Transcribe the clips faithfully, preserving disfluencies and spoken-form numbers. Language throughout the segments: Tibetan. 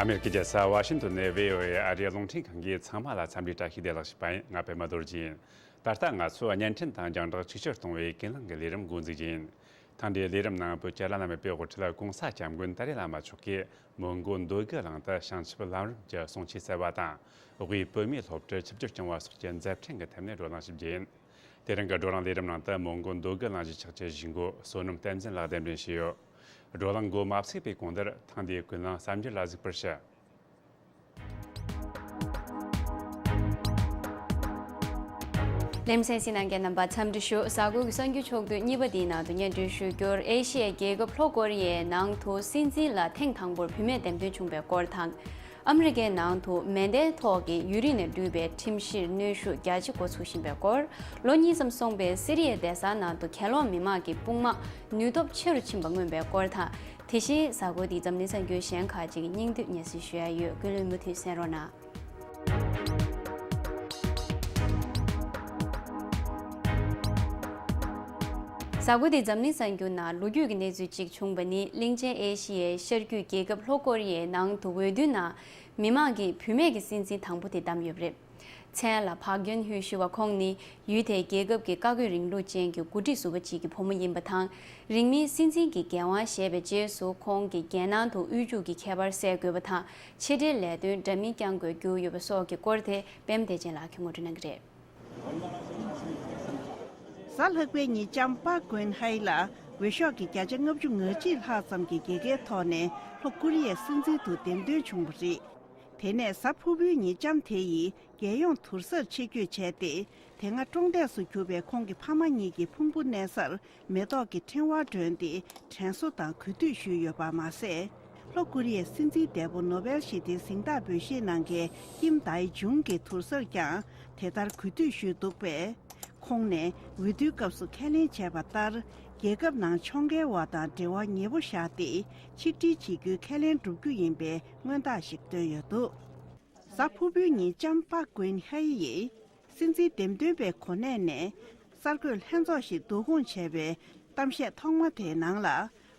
ཨ་མེ་རི་ཀའི་རྒྱལ་ས་ཝ་ཤིང་ཏོན་ནས་བྷི་ཨོ་ཨེ་ཨ་རིའི་རླུང་འཕྲིན་ཁང་གིས་ཚང་མ་ལ་འཚམས་འདྲི་བཀྲ་ཤིས་བདེ་ལེགས་ཞུས་པ་ཡིན། ང་པད་མ་རྡོ་རྗེ་ཡིན། ད་ལྟ་ང་ཚོས་བརྙན་འཕྲིན་དང་རྒྱང་བསྒྲགས་ཆིག་སྒྱུར་གཏོང་བའི་ཀུན་གླེང་གི་ལས་རིམ་འགོ་འཛུགས་རྒྱུ་ཡིན། ཐེངས་འདིའི་ལས་རིམ་ནང་བོད་ཀྱི་བླ་ན་མེད་པའི་དབུ་ཁྲིད་གོང་ས་སྐྱབས་མགོན་ཏཱ་ལའི་བླ་མ་མཆོག་གིས་མོན་གྷོ་འདོད་རྒུ་གླིང་དུ་བྱང་ཆུབ་ལམ་རིམ་གྱི་གསུང་ཆོས་སྩལ་བ་དང་། དབུས་བོད་མིའི་སློབ་གྲྭར་ཆིབས་བསྒྱུར་བསྐྱངས་པ་སོགས་ཀྱི་མཛད་འཕྲིན་གྱི་ཐད་ནས་བགྲོ་གླེང་ཞུ་རྒྱུ་ཡིན། དེ་རིང་གི་བགྲོ་གླེང་ལས་རིམ་ནང་དུ་མོན་གྷོ་འདོད་རྒུ་གླིང་གཞིས་ཆགས་ཀྱི་གཞིས་འགོ་བསོད་ནམས་བསྟན་འཛིན་ལགས་གདན་འདྲེན་ཞུས་ཡོད། བགྲོ་གླེང་འགོ་མ་ཚུགས་པའི་གོང་དུ་ཐེངས་འདིའི་ཀུན་གླེང་གསར་འགྱུར་ལ་གཟིགས་པར་ཞུ། ལེ་ཚན་གཟིགས་གནང་མཁན་རྣམ་པ་འཚམས་འདྲི་ཞུ། གཟའ་འཁོར་གྱི་གསར་འགྱུར་ཕྱོགས་བསྡུས་གཉིས་པ་འདིའི་ནང་དུ་སྙན་སྒྲོན་ཞུ་རྒྱུར། ཨེ་ཤི་ཡའི་རྒྱལ་ཁབ་ལྷོ་ཀོ་རི་ཡའི་ནང་དུ་སྲིད་འཛིན་ལ་ཐེངས་དང་པོར་བུད་མེད་འདེམས་ཐོན་བྱུང་བའི་སྐོར་དང་། ཨ་མི་རི་ཀའི་ནང་དུ་མེ་མདའི་ཐོག་གི་ཡུན་རིང་ནས་འདྲུད་པའི་ཁྲིམས་གཞིར་གནོན་ཤུགས་རྒྱ་ཆེ་འགོ་ཚུགས་བཞིན་པའི་སྐོར། ལོ་གཉིས་ཙམ་སོང་པའི་སི་རི་ཡའི་སྡེ་གཟར་ནང་དུ་གྱེན་ལོག་མི་མང་གི་དཔུང་དམག་ནུས་སྟོབས་ཆེ་རུ་ཕྱིན་པ་མངོན་པའི་སྐོར་དང་། དེ་བཞིན་གཟའ་འཁོར་འདིའི་འཛམ་གླིང་གསར་འགྱུར་གཞན་ཁག་ཅིག་སྙིང་བསྡུས་སྙན་སེང་ཞུ་ཡ་ཡོད། ཀུན་གླེང་མུ་མཐུད་གསན་རོགས་གནང་། གཟའ་འཁོར་འདིའི་འཛམ་གླིང་གསར་འགྱུར་ནང་ལོ་རྒྱུས་ཀྱི་གནས་ཚུལ་གཅིག་བྱུང་བ་ནི། གླིང་ཆེན་ཨེ་ཤི་ཡའི་ཤར་རྒྱུད་རྒྱལ་ཁབ་ལྷོ་ཀོ་རི་ཡའི་ནང་དུ་འོས་བསྡུའི་ནང་མི་མང་གིས་བུད་མེད་ཀྱི་སྲིད་འཛིན་དང་པོ་དེ་བདམས་ཡོད་པ་རེད། མཚན་ལ་ཕག་གྱོན་ཧུའེ་ཞུ་བ་ཁོང་ནི་ཡུལ་དེའི་རྒྱལ་ཁབ་ཀྱི་བཀའ་བཀོད་རིང་ལུགས་ཅན་གྱི་འགོ་ཁྲིད་ཟུར་པ་ཅིག་གི་བུ་མོ་ཡིན་པ་དང་། རིང་མིན་སྲིད་འཛིན་གྱི་འགན་དབང་བཞེས་པའི་རྗེས་སུ་ཁོང་གིས་རྒྱལ་ནང་དུ་དབུལ་ཕྱུག་གི་ཁྱད་པར་སེལ་དགོས་པ་དང་། ཕྱི་འབྲེལ་ལས་དོན་འདྲ་མིན་བསྐྱང་དགོས་རྒྱུ་ཡོད་པ་སོགས་ཀྱི་སྐོར་དེ་པད་མ་བདེ་ཆེན་ལགས་ཀྱིས་ངོ་སྤྲོད་གནང་གི་རེད། གཟའ་ལྷག་པའི་ཉིན་ལྕམ་པཱག་ཀུན་ཧའེ་ལ་འོས་ཤོག་གི་བརྒྱ་ཆ་ལྔ་བཅུ་ང་གཅིག་ལྷག་ཙམ་གྱི་རྒྱལ་ཁའི་ཐོག་ནས་ལྷོ་ཀོ་རི་ཡའི་སྲིད་འཛིན་དུ་འདེམས་ཐོན་བྱུང་བ་རེད། དེ་ནས་གཟའ་ཕུར་བུའི་ཉིན་ལྕམ་དེ་ཡིས་རྒྱལ་ཡོངས་དུར་སར་ཆེད་བསྐྱོད་བྱས་ཏེ། དེ་སྔ་བཀྲོངས་འདས་སུ་གྱུར་པའི་ཁོང་གི་ཕ་མ་གཉིས་ཀྱི་ཕུང་པོ་གནས་སར་མེ་ཏོག་གི་ཕྲེང་བ་སྒྲོན་ཏེ་དྲན་གསོ་དང་གུས་འདུད་ཞུས་ཡོད་པ་མ་ཟད། ལྷོ་ཀོ་རི་ཡའི་སྲིད་འཛིན་འདས་པོ་ནོ་བེལ་ཞི་བདེའི་གཟེངས་རྟགས་འབུལ་བཞེས་གནང་མཁན་ཀིམ་དཱའི་ཇུང་གི་དུར་སར་ཀྱང་དེ་ལྟར་གུས་འདུད་ཞུས་འདུག་པས། ཁོང་ནས་འོས་བསྡུའི་སྐབས་སུ་ཁས་ལེན་བྱས་པ་ལྟར། རྒྱལ་ཁབ་ནང་ཕྱོགས་འགལ་བ་དང་འབྲེལ་བ་ཉེ་པོ་བཞག་སྟེ། ཆིག་སྒྲིལ་བྱེད་རྒྱུའི་ཁས་ལེན་བསྒྲུབ་རྒྱུ་ཡིན་པའི་མངོན་རྟགས་ཤིག་བཏོན་ཡོད་འདུག་གཟའ་ཕུར་བུའི་ཉིན་ལྕམ་པཱག་ཀུན་ཧའེ་ཡིས་སྲིད་འཛིན་འདེམས་ཐོན་པའི་གོ་གནས་ནས་གསར་འགོད་ལྷན་ཚོགས་ཤིག་བསྡུ་སྐོང་བྱས་པའི་གཏམ་བཤད་ཐོག་མ་དེའི་ནང་ལ།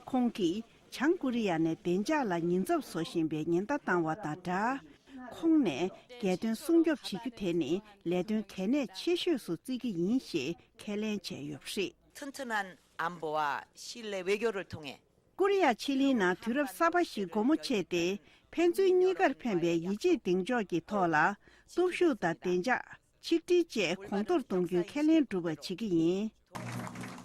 ཁོང་གིས་བྱང་ཀོ་རི་ཡ་ནས་བདེ་འཇགས་ལ་ཉེན་ཚབས་བཟོ་བཞིན་པའི་ཉེན་བརྡ་བཏང་བ་དང་སྦྲགས། ཁོང་ནས་རྒྱལ་དོན་སྲུང་སྐྱོབ་བྱེད་རྒྱུ་དེ་ནི་ལས་དོན་གལ་གནད་ཆེ་ཤོས་སུ་བརྩི་གི་ཡིན་ཞེས་ཁས་ལེན་བྱས་ཡོད་པ་རེད། 튼튼한 안보와 신뢰 외교를 통해 ཀོ་རི་ཡ་ཕྱེད་གླིང་ནང་དུས་རབས་གསར་པ་ཞིག་སྒོ་མོ་ཕྱེས་ཏེ། ཕན་ཚུན་གཉིས་ཀར་ཕན་པའི་ཡིད་ཆེས་གདེང་འཇོག་གི་ཐོག་ལ། སྟོབས་ཤུགས་དང་བདེ་འཇགས། ཆིག་སྒྲིལ་བཅས་གོང་མཐོར་གཏོང་རྒྱུའི་ཁས་ལེན་བསྒྲུབ་པ་བྱེད་ཀྱི་ཡིན།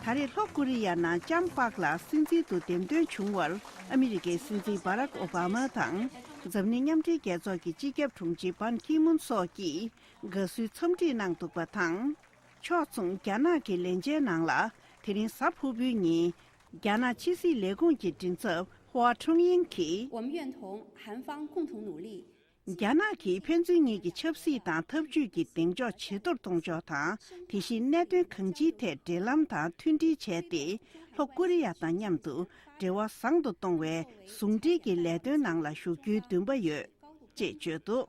ད་རེས་ལྷོ་ཀོ་རི་ཡ་ནང་ལྕམ་པཱག་ལགས་སྲིད་འཛིན་དུ་འདེམས་ཐོན་བྱུང་བར། ཨ་མི་རི་ཀའི་སྲིད་འཛིན་བྷ་རག་ཨོ་བྷ་མ་དང་། འཛམ་གླིང་མཉམ་འབྲེལ་རྒྱལ་ཚོགས་ཀྱི་སྤྱི་ཁྱབ་དྲུང་ཆེ་བན་ཁི་མུན་སོགས་ཀྱིས་དགའ་བསུའི་འཚམས་འདྲི་གནང་འདུག་པ་དང་། ཕྱོགས་མཚུངས་རྒྱ་ནག་གི་ལས་འཆའི་ནང་ལ། དེ་རིང་གཟའ་ཕུར་བུའི་ཉིན། རྒྱ་ནག་ཕྱི་སྲིད་ལས་ཁུངས་ཀྱི་མགྲིན་ཚབ་ཧུའ་ཁྲུང་དབྱིང་གིས། 我们愿同韩方共同努力。 རྒྱ་ནག་གིས་ཕན་ཚུན་གཉིས་ཀྱི་ཆབ་སྲིད་དང་འཐབ་ཇུས་ཀྱི་གདེང་འཇོག་ཇེ་མཐོར་གཏོང་ཕྱོགས་དང་། དེ་བཞིན་གནད་དོན་གང་ཅིའི་ཐད་འབྲེལ་ལམ་དང་མཐུན་སྒྲིལ་བྱས་ཏེ། ལྷོ་ཀོ་རི་ཡ་དང་མཉམ་དུ་འབྲེལ་བ་བཟང་དུ་གཏོང་བའི་ཟུང་འབྲེལ་གྱི་ལས་དོན་ནང་ལ་ཞུགས་རྒྱུའི་འདུན་པ་ཡོད། ཅེས་བརྗོད་འདུག་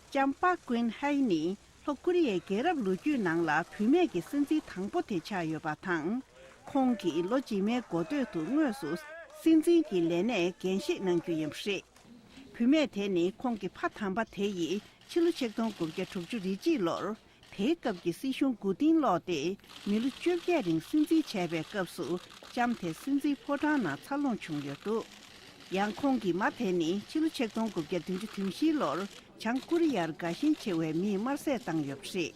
ལྕམ་པཱག་ཀུན་ཧའེ་ནི་ལྷོ་ཀོ་རི་ཡའི་རྒྱལ་རབས་ལོ་རྒྱུས་ནང་ལ་བུད་མེད་ཀྱི་སྲིད་འཛིན་དང་པོ་དེ་ཆགས་ཡོད་པ་དང་། ཁོང་གིས་ལོ་རྗེས་མའི་འགོ་སྟོད་དུ་དངོས་སུ་སྲིད་འཛིན་གྱི་ལས་གནས་འགན་བཞེས་གནང་རྒྱུ་ཡིན་པ་རེད། བུད་མེད་དེ་ནི་ཁོང་གི་ཕ་དམ་པ་དེ་ཡིས་ཕྱི་ལོ་ཆིག་སྟོང་དགུ་བརྒྱ་དྲུག་ཅུ་རེ་གཅིག་ལོར། དེའི་སྐབས་ཀྱི་སྲིད་གཞུང་མགོ་རྟིང་སློག་སྟེ། མི་ལོ་བཅོ་བརྒྱད་རིང་སྲིད་འཛིན་བྱས་པའི་སྐབས་སུ། ལྕམ་དེ་སྲིད་འཛིན་ཕོ་བྲང་ནང་འཚར་ལོངས་བྱུང་ཡོད་འདུག་ཡང་ཁོང་གི་མ་དེ་ནི་ཕྱི་ལོ་ཆིག་སྟོང་དགུ་བརྒྱ་བདུན་ཅུ་དོན་བཞི་ལོར་བྱང་ཀོ་རི་ཡར་དགའ་ཞེན་ཆེ་བའི་མིས་དམར་བསད་བཏང་ཡོད་པ་རེད།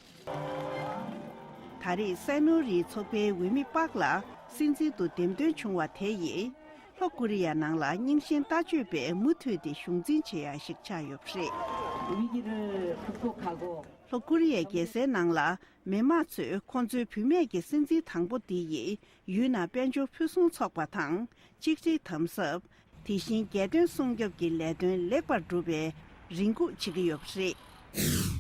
ད་རེས་སའི་ནོ་རིའི་ཚོགས་པའི་འོས་མི་པཱག་ལགས་སྲིད་འཛིན་དུ་འདེམས་ཐོན་བྱུང་བ་དེ་ཡིས། ལྷོ་ཀོ་རི་ཡ་ནང་ལ་རྙིང་ཞེན་ལྟ་སྤྱོད་པས་མུ་མཐུད་དེ་གཞུང་འཛིན་བྱེད་ཡ་ཞིག་ཆགས་ཡོད་པ་རེད། 위기를 극복하고 ལྷོ་ཀོ་རི་ཡའི་རྒྱལ་སའི་ནང་ལ་མི་དམངས་ཚོས་ཁོང་ཚོའི་བུད་མེད་ཀྱི་སྲིད་འཛིན་དང་པོ་འདི་ཡིས་ཡུལ་ནང་དཔལ་འབྱོར་ཕུན་སུམ་ཚོགས་པ་དང་། གཅིག་སྒྲིལ་དམ་ཟབ། དེ་བཞིན་རྒྱལ་དོན་སྲུང་སྐྱོབ་ཀྱི་ལས་དོན་ལེགས་པར་སྒྲུབ་པའི་རེ་སྒུག་བྱེད་ཀྱི་ཡོད་པ་རེད།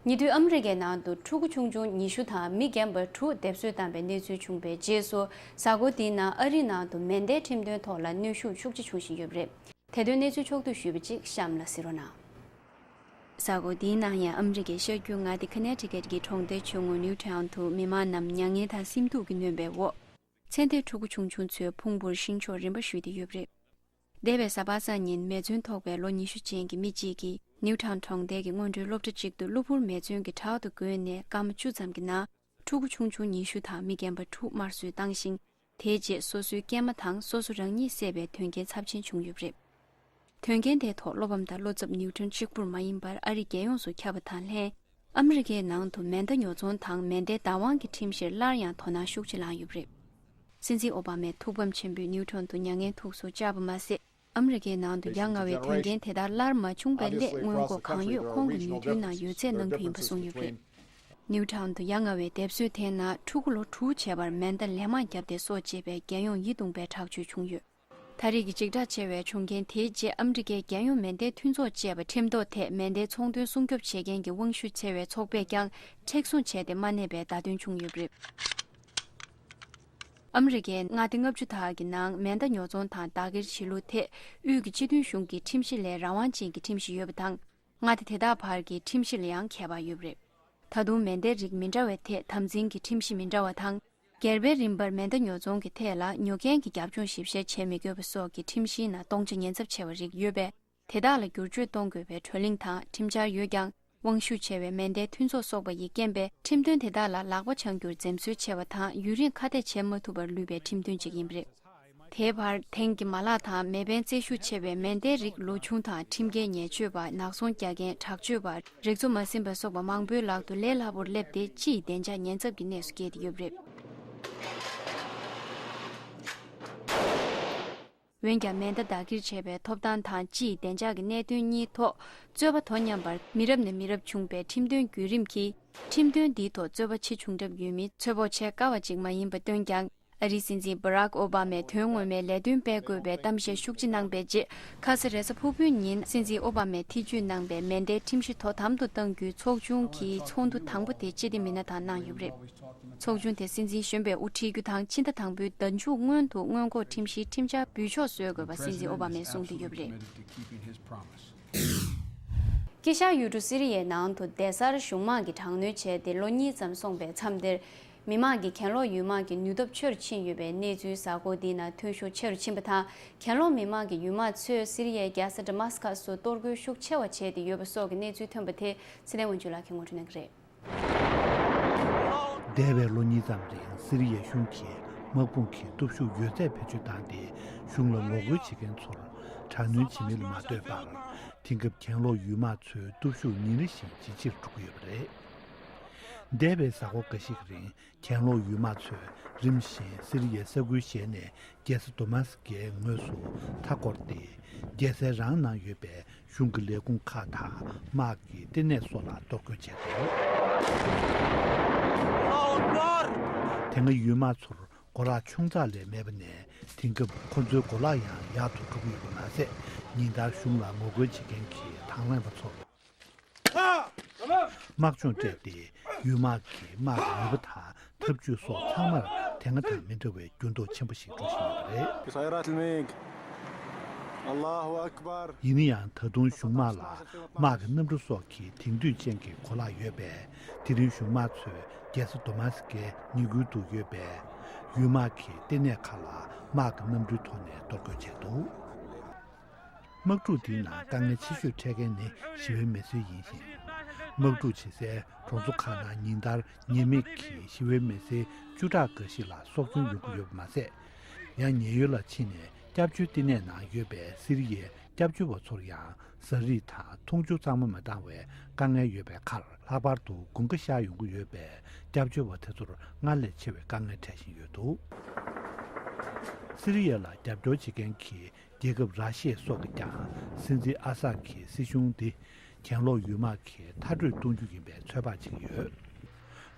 ཉེ་དུས་ཨ་མི་རི་ཀའི་ནང་དུ་ཕྲུ་གུ་ཆུང་ཆུང་ཉི་ཤུ་དང་མི་རྒན་པ་དྲུག་སྡེབ་གསོད་བཏང་པའི་གནས་ཚུལ་བྱུང་བའི་རྗེས་སུ། གཟའ་འཁོར་འདིའི་ནང་ཨ་རིའི་ནང་དུ་མེ་མདའི་ཁྲིམས་དོན་ཐོག་ལ་གནོན་ཤུགས་ཤུགས་ཆེ་བྱུང་བཞིན་ཡོད་པ་རེད། དེ་དོན་གནས་ཚུལ་ཕྱོགས་བསྡུས་ཞུས་པ་གཅིག་གཤམ་ལ་གཟིགས་རོགས་གནང་། གཟའ་འཁོར་འདིའི་ནང་ཡང་ཨ་མི་རི་ཀའི་ཤར་རྒྱུད་མངའ་སྡེ་ཁ་ནེ་ཊི་ཀེ་ཊི་གི་གྲོང་སྡེ་ཆུང་ངུ་ནིའུ་ཊའུན་དུ་མི་མང་རྣམས་མྱ་ངན་དང་སེམས་སྡུག་གིས་ནོན་པའི་འོག་ཚེ་འདས་ཕྲུ་གུ་ཆུང་ཆུང་ཚོའི་ཕུང་པོར་གཤིན་ཆོག་རིམ་པ་གཞུས་ཏེ་ཡོད་པ་རེད། འདས་པའི་གཟའ་པ་སངས་ཉིན་མེ་མཚོན་ཐོགས་པའི་ལོ་ཉི་ཤུ་ཅན་གྱི་མི་གཅིག་གིས་ནིའུ་ཊའུན་གྲོང་རྡལ་གྱི་སྔོན་འགྲོའི་སློབ་གྲྭ་གཅིག་ཏུ་གློ་བུར་མེ་མཚོན་གྱིས་དྲག་ཏུ་བསྒོས་ནས་སྐར་མ་བཅུ་ཙམ་གྱི་ནང་ཕྲུ་གུ་ཆུང་ཆུང་ཉི་ཤུ་དང་མི་རྒན་པ་དྲུག་དམར་གསོད་བཏང་ཞིང་། དེའི་རྗེས་སོ་སོའི་སྐྱེས་མ་དང་སོ་སོ་རང་ཉིད་བསད་པའི་དོན་རྐྱེན་ཚབས་ཆེན་བྱུང་ཡོད་པ་རེད། དོན་རྐྱེན་དེའི་ཐོག་བློ་ཕམ་དང་བློ་འཚབ་ནིའུ་ཊོན་གཅིག་པུར་མ་ཡིན་པར་ཨ་རི་རྒྱལ་ཡོངས་སུ་ཁྱབ་པ་དང་ལྷན། ཨ་མི་རི་ཀའི་ནང་དུ་མེ་མདའ་ཉོ་ཚོང་དང་མེ་མདའི་བདག་དབང་གི་ཁྲིམས་གཞིར་སླར་ཡང་དོ་སྣང་ཤུགས་ཆེ་ལངས་ཡོད་པ་རེད། སྲིད་འཛིན་ཨོ་བྷ་མས་ཐུགས་ཕམ་ཆེན་པོས་ནིའུ་ཊོན་དུ་མྱ་ངན་ཐུགས་སུ་བཅར་བ་མ་ཟད། ཨ་མི་རི་ཀའི་ནང་དུ་ཡ་ང་བའི་དོན་རྐྱེན་དེ་ལྟར་སླར་མ་བྱུང་བའི་སླད་སྔོན་འགོག་གང་ཡོད་ཁོང་གི་ཉེ་དུའི་ནང་ཡོད་ཚད་གནང་རྒྱུ་ཡིན་པ་གསུངས་ཡོད་པ་རེད། ནིའུ་ཊོན་དུ་ཡ་ང་བའི་སྡེབ་གསོད་དེའི་ནང་ཕྲུ་གུ་ལོ་དྲུག་བྱས་པར་མེ་མདའ་ལན་མང་བརྒྱབ་སྟེ་སྲོག་བཅད་པའི་རྒྱལ་ཡོངས་ཡིད་གདུང་བའི་དྲག་སྤྱོད་བྱུང་ཡོད། ད་རེས་ཀྱི་འཇིགས་སྐྲག་ཆེ་བའི་བྱུང་རྐྱེན་དེའི་རྗེས་ཨ་མི་རི་ཀའི་རྒྱལ་ཡོངས་མེ་མདའི་མཐུན་ཚོགས་ཅེས་པ་ཁྲིམས་ཐོག་ཐད་མེ་མདའི་ཚོང་དོན་སྲུང་སྐྱོབ་བྱེད་མཁན་གྱི་དབང་ཤུགས་ཆེ་བའི་ཚོགས་པས་ཀྱང་མཁྲེགས་བཟུང་བྱས་ཏེ་མ་གནས་པའི་བརྡ་སྟོན་བྱུང་ཡོད་པ་རེད། ཨ་མི་རི་ཀའི་མངའ་སྡེ་ལྔ་བཅུ་དག་གི་ནང་མེ་མདའ་ཉོ་ཚོང་དང་བདག་གིར་བྱེད་ལུགས་ཐད་དབུས་ཀྱི་སྤྱི་མཐུན་གཞུང་གི་ཁྲིམས་གཞི་ལས་རང་དབང་ཅན་གྱི་ཁྲིམས་གཞི་ཡོད་པ་དང་། མངའ་སྡེ་དེ་དག་བར་གྱི་ཁྲིམས་གཞི་ལ་ཡང་ཁྱད་པར་ཡོད་པ་རེད། ད་དུང་མེ་མདའི་རིགས་མི་འདྲ་བའི་ཐད་དམ་འཛིན་གྱི་ཁྲིམས་གཞི་མི་འདྲ་བ་དང་། སྒེར་པའི་རིན་པར་མེ་མདའ་ཉོ་ཚོང་གི་ཐད་ལ་ཉོ་མཁན་གྱི་རྒྱབ་ལྗོངས་ཞིབ་བཤེར་བྱེད་མི་དགོས་པ་སོགས་ཀྱི་ཁྲིམས་གཞིའི་ནང་སྟོང་ཆ་ཉེན་ཚབས་ཆེ་བ་རིགས་ཡོད་པས། དེ་དག་ལ་བསྒྱུར་བཅོས་གཏོང་དགོས་པའི་གྲོས་གླེང་དང་ཁྲིམས་འཆར་ཡོད་ཀྱང་། དབང་ཤུགས་ཆེ་བའི་མེ་མདའི་མཐུན་ཚོགས་སོགས་པ་ཡི་རྐྱེན་པས་ཁྲིམས་དོན་དེ་དག་ལ་ལག་པ་འཆང་རྒྱུར་འཛེམ་ཟོན་ཆེ་བ་དང་ཡུན་རིང་ཁ་གཏད་བྱེད་མ་ཐུབ་པར་ལུས་པའི་ཁྲིམས་དོན་ཅིག་ཡིན་པ་རེད། དེའི་བར་དེང་གི་མ་ལག་དང་མེ་འཕེན་རྩེ་ཤུགས་ཆེ་བའི་མེ་མདའི་རིགས་ལོ་ཆུང་དང་ཁྲིམས་འགལ་ཉེས་སྤྱོད་པ་ནག་ཚོང་རྒྱག་མཁན་དྲག་སྤྱོད་པ་རིག་མཚོ་མ་ཟིན་པ་སོགས་པ་མང་པོའི་ལག་ཏུ་ལས་སླ་པོར་སླེབས་ཏེ་སྤྱི་ཡི་བདེ་འཇགས་ཉེན་ཚབས་ཀྱི་གནས་སུ་བསྐྱལ་ཏེ་ཡོད་པ་རེད། འོན་ཀྱང་མེ་མདའ་བདག་གིར་བྱས་པའི་ཐོབ་ཐང་དང་སྤྱི་ཡི་བདེ་འཇགས་ཀྱི་གནད་དོན་གཉིས་ཐོག་རྩོད་པ་དོ་མཉམ་པར་མི་རབས་ནས་མི་རབས་བྱུང་བའི་ཁྲིམས་དོན་བརྒྱུད་རིམ་གྱིས་ཁྲིམས་དོན་འདིའི་ཐོག་རྩོད་པ་ཆེ་ཆུང་གྲབས་ཡོད་མིན་ཚོད་དཔོག་བྱེད་དཀའ་བ་ཅིག་མ་ཡིན་པ་སྟོན་ཀྱང་། ཨ་རིའི་སྲིད་འཛིན་བྷ་རག་ཨོ་བྷ་མས་དོན་ངོ་མའི་ལས་དོན་སྤེལ་དགོས་པའི་གཏམ་བཤད་ཤུགས་ཆེ་གནང་པའི་རྗེས། ཁ་ས་རེས་གཟའ་ཕུར་བུའི་ཉིན་སྲིད་འཛིན་ཨོ་བྷ་མས་ཐེ་བྱུས་གནང་པའི་མེ་མདའི་ཁྲིམས་གཞི་དོ་དམ་དུ་གཏང་རྒྱུའི་ཚོགས་ཆུང་གི་ཚོགས་འདུ་དང་པོ་དེ་སྤྱི་བདེ་མི་སྣ་དང་གནང་ཡོད་པ་རེད། ཚོགས་ཆུང་དེ་སྲིད་འཛིན་གཞོན་པས་དབུ་ཁྲིད་རྒྱུ་དང་ཕྱི་ཟླ་དང་པོའི་ཟླ་མཇུག་སྔོན་དུ་སྔོན་འགོག་ཁྲིམས་གཞིའི་ཁྲིམས་འཆར་འབུལ་ཕྱོགས་བཟོ་དགོས་པ་སྲིད་འཛིན་ཨོ་བྷ་མས་གསུངས་ཏེ་ཡོད་པ་རེད། དཀྱིལ་ཤར་ཡུལ་གྲུ་སི་རི་ཡའི་ནང་དུ་སྡེ་གསར་གཞུང་དམག་གིས་དྲག་གནོན་བྱས་ཏེ་ལོ་གཉིས་ཙམ་སོང་པའི་མཚམས་དེར། མི་དམངས་ཀྱི་གྱེན་ལོག་ཡུལ་དམག་གི་ནུས་སྟོབས་ཆེ་རུ་ཕྱིན་ཡོད་པའི་གནས་ཚུལ་གཟའ་འཁོར་འདིའི་ནང་ཐོན་ཤུགས་ཆེ་རུ་ཕྱིན་པ་དང་། གྱེན་ལོག་མི་དམངས་ཀྱི་ཡུལ་དམག་ཚོས་སི་རི་ཡའི་རྒྱལ་ས་ཌ་མཱ་སི་ཁ་སུ་གཏོར་རྒོལ་ཤུགས་ཆེ་བ་བྱས་ཏེ་ཡོད་པ་སོགས་ཀྱི་གནས་ཚུལ་ཐོན་པ་དེ་ཚེ་བརྟན་དབང་ཕྱུག་ལགས་ཀྱིས་ངོ་སྤྲོད་གནང་གི་རེད། འདས་པའི་ལོ་གཉིས་ཙམ་རིང་སི་རི་ཡའི་གཞུང་གིས་དམག་དཔུང་གི་སྟོབས་ཤུགས་ཡོད་ཚད་བེད་སྤྱོད་བཏང་སྟེ་གཞུང་ལ་ངོ་རྒོལ་བྱེད་མཁན་ཚོར་དྲག་གནོན་བྱེད་མིན་ལ་མ་ལྟོས་པར། དེང་སྐབས་གྱེན་ལོག་ཡུལ་དམག་ཚོའི་སྟོབས་ཤུགས་ཉིན་རེ་བཞིན་ཇེ་ཆེར་འགྲོ་གི་ཡོད་པ་རེད། འདས་པའི་གཟའ་འཁོར་འགའ་ཞིག་གི་རིང་གྱེན་ལོག་ཡུལ་དམག་ཚོས་རིམ་བཞིན་སི་རི་ཡའི་ས་ཁུལ་གཞན་ནས་རྒྱལ་ས་དོ་མཱ་སི་ཀའི་ངོས་སུ་མཐའ་བསྐོར་ཏེ། རྒྱལ་སའི་རང་ནང་ཡོད་པའི་གཞུང་གི་ལས་ཁུངས་ཁག་དང་དམག་གི་ལྟེ་གནས་སོགས་ལ་གཏོར་རྒོལ་བྱས་འདུག་དེ་སྔ་ཡུལ་དམག་ཚོར་གོ་ལག་ཆུང་ཙག་ལས་མེད་པ་ནས་དེང་སྐབས་ཁོ་ཚོའི་གོ་ལག་ཡང་ཡག་ཏུ་འགྲོ་གི་ཡོད་པ་མ་ཟད། ཉིན་ལྟར་གཞུང་ལ་ངོ་རྒོལ་བྱེད་མཁན་གྱི་དང་བླངས་པ་ཚོར། དམག་སྦྱོང་སྤྲད་དེ་ཡུལ་དམག་གི་དམག་གི་ནུས་པ་དང་ཐབས་ཇུས་སོགས་ཚང་མར་དེ་སྔ་དང་མི་འདྲ་བའི་འགྱུར་ལྡོག་ཆེན་པོ་ཞིག་འགྲོ་བཞིན་ཡོད་པ་རེད། ཡིན་ན་ཡང་ད་དུང་གཞུང་དམག་ལ་དམག་གི་གནམ་གྲུ་སོགས་ཀྱི་དེང་དུས་ཅན་གྱི་གོ་ལག་ཡོད་པས། དེ་རིང་གཞུང་དམག་ཚོས་རྒྱལ་ས་དོ་མཱ་སི་ཀའི་ཉེ་ཁུལ་དུ་ཡོད་པའི་ཡུལ་དམག་གི་ལྟེ་གནས་ཁག་ལ་དམག་གི་གནམ་གྲུའི་ཐོག་ནས་གཏོར་རྒོལ་བྱས་འདུག་དམག་འཁྲུག་འདིའི་ནང་དཀའ་ངལ་ཆེ་ཤོས་འཕྲད་མཁན་ནི་ཞི་བའི་མི་སེར་ཡིན་ཞིང་། དམག་འཁྲུག་བྱེད་སའི་གྲོང་ཚོ་ཁག་ནང་ཉིན་ལྟར་ཉེས་མེད་ཀྱི་ཞི་བའི་མི་སེར་བཅུ་ཕྲག་འགའ་ཞིག་ལ་སྲོག་སྐྱོན་ཡོང་གི་ཡོད་པ་མ་ཟད། ཡང་ཉེན་གཡོལ་ལ་ཕྱིན་ནས་སྐྱབས་བཅོལ་ལྟེ་གནས་ནང་ཡོད་པའི་སི་རི་ཡའི་སྐྱབས་བཅོལ་བ་ཚོར་ཡང་ཟ་རིགས་དང་འཐུང་ཆུ་གཙང་མ་མ་འདང་བའི་དཀའ་ངལ་ཡོད་པའི་ཁར། ལྷག་པར་དུ་དགུན་ཁ་ཤར་ཡོང་གི་ཡོད་པས། སྐྱབས་བཅོལ་བ་དེ་ཚོར་སྔར་ལས་ཆེ་བའི་དཀའ་ངལ་འཕྲད་བཞིན་ཡོད་འདུག་སི་རི་ཡ་ལ་རྒྱབ་སྐྱོར་བྱེད་མཁན་གྱི་རྒྱལ་ཁབ་ར་ཤི་ཡ་སོགས་ཀྱིས་ཀྱང་སྲིད་འཛིན་ཨ་སད་ཀྱི་སྲིད་གཞུང་འདི་གྱེན་ལོག་ཡུལ་དམག་གིས་མཐར་སྐྲོད་གཏོང་རྒྱུ་ཡིན་པའི་ཚོད་དཔག་བྱེད་ཀྱི་ཡོད།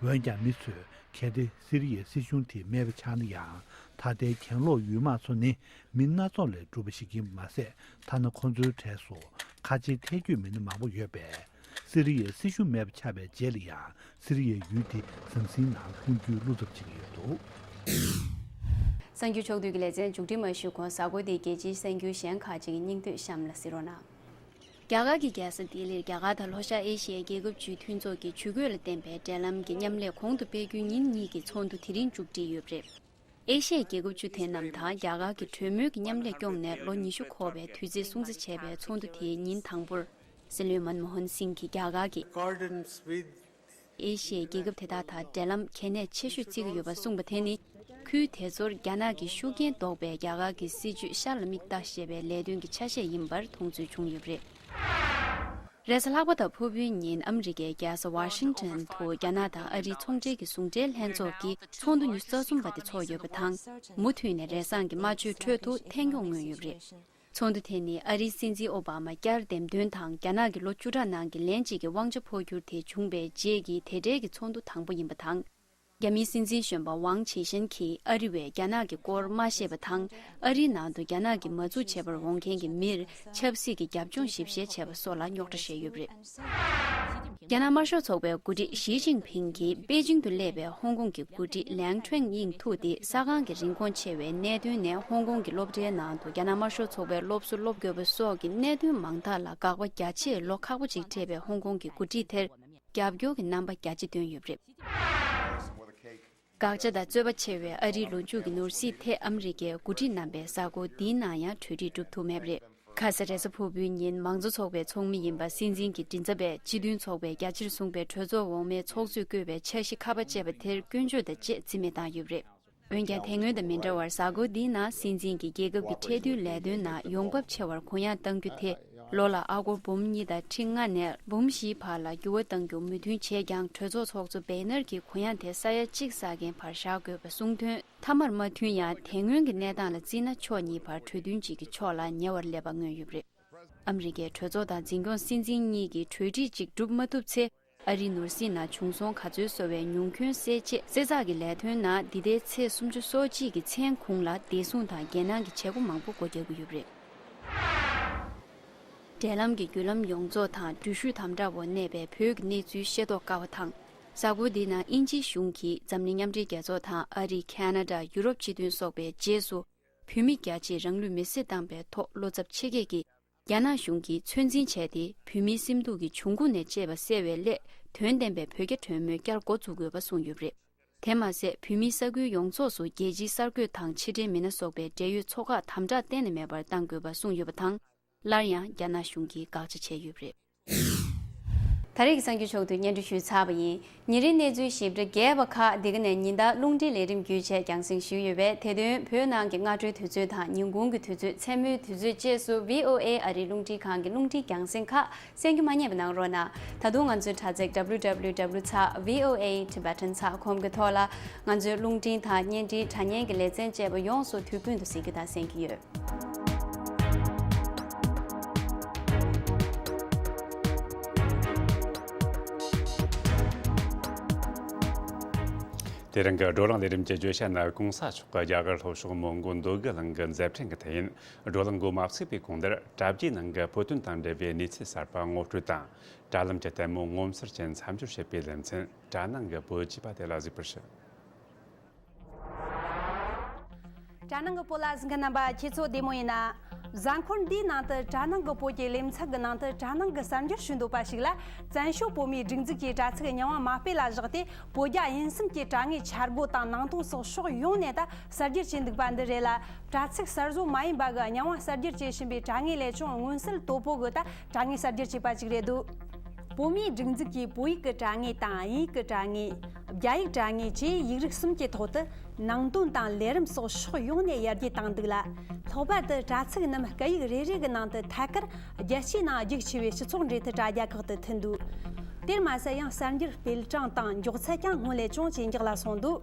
འོན་ཀྱང་མི་ཚོས་གལ་ཏེ་སི་རི་ཡའི་སྲིད་གཞུང་དེ་མེད་པ་ཆགས་ན་ཡང་། ད་ལྟའི་གྱེན་ལོག་ཡུལ་དམག་ཚོ་ནི་མི་སྣ་ཚོགས་ལས་གྲུབ་པ་ཞིག་ཡིན་པ་མ་ཟད། ཐ་ན་ཁོ་ཚོའི་གྲས་སུ་ཁ་ཆེའི་ཐལ་སྐྱོད་མི་སྣ་མང་པོ་ཡོད་པས། སི་རི་ཡའི་སྲིད་གཞུང་མེད་པ་ཆགས་པའི་རྗེས་ལ་ཡང་སི་རི་ཡའི་ཡུལ་དེ་ཟང་ཟིང་ནང་ལྷུང་རྒྱུའི་བློ་འཚབ་བྱེད་ཀྱི་ཡོད་འདུག་གསར་འགྱུར་ཕྱོགས་བསྡུས་ཀྱི་ལེ་ཚན་མཇུག་སྒྲིལ་མ་ཞུས་གོང་། གཟའ་འཁོར་འདིའི་རྒྱལ་སྤྱིའི་གསར་འགྱུར་གཞན་ཁག་ཅིག་གི་སྙིང་བསྡུས་གཤམ་ལ་གཟིགས་རོགས་གནང་། རྒྱ་གར་གྱི་རྒྱལ་ས་ལྡི་ལིར་རྒྱ་གར་དང་ལྷོ་ཤར་ཨེ་ཤི་ཡའི་རྒྱལ་ཁབ་བཅུའི་མཐུན་ཚོགས་ཀྱི་ཇུས་འགོད་ལ་བརྟེན་པའི་འབྲེལ་ལམ་གྱི་མཉམ་ལས་གོང་དུ་སྤེལ་རྒྱུའི་ཉིན་གཉིས་ཀྱི་ཚོགས་འདུ་དེ་རིང་མཇུག་སྒྲིལ་ཡོད་པ་རེད། ཨེ་ཤི་ཡའི་རྒྱལ་ཁབ་བཅུ་དེ་རྣམས་དང་རྒྱ་གར་གྱི་གྲོས་མོལ་གྱི་མཉམ་ལས་བསྐྱོངས་ནས་ལོ་ཉི་ཤུ་འཁོར་བའི་དུས་ཚིགས་སྲུང་བརྩི་བྱས་པའི་ཚོགས་འདུ་དེའི་ཉིན་དང་པོར། སྲིད་བློན་མན་མོ་ཧན་སིང་གིས་རྒྱ་གར་གྱི་Accordance with ཨེ་ཤི་ཡའི་རྒྱལ་ཁབ་དེ་དག་དང་འབྲེལ་ལམ་གལ་གནད་ཆེ་ཤོས་བརྩི་གི་ཡོད་པ་གསུངས་པ་དེ་ནི། ཁུལ་དེ་ཚོར་རྒྱ་ནག་གི་ཤུགས་རྐྱེན་ཟློག་པའི་རྒྱ་གར་གྱི་སྲིད་ཇུས་ཤར་ལ་མིག་ལྟ་ཞེས་པའི་ལས་དོན་གྱི་ཆ་ཤས་ཡིན་པར་མཐོང་ཚུལ་བྱུང་ཡོད་པ་རེད། རེས་གཟའ་ལྷག་པ་དང་ཕུར་བུའི་ཉིན་ཨ་མི་རི་ཀའི་རྒྱལ་ས་ཝ་ཤིང་ཊོན་དུ་རྒྱ་ནག་དང་ཨ་རིའི་ཚོང་འབྲེལ་གྱི་ཟུང་འབྲེལ་ལྷན་ཚོགས་ཀྱི་ཚོགས་འདུ་ཉི་ཤུ་རྩ་གསུམ་པ་དེ་ཚོགས་ཡོད་པ་དང་། མུ་མཐུད་ནས་རེས་གཟའ་གི་དམར་མཆོད་ཁྲོད་དུ་ཐད་མགྱོགས་མངོན་ཡོད་པ་རེད། ཚོགས་འདུ་དེ་ནི་ཨ་རིའི་སྲིད་འཛིན་ཨོ་བྷ་མ་བསྐྱར་འདེམས་ཐོན་དང་རྒྱ་ནག་གི་ལོ་བཅུ་ཕྲག་ནང་གི་ལན་གཅིག་གི་དབང་ཆ་འཕོ་འགྱུར་དེ་བྱུང་བའི་རྗེས་ཀྱི་དེ་འབྲེལ་གྱི་ཚོགས་འདུ་དང་པོ་ཡིན་པ་དང་། རྒྱ་མིའི་སྲིད་འཛིན་གཞོན་པ་ཝང་ཆི་ཤན་གྱིས་ཨ་རི་བས་རྒྱ་ནག་གི་སྐོར་མ་ཤེས་པ་དང་། ཨ་རིའི་ནང་དུ་རྒྱ་ནག་གི་མ་འཛུགས་བྱེད་པར་འོང་མཁན་གྱི་མིར་ཆབ་སྲིད་ཀྱི་རྒྱབ་ལྗོངས་ཞིབ་བཤེར་བྱས་པ་སོགས་ལ་རྙོག་དྲ་བཤད་ཡོད་པ་རེད། རྒྱ་ནག་དམར་ཤོག་ཚོགས་པའི་འགོ་ཁྲིད་ཞི་ཅིན་ཕིང་གིས་པེ་ཅིང་དུ་སླེབས་པའི་ཧོང་ཀོང་གི་འགོ་ཁྲིད་ལེང་ཁྲེང་དབྱིང་ཐུའུ་དེ་ས་ཁང་གི་རིན་གོང་ཆེ་བའི་གནད་དོན་ནས་ཧོང་ཀོང་གི་སློབ་གྲྭའི་ནང་དུ་རྒྱ་ནག་དམར་ཤོག་ཚོགས་པའི་སློབ་གསོ་སློབ་དགོས་པ་སོགས་ཀྱི་གནད་དོན་མང་དག་ལ་དགག་པ་རྒྱ་ཆེའི་ལོ་ཁག་པོ་ཅིག་འཕྲད་པའི་ཧོང་ཀོང་གི་འགོ་ཁྲིད་དེར་རྒྱབ་སྐྱོར་གྱི་རྣམ་པ་རྒྱ་ཆེ་བཏོན་ཡོད་པ་རེད། དགག་བྱ་དང་རྩོད་པ་ཆེ་བའི་ཨ་རིའི་ལོ་མཇུག་གི་ནོར་སྲིད་ཐད་ཨ་མི་རི་ཀའི་འགོ་ཁྲིད་རྣམ་པས་གཟའ་འཁོར་འདིའི་ནང་ཡང་གྲོས་འགྲིག་གྲུབ་ཐུབ་མེད་པ་རེད། ཁ་ས་རེས་གཟའ་ཕུར་བུའི་ཉིན་མང་གཙོ་ཚོགས་པའི་ཚོགས་མི་ཡིན་པ་སྲིད་འཛིན་གྱི་མགྲིན་ཚབ་པས་སྤྱི་མཐུན་ཚོགས་པའི་རྒྱ་ཆེར་བཟུང་བའི་གྲོས་ཚོགས་འོག་མའི་ཚོགས་གཙོས་བསྐོས་པའི་འཆར་གཞི་ཁ་པ་བཅད་པ་དེར་སྐྱོན་བརྗོད་དང་བཅས་རྩིས་མེད་བཏང་ཡོད་པ་རེད། འོན་ཀྱང་དེ་སྔོན་དང་མི་འདྲ་བར་གཟའ་འཁོར་འདིའི་ནང་སྲིད་འཛིན་གྱིས་རྒྱལ་ཁབ་ཀྱི་འཕྲལ་བསྟུན་ལས་དོན་ནང་ཡོང་འབབ་ཆེ་བར་གུ་ཡངས་གཏང་རྒྱུ་དེ་ལོ་ལ་ཨ་སྒོར་འབུམ་གཉིས་དང་ཁྲི་ལྔ་ནས་འབུམ་བཞིའི་བར་ལ་འགྱུར་བ་གཏང་རྒྱུ་མོས་མཐུན་བྱས་ཀྱང་གྲོས་ཚོགས་ཚོགས་གཙོ་བེ་ནར་གྱིས་གུ་ཡངས་དེ་ས་ཡ་གཅིག་བསགས་མཁན་བར་བཞག་དགོས་པ་གསུངས་དོན་མཐའ་མར་མ་མཐུན་ཡང་དེ་སྔོན་གྱི་གནས་སྟངས་ལ་བརྩིས་ན་ཕྱོགས་གཉིས་བར་གྲོས་མཐུན་གཅིག་གི་ཕྱོགས་ལ་ཉེ་བར་སླེབས་པ་མངོན་ཡོད་པ་རེད། ཨ་མི་རི་ཀའི་གྲོས་ཚོགས་དང་འཛིན་སྐྱོང་སྲིད་འཛིན་གཉིས་ཀྱིས་གྲོས་འགྲིག་ཅིག་སྒྲུབ་མ་ཐུབ་ཚེ། ཨ་རིའི་ནོར་སྲིད་ནང་བྱུང་སོང་ག་ཚོད་གསོ་བའི་ཉུང་སྐྱོན་སེལ་ཆེད་བསྲེ་ཚགས་ཀྱི་ལས་དོན་ནང་འདི་ཟླའི་ཚེས་སུམ་ཅུ་སོ་གཅིག་གི་མཚན་གུང་ལ་བདེ་སྲུང་དང་རྒྱལ་ནང་གི་བྱེད་སྒོ་མང་པོ་སྒོ་རྒྱག་གི་ཡོད་པ་རེད། འབྲེལ་ལམ་གྱི་བརྒྱུད་ལམ་ཡོངས་རྫོགས་དང་འགྲུལ་བཞུད་དམ་དྲག་འོག་གནས་པའི་བོད་ཀྱི་གནས་ཚུལ་ཤེས་རྟོགས་དཀའ་བ་དང་། གཟའ་འཁོར་འདིའི་ནང་དབྱིན་ཇིའི་གཞུང་གིས་འཛམ་གླིང་མཉམ་འབྲེལ་རྒྱལ་ཚོགས་དང་ཨ་རི། ཁ་ན་ཌ། ཡུ་རོབ་སྤྱི་མཐུན་སོགས་པའི་རྗེས་སུ། བོད་མི་རྒྱ་ཆེས་རང་ལུས་མེར་སྲེག་བཏང་པའི་ཐོག་བློ་འཚབ་ཆེ་སྐྱེད་ཀྱིས། རྒྱ་ནག་གཞུང་གིས་ཚོད་འཛིན་བྱས་ཏེ། བོད་མིའི་སེམས་སྡུག་གི་འབྱུང་ཁུངས་ནས་བཅད་པ་སེལ་བའི་སླད། དོན་ལྡན་པའི་བོད་རྒྱ་གྲོས་མོལ་བསྐྱར་འགོ་འཛུགས་དགོས་པ་གསུངས་ཡོད་པ་རེད། དེ་མ་ཟད། བོད་མིའི་ས་ཁུལ་ཡོངས་རྫོགས་སུ་རྒྱལ་སྤྱིའི་གསར་འགོད་དང་ཕྱི་འབྲེལ་མི་སྣ་སོགས་པའི་འབྲེལ་ཡོད་ཚོགས་ཁག་དམ་དྲག་གཏན་ནས་མེད་པར་གཏང་དགོས་པ་གསུངས་ཡོད་པ་དང་། སླར་ཡང་རྒྱ་ནག་གཞུང་གིས་དགག་བྱ་བྱས་ཡོད་པ་རེད། ད་རེས་ཀྱི་གསར་འགྱུར་ཕྱོགས་བསྡུས་སྙན་སྒྲོན་ཞུས་ཚར་བ་ཡིན། ཉིན་རེའི་གནས་ཚུལ་ཞིབ་ཕྲ་རྒྱས་པ་ཁག་འདི་ག་ནས་ཉིན་ལྟར་རླུང་འཕྲིན་ལས་རིམ་བརྒྱུད་བཅས་རྒྱང་སྲིང་ཞུས་ཡོད་པས། དེ་དོན་བོད་ནང་གི་སྔ་དྲོའི་དུས་ཚོད་དང་ཉིན་གུང་གི་དུས་ཚོད། མཚན་མོའི་དུས་ཚོད་བཅས་སུ་V O A ཨ་རིའི་རླུང་འཕྲིན་ཁང་གི་རླུང་འཕྲིན་རྒྱང་སྲིང་ཁག་གསན་རྒྱུ་མ་བསྙེལ་བ་གནང་རོགས་གནང་། ད་དུང་ང་ཚོའི་དྲ་ཚིགས་W W W ཚེག་V O A Tibetan ཚེག་com གི་ཐོག་ལ་ང་ཚོའི་རླུང་འཕྲིན་དང་བརྙན་འཕྲིན་དྲ་བརྙན་གྱི་ལེ་ཚན་བཅས་པ་ཡོངས་སུ་དུས་ཀུན་ཏུ་གཟིགས་རྒྱུ་དང་གསན་རྒྱུ་ཡོད། དེ་རིང་གི་བགྲོ་གླེང་ལས་རིམ་གྱི་བརྗོད་བྱ་ནི་གོང་ས་མཆོག་གི་རྒྱ་གར་ལྷོ་ཕྱོགས་མོན་གྷོ་འདོད་རྒུ་གླིང་གི་མཛད་འཕྲིན་གྱི་ཐད་ཡིན། བགྲོ་གླེང་འགོ་མ་ཚུགས་པའི་གོང་དེར་དྲ་རྒྱའི་ནང་གི་བོད་དོན་དང་འབྲེལ་བའི་གནས་ཚུལ་གསར་པ་ངོ་སྤྲོད་དང་། དྲ་ལམ་གྱི་ལྟད་མོ་ངོ་མཚར་ཅན་མཚམས་སྦྱོར་བྱེད་པའི་ལེ་ཚན། དྲ་ནང་གི་བོད་ཅེས་པ་དེ་ལ་གཟིགས་པར་ཞུ། དྲ་ནང་གི་བོད་ལ་གཟིགས་མཁན་རྣམ་པ་ཁྱེད་ཚོ་བདེ་མོ་ཡིན་ན། གཟའ་འཁོར་འདིའི་ནང་དུ་དྲ་ནང་གི་བོད་ཀྱི་ལེ་ཚན་གྱི་ནང་དུ་དྲ་ནང་གི་གསར་འགྱུར་ཞུ་འདོད་པ་ཞིག་ལ། བཙན་བྱོལ་བོད་མིའི་སྒྲིག་འཛུགས་ཀྱི་དྲ་ཚིགས་རྙིང་བ་མ་སྤེལ་ལ་བཞག་སྟེ། བོད་རྒྱ་དབྱིན་གསུམ་གྱི་དྲ་ངོས་འཆར་སྒོ་དང་ནང་དོན་སོགས་ཕྱོགས་ཡོངས་ནས་ད་གསར་བསྒྱུར་བྱས་འདུག་པ་འདི་རེད་ལ། དྲ་ཚིགས་གསར་བཟོ་མ་ཡིན་པ་གི་རྙིང་བ་གསར་བསྒྱུར་བྱེད་བཞིན་པའི་དྲ་ངོས་ལས་ཀྱང་མངོན་གསལ་དོད་པོ་གི་ད་དྲ་ངོས་གསར་བསྒྱུར་བྱས་པ་ཅིག་རེད་འདུག་བོད་མིའི་སྒྲིག་འཛུགས་ཀྱིས་བོད་ཡིག་གི་དྲ་ངོས་དང་དབྱིན་ཡིག་གི་དྲ་ངོས། རྒྱ་ཡིག་དྲ་ངོས་བཅས་ཡིག་རིགས་གསུམ་གྱི་ཐོག་ཏུ་ནང་དོན་དང་ལས་རིམ་སོགས་ཕྱོགས་ཡོངས་ནས་ཡར་རྒྱས་བཏང་འདུག་ལ། ལྷག་པར་དུ་དྲ་ཚིགས་རྣམས་སྐད་ཡིག་རེ་རེ་གི་ནང་དུ་ཐད་ཀར་རྒྱལ་སྤྱིའི་ནང་རྒྱུགས་ཆེ་བའི་སྤྱི་ཚོགས་འབྲེལ་མཐུད་དྲ་རྒྱ་ཁག་ཏུ་ཐོན་འདུག་དེར་མ་ཟད་ཡང་གསར་འགྱུར་སྤེལ་གྲངས་དང་མགྱོགས་ཚད་ཀྱང་སྔོན་ལས་ཅུང་ཇེ་མགྱོགས་ལ་སོང་འདུག་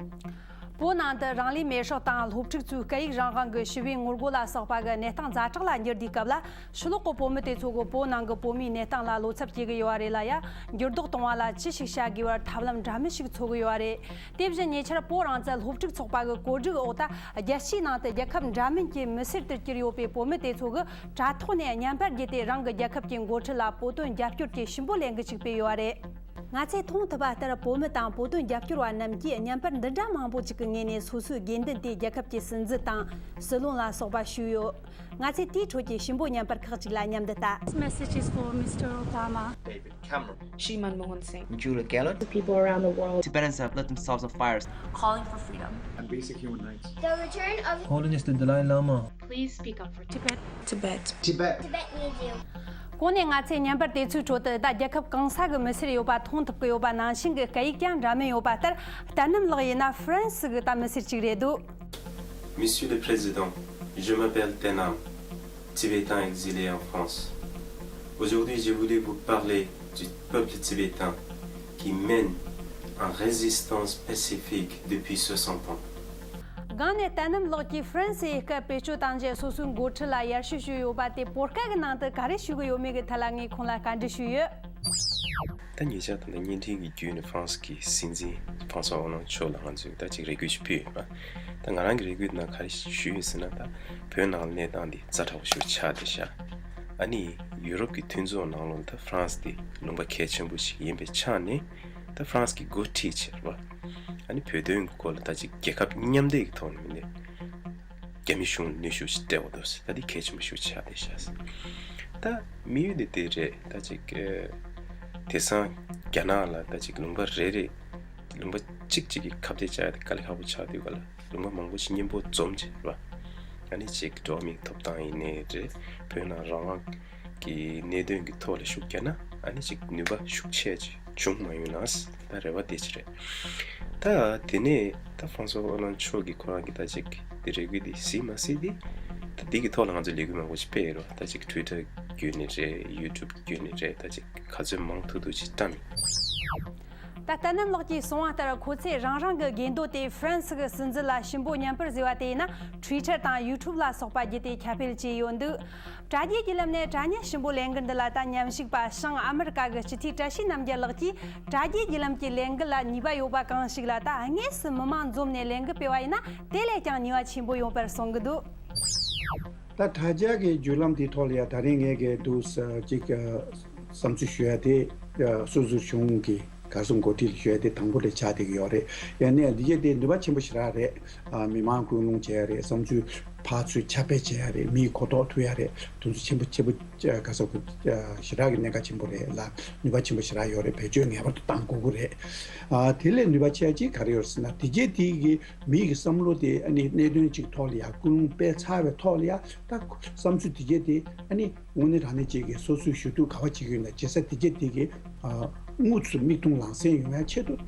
བོད་ནང་དུ་རང་ལུས་མེར་སྲེག་དང་སློབ་ཕྲུག་ཚོའི་སྐད་ཡིག་རང་དབང་གི་ཞི་བའི་ངོ་རྒོལ་ལ་སོགས་པ་གི་གནས་སྟངས་ཛ་དྲག་ལ་འགྱུར་དུས་སྐབས་ལ། ཕྱི་ལོགས་ཀྱི་བོད་མི་དེ་ཚོ་གིས་བོད་ནང་གི་བོད་མིའི་གནས་སྟངས་ལ་བློ་འཚབ་སྐྱེ་གི་ཡོད་རེད་ལ། ཡ་འགྱུར་ལྡོག་གཏོང་བ་ལ་ཅི་ཞིག་བྱ་དགོས་པར་ཐབས་ལམ་འདྲ་མིན་ཞིག་འཚོལ་གི་ཡོད་རེད། དེ་བཞིན་ཉེ་ཆར་བོད་རང་བཙན་སློབ་ཕྲུག་ཚོགས་པ་གི་གོ་སྒྲིག་འོག་ད་རྒྱལ་སྤྱིའི་ནང་དུ་རྒྱལ་ཁབ་འདྲ་མིན་གྱི་མི་སེར་དུ་གྱུར་ཡོད་པའི་བོད་མི་དེ་ཚོ་གིས་དྲ་ཐོག་ནས་བརྙན་པར་བརྒྱུད་དེ་རང་གི་རྒྱལ་ཁབ་ཀྱི་འགོ་ཁྲིད་ལ་བོད་དོན་རྒྱབ་སྐྱོར་གྱི་ཞུ་འབོད་ལེན་གི་བཅུག་པའི་ཡོད་རེད། ང་ཚོས་མཐོང་ཐུབ་པ་ལྟར། བོད་མི་དང་བོད་དོན་རྒྱབ་སྐྱོར་བ་རྣམས་ཀྱིས་བརྙན་པར་འདི་འདྲ་མང་པོ་ཅིག་གི་ངོས་ནས་སོ་སོའི་དགོས་འདུན་དེ་རྒྱལ་ཁབ་ཀྱི་སྲིད་འཛིན་དང་སྲིད་བློན་ལ་སོགས་པ་ཞུས་ཡོད། ང་ཚོས་དེའི་ཁྲོད་ཀྱི་ཞིམ་པོ་བརྙན་པར་ཁག་ཅིག་ལ་མཉམ་དུ་ལྟ། This message is for Mister Obama. David Cameron. Xi Manuhan Singh. Julia Gillard. The people around the world. Tibetans have lit themselves on fire. Calling for freedom. And basic human rights. The return of Holiness the Dalai Lama. Please speak up for Tibet. Tibet. Tibet. Tibet needs you. གོང་ནས་ང་ཚོས་བརྙན་པར་དེ་ཚོའི་ཁྲོད་དུ་ད་རྒྱལ་ཁབ་གང་ས་གི་མི་སེར་ཡོད་པ་མཐོང་ཐུབ་ཀྱི་ཡོད་པ་ནང་བཞིན་གྱི་སྐད་ཡིག་ཀྱང་འདྲ་མིན་ཡོད་པ་ལྟར། བསྟན་རྣམ་ལགས་ཡིན་ན་ཧྥ་རན་སི་གི་ད་མི་སེར་ཅིག་རེད་འདུག Monsieur le Président, je m'appelle Tenam, Tibétain exilé en France. Aujourd'hui, je voulais vous parler du peuple tibétain qui mène une résistance pacifique depuis soixante ans. སྒང་ནས་བསྟན་རྣམ་ལགས་ཀྱིས་ཧྥ་རན་སིའི་སྐད་བེད་སྤྱོད་བཏང་རྗེས་སོ་སོའི་འགོ་ཁྲིད་ལ་ཡར་ཞུ་ཞུས་ཡོད་པ་དེ་བོད་སྐད་ཀྱི་ནང་དུ་ག་རེ་ཞུ་གི་ཡོད་མེད་ཀྱི་ཐད་ལ་ངས་ཁོང་ལ་བཀའ་འདྲི་ཞུས་ཡོད། ད་ཉེ་ཆར་ད་ལྟ་བརྙན་འཕྲིན་གྱི་བརྒྱུད་ནས་ཧྥ་རན་སི་གི་སྲིད་འཛིན་ཧྥ་རན་སུ་ཨོ་ལན་མཆོག་ལ་ང་ཚོས་ད་ཅིག་རེ་སྐུལ་ཞིག་ཕུལ་ཡོད་པ། ད་ང་རང་གི་རེ་སྐུལ་ནང་ག་རེ་ཞུས་ཡོད་ཟེར་ན། ད་བོད་ནང་གནས་སྟངས་འདི་ཛ་དྲག་པོ་ཞིག་ཆགས་བསྡད་ཤག་ཨ་ནི་ཡུ་རོབ་ཀྱི་མཐུན་ཚོགས་ནང་ལོགས་ད་ཧྥ་རན་སི་དེ་ལུང་པ་གལ་ཆེན་པོ་ཞིག་ཡིན་པའི་ཆ་ནས། ད་ཧྥ་རན་སི་གི་འགོ་ཁྲིད་ཆེ་བ། ཨ་ནི་བོད་དོན་གྱི་སྐོར་ལ་ད་ཅིག་རྒྱལ་ཁབ་མཉམ་འདེགས་ཀྱི་ཐོག་ནས་མིན་ནས། རྒྱ་མི་གཞུང་ལ་གནོན་ཤུགས་ཤིག་སྤྲད་པ་འདུག་ཟེར། ད་འདི་གལ་ཆེན་པོ་ཞིག་ཆགས་བསྡད་ཤག་ཟེར། ད་དམིགས་ཡུལ་འདི་དེ་རེད། ད་ཅིག་ཨ། དེང་སང་རྒྱ་ནག་ལ་ད་ཅིག་ལུང་པ་རེ་རེ། ལུང་པ་གཅིག་གཅིག་གི་ཁ་གཏད་བཅག་ཡ་དེ་དཀའ་ལས་ཁག་པོ་ཆགས་དུས་ག་ལ། ལུང་པ་མང་པོ་ཞིག་མཉམ་པོ་འཛོམས་བྱས་རེད་པ། ཨ་ནི་ཅིག་འགྲོ་བ་མིའི་ཐོབ་ཐང་ཡིན་ནའི་རེད། བོད་ནང་རང་དབང་གི་གནད་དོན་གྱི་ཐོག་ལ་ཤུགས་རྒྱག་ན། ཨ་ནི་ཅིག་ནུས་པ་ཤུགས་ཆེ་ཅིག་བྱུང་མ་ཡོང་ན་ཟེར། ད་རེ་བ་དེ་ཅིག་རེད། ད་དེ་ནས་ད་ཧྥ་རན་སུ་ཨོ་ལན་མཆོག་གིས་ཁོ་རང་གི་ད་ཅིག་དེ་རེ་སྐུལ་དེ་གཟིགས་མ་གཟིགས་དེ། ད་དེ་གི་ཐོག་ལ་ང་ཚོས་ལས་འགུལ་མང་པོ་ཞིག་སྤེལ་ཡོད་རེད་པ། ད་ཅིག་ཊུའི་ཊར་བརྒྱུད་ནས་རེད། ཡུ་ཊུབ་བརྒྱུད་ནས་རེད། ད་ཅིག་ག་ཚོད་མང་ཐུབ་ཐུབ་ཅིག་བཀྲམ་ཡིན། ད་བསྟན་རྣམ་ལགས་ཀྱིས་གསུངས་པ་ལྟར། ཁོ་ཚོས་རང་རང་གི་དགོས་འདུན་དེ་ཧྥ་རན་སི་གི་སྲིད་འཛིན་ལ་ཞིམ་པོ་བརྙན་པར་བཟོས་པ་དེ་ཡིན་ན། ཊུའི་ཊར་དང་ཡུ་ཊུབ་ལ་སོགས་པ་བརྒྱུད་དེ་ཁྱབ་སྤེལ་བྱས་ཡོད་འདུག་དྲ་རྒྱའི་བརྒྱུད་ལམ་ནས་དྲ་བརྙན་ཞིམ་པོ་ལས་འགུལ་འདི་ལ་ད་མཉམ་ཞུགས་པ་བྱང་ཨ་མི་རི་ཀ་གི་སྤྱི་འཐུས་བཀྲ་ཤིས་རྣམ་རྒྱལ་ལགས་ཀྱིས། དྲ་རྒྱའི་བརྒྱུད་ལམ་གྱི་ལས་འགུལ་ལ་ནུས་པ་ཡོད་པ་གང་ཞིག་ལ། ད་དངོས་སུ་མི་མང་འཛོམས་ནས་ལས་འགུལ་སྤེལ་བ་ཡིན་ན། དེ་ལས་ཀྱང་ནུས་པ་ཆེན་པོ་ཡོང་བར་གསུང་གི་འདུག་ད་དྲ་རྒྱ་གི་བརྒྱུད་ལམ་དེའི་ཐོག་ལ་ཡ་ད་རིང་ངས་གི་འདུག་ཅིག་བསམ་ཚུལ་ཞུ་ཡ་དེ། སོ་སོའི་གཞུང་གི་གར་སོང་འགོ་ཁྲིད་ལ་ཞུ་ཡ་དེ་དང་པོ་ལ་ཆགས་བསྡད་ཀྱི་ཡོད་རེད། ཡང་ན་འདི་གས་དེ་ནུས་པ་ཆེན་པོ་ཞེ་དྲག་རེད། ཨ། མི་མང་སྐུལ་སློང་བྱེད་ཡ་རེད། བསམ་ཚུལ་ཕར་ཚུར་ཁྱབ་སྤེལ་བྱེད་ཡ་རེད། མིའི་གོ་རྟོགས་ཐུབ་ཡ་རེད། དེ་ཚོ་ཆེན་པོ་ཆེན་པོ་ག་ས་གོ་ཞེ་དྲག་གི་གནད་འགག་ཆེན་པོ་རེད་ལ། ནུས་པ་ཆེན་པོ་ཞེ་དྲག་ཡོད་རེད། བེད་སྤྱོད་ངེས་པར་དུ་གཏང་དགོས་ཀྱི་རེད། ཨ། དེ་ལས་ནུས་པ་ཆེ་ཅིག་ག་རེ་ཡོད་ཟེར་ན། དེ་གས་དེ་གི་མི་གི་བསམ་བློ་དེ་ཨ་ནི་གནད་དོན་ཅིག་ཐོག་ལ་ཡ་ཀུན་སློང་སྤེལ་ཚར་བའི་ཐོག་ལ་ཡ། ད་བསམ་ཚུལ་དེ་གས་དེ་ཨ་ནི་དངོས་གནས་དྲང་གནས་ཅིག་གི་སོ་སོའི་ཞུ་གཏུག་ག་བ་བྱེད་ཀྱི་ཡོད་ན་བྱེད་ས་དེ་གས་དེ་གི། ཨ། དངོས་སུ་མིག་མཐོང་ལག་ཟིན་ཡོང་ཡ་ཆེད་དུ། ད།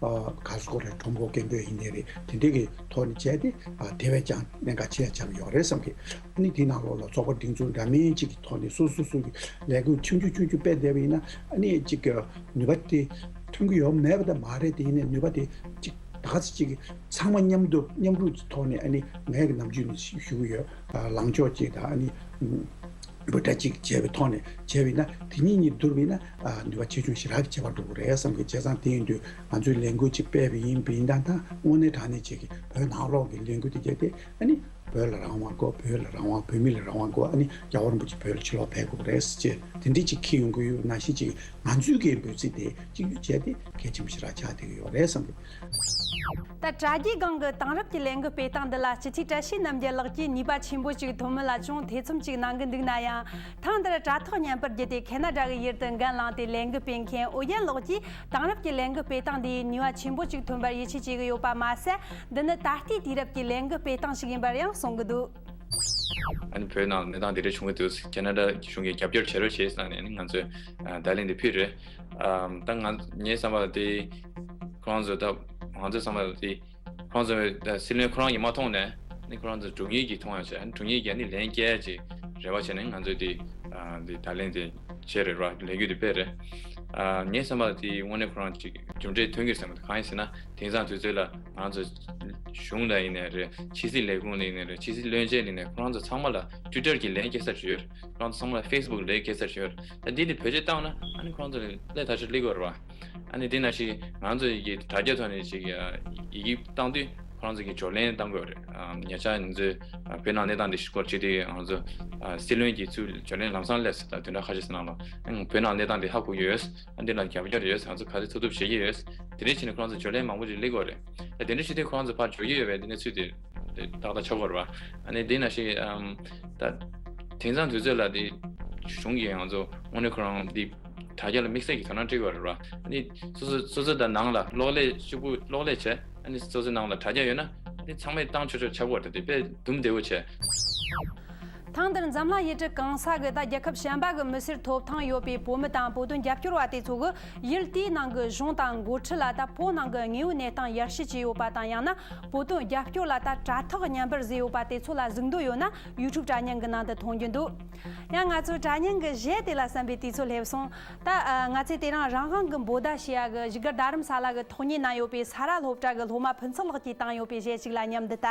ཨ། ག་ཟེར་དགོས་རེད། ཁྲོམ་སྐོར་སྐད་འབོད་ཡིན་ནའི་རེད། དེ་འདྲས་ཀྱི་ཐོག་ནས་བྱས་ཏེ། ཨ། དེ་བས་ཀྱང་གནད་འགག་ཆེ་ཆགས་ཡོད་རེད་བསམ་གི། ཨ་ནི་དེའི་ནང་ལོགས་ལ་ཚོགས་པ་སྒྲིག་འཛུགས་འདྲ་མིན་ཅིག་གི་ཐོག་ནས་སོ་སོ་སོ་གི་ལས་འགུལ་ཆུང་ཆུང་ཆུང་ཆུང་སྤེལ་བསྡད་པ་ཡིན་ན། ཨ་ནི་ཅིག་གི་ནུས་པ་དེ་ཐོན་གྱི་ཡོད་མེད་པ་ད་མ་རེད། དེ་ཡིན་ནའི་ནུས་པ་དེ་ཅིག་ད་ག་ཚོད་ཅིག་གི་ཚང་མ་མཉམ་དུ་མཉམ་རུབ་ཀྱི་ཐོག་ནས། ཨ་ནི་ངས་ཀྱི་ནམ་རྒྱུན་ནས་ཞུ་གི་ཡོད། ཨ། ལངས་ཕྱོགས་ཅིག་དང་། ཨ་ནི་འབོད་སྒྲ་ཅིག་བྱས་པའི་ཐོག་ནས་བྱས་པ་ཡིན་ན། དེ་གཉིས་གཉིས་བསྡུར་བ་ཡིན་ན། ཨ། ནུས་པ་ཆེ་ཆུང་ཞེ་དྲག་གི་ཁྱད་པར་འགྲོ་གི་རེད་བསམ་གི། བྱས་ཙང་དེ་ཡིན་དུས་ང་ཚོས་ལས་འགུལ་ཅིག་སྤེལ་བ་ཡིན་པ་ཡིན་ན། ད་དངོས་གནས་དྲང་གནས་ཅིག་གི་བོད་ནང་ལོགས་ཀྱི་ལས་འགུལ་དེ་བྱས་ཏེ། ཨ་ནི་བོད་ལ་རང་དབང་དགོས། བོད་ལ་རང་དབང་། བོད་མི་ལ་རང་དབང་དགོས། ཨ་ནི་རྒྱལ་བ་རིན་པོ་ཆེ་བོད་ལ་ཕྱིར་ལོག་ཕེབས་དགོས་རེད་ཟེར་ཅིག་དེ་འདྲས་ཅིག་འཁྱེར་ཡོང་གི་ཡོད་ནང་བཞིན་ཅིག་ང་ཚོའི་གི་འབོད་ཚིག་དེ་གཅིག་གྱུར་བྱས་ཏེ་གལ་ཆེན་པོ་ཞེ་དྲག་ཆགས་བསྡད་ཀྱི་ཡོད་རེད་བསམ་གི། ད་དྲ་རྒྱའི་སྒང་གི་དེང་རབས་ཀྱི་ལས་འགུལ་སྤེལ་སྟངས་འདི་ལ་སྤྱི་འཐུས་བཀྲ་ཤིས་རྣམ་རྒྱལ་ལགས་ཀྱིས་ནུས་པ་ཆེན་པོ་ཅིག་ཐོན་མིན་ལ་ཅུང་ཐེ་ཚོམ་ཅིག་གནང་གི་འདུག་ན་ཡང་། ཐེངས་འདིར་དྲ་ཐོག་བརྙན་པར་བརྒྱུད་དེ་ཁེ་ན་ཌ་གི་ཡུལ་དུ་འགན་བླངས་ཏེ་ལས་འགུལ་སྤེལ་མཁན་ཨོ་རྒྱན་ལགས་ཀྱིས་དེང་རབས་ཀྱི་ལས་འགུལ་སྤེལ་སྟངས་འདིས་ནུས་པ་ཆེན་པོ་ཅིག་ཐོན་པར་ཡིད་ཆེས་བྱེད་ཀྱི་ཡོད་པ་མ་ཟད། འདི་ནི་ད་ལྟའི་དུས་རབས་ཀྱི་ལས་འགུལ་སྤེལ་སྟངས་ཤིག་ཡིན་པར་ཡང་གསུང་གི་འདུག་ཨ་ནི་བོད་ནང་གནས་སྟངས་འདི་འདྲ་བྱུང་གི་འདུག་ཁེ་ན་ཌ་གཞུང་གིས་རྒྱབ་སྐྱོར་བྱེད་རོགས་བྱེད་ཟེར་ནས་ནི་ང་ཚོས་བརྡ་ལན་འདི་ཕུལ་རེད། ཨམ། ད་ང་ངའི་བསམ་པ་ལ་དེ་ཁོ་རང་ཚོ་ད་ང་ཚོའི་བསམ་པ་ལ་དེ་ཁོ་རང་ཚོ་ད་སྲིད་བློན་ཁོ་རང་གིས་མ་མཐོང་ནས་ནི་ཁོ་རང་ཚོ་དྲུང་ཡིག་གིས་མཐོང་ཡ་བྱས། དྲུང་ཡིག་གིས་ནི་ལན་བསྐྱལ་ཡ་ཅིག་རེ་བ་བྱས་ནས་ང་ཚོས་དེ་ཨ་དེ་བརྡ་ལན་དེ་བྱས་རེད་བ། ལས་འགུལ་དེ་སྤེལ་རེད། ཨ་ངའི་བསམ་པ་ལ་དེ་དངོས་གནས་ཁོ་རང་ཅིག་རྒྱུ་འབྲས་ཐོན་གྱི་རེད་བསམ་གི་འདུག་གང་ཡིན་ཟེར་ན། དེང་སང་དུས་ཚོད་ལ་ང་ཚོ་གཞུང་ལ་ཡིན་ནའི་རེད། ཕྱི་སྲིད་ལས་ཁུངས་ལ་ཡིན་ནའི་རེད། ཕྱི་སྲིད་བློན་ཆེན་ལ་ཡིན་ནའི་ཁོ་རང་ཚོ་ཚང་མ་ལ་ཊུའི་ཊར་གྱི་ལན་སྐྱེལ་ས་ཞིག་ཡོད་རེད། ཁོ་རང་ཚོ་ཚང་མ་ལ་ཕེ་སི་བུག་ལན་སྐྱེལ་ས་ཞིག་ཡོད་རེད། ད་འདི་ནི་བེད་སྤྱོད་བཏང་ན་ཨ་ནི་ཁོ་རང་ཚོ་ལ་ལས་ཐག་ཆོད་སླེབས་ཀྱི་ཡོད་རེད་བ། ཨ་ནི་འདི་ནང་བཞིན་ང་ཚོ་ཡི་གེ་དྲ་རྒྱ་ཐོག་ནས་ཅིག་ཡི་གེ་བཏང་དུས་ ཁོ་རང་ཚོ་གིས་བགྲོ་གླེང་གཏང་དགོས་རེད། ཨ་ཉེ་ཆར་ང་ཚོས་ཨ་བོད་ནང་གནས་སྟངས་འདི་སྐོར་བྱས་དུས་ང་ཚོ་ཨ་སྲིད་བློན་གྱིས་ཚུར་བགྲོ་གླེང་ལམ་སང་སླེབས་སོང་། ད་བདུན་ཕྲག་ཁ་ཤས་ཤིག་ནང་ལ་ཨང་བོད་ནང་གནས་སྟངས་འདི་ཧ་གོ་གི་ཡོད། ཨ་འདི་ལ་རྒྱབ་སྐྱོར་ཡོད། ང་ཚོ་ག་ཚོད་ཐུབ་ཐུབ་བྱེད་ཀྱི་ཡོད། དེ་འདྲ་བྱས་ནས་ཁོ་རང་ཚོ་བགྲོ་གླེང་མང་པོ་ཅིག་སླེབས་ཀྱི་ཡོད་རེད། ད་དེ་འདྲ་བྱེད་དུས་ཁོ་རང་ཚོ་ཕར་འགྲོ་གི་ཡོད་པས། འདི་གནས་ཚུལ་དེ་དེ་ཏག་ཏག་ཆགས་ཀྱི་ཡོད་རེད་པ། ཨ་ནི་འདི་ནང་བཞིན་ཨམ་ད་དེང་སང་དུས་ཚོད་ལ་འདི་གཞུང་གིས་ང་ཚོ་དངོས་གནས་ཁོ་རང་འདི་དྲ་རྒྱ་ལ་དམིགས་བསལ་གྱི་དོ་སྣང་སྤྲད་ཀྱི་ཡོད་རེད་པ། ཨ་ནི་སོ་སོ་སོ་སོ་དང་ནང་ལ་གློག་ཀླད་ཤོག་བུ་གློག་ཀླད་བྱས། ཨ་ནི་སོ་སོའི་ནང་ལ་དྲ་རྒྱ་ཡོད་ན་ཨ་ནི་ཚང་མས་བཏང་ཆོག་ཆོག་ཆགས་ཀྱི་ཡོད་རེད། དེ་དཔེ་དུམ་བདེ་བོ་བྱས། ཐེངས་འདིར་འཛམ་གླིང་ཡུལ་གྲུ་གང་ས་གི་དང་རྒྱལ་ཁབ་གཞན་པ་གི་མི་སེར་ཐོབ་ཐང་ཡོད་པའི་བོད་མི་དང་བོད་དོན་རྒྱབ་སྐྱོར་བ་དེ་ཚོ་གིས་ཡུལ་དེའི་ནང་གི་གཞུང་དང་འགོ་ཁྲིད་ལ་ད་བོད་ནང་གི་དངོས་ཡོད་གནས་སྟངས་ཡར་ཞུ་བྱས་ཡོད་པ་དང་། ཡང་ན་བོད་དོན་རྒྱབ་སྐྱོར་ལ་ད་དྲ་ཐག་ཉེ་འབར་བཟོས་ཡོད་པ་དེ་ཚོ་ལ་གཟིགས་འདོད་ཡོད་ན་ཡུ་ཊུབ་དྲ་བརྙན་གི་ནང་དུ་མཐོང་རྒྱུ་འདུག། ཡང་ང་ཚོ་དྲ་བརྙན་གི་གཞས་དེ་ལ་བསམ་པའི་དུས་ཚོད་སླེབས་སོང་། ད་ཨ་ང་ཚོས་དེ་རིང་རང་དབང་གི་འབོད་བརྡ་ཞུ་ཡ་གི་བཞུགས་སྒར་རྡ་རམ་ས་ལ་གི་ཐོག་མཉེ་ན་ཡོད་པའི་ས་རཱ་སློབ་གྲྭ་གི་སློབ་མ་ཕུན་ཚོགས་ལགས་ཀྱིས་བཏང་ཡོད་པའི་གཞས་ཅིག་ལ་མཉམ་དུ་ལྟ།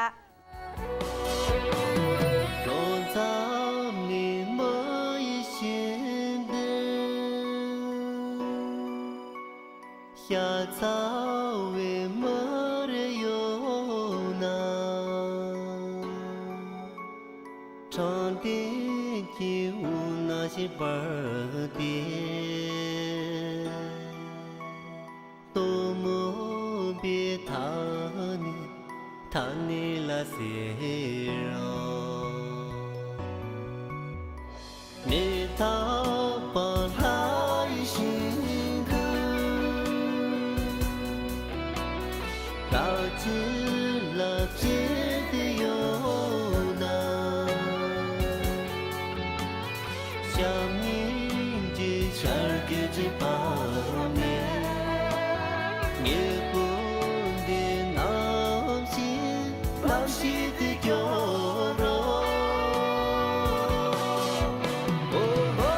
ལོ་མཚམས་ནས་མ་ཡི་ཤིང་འདིར། ཤ་ཚ་བའི་མི་རེ་ཡོད་ན། དྲང་བདེན་གྱི་འོ་ན་ཞིག་འབར་ཏེ། སྟོན་མོ་པའི་མཐའ་ནས་མཐའ་ནས་ལ་ཟེར་རོ། མེ་ཐག་པ་ལྷ་ཡི་ཤིང་ཁུ། ལ་ཅི་ལ་ཅི་དེ་ཡོད་ན། ཞབས་གཉིས་ཀྱི་ཤར་གྱི་རྗེས་ཕར་ནས། ངའི་སྐུ་འདི་ནམ་ཞིག་ནམ་ཞིག་དེ་སྐྱོ་རོ། ཨོ་ཧོ།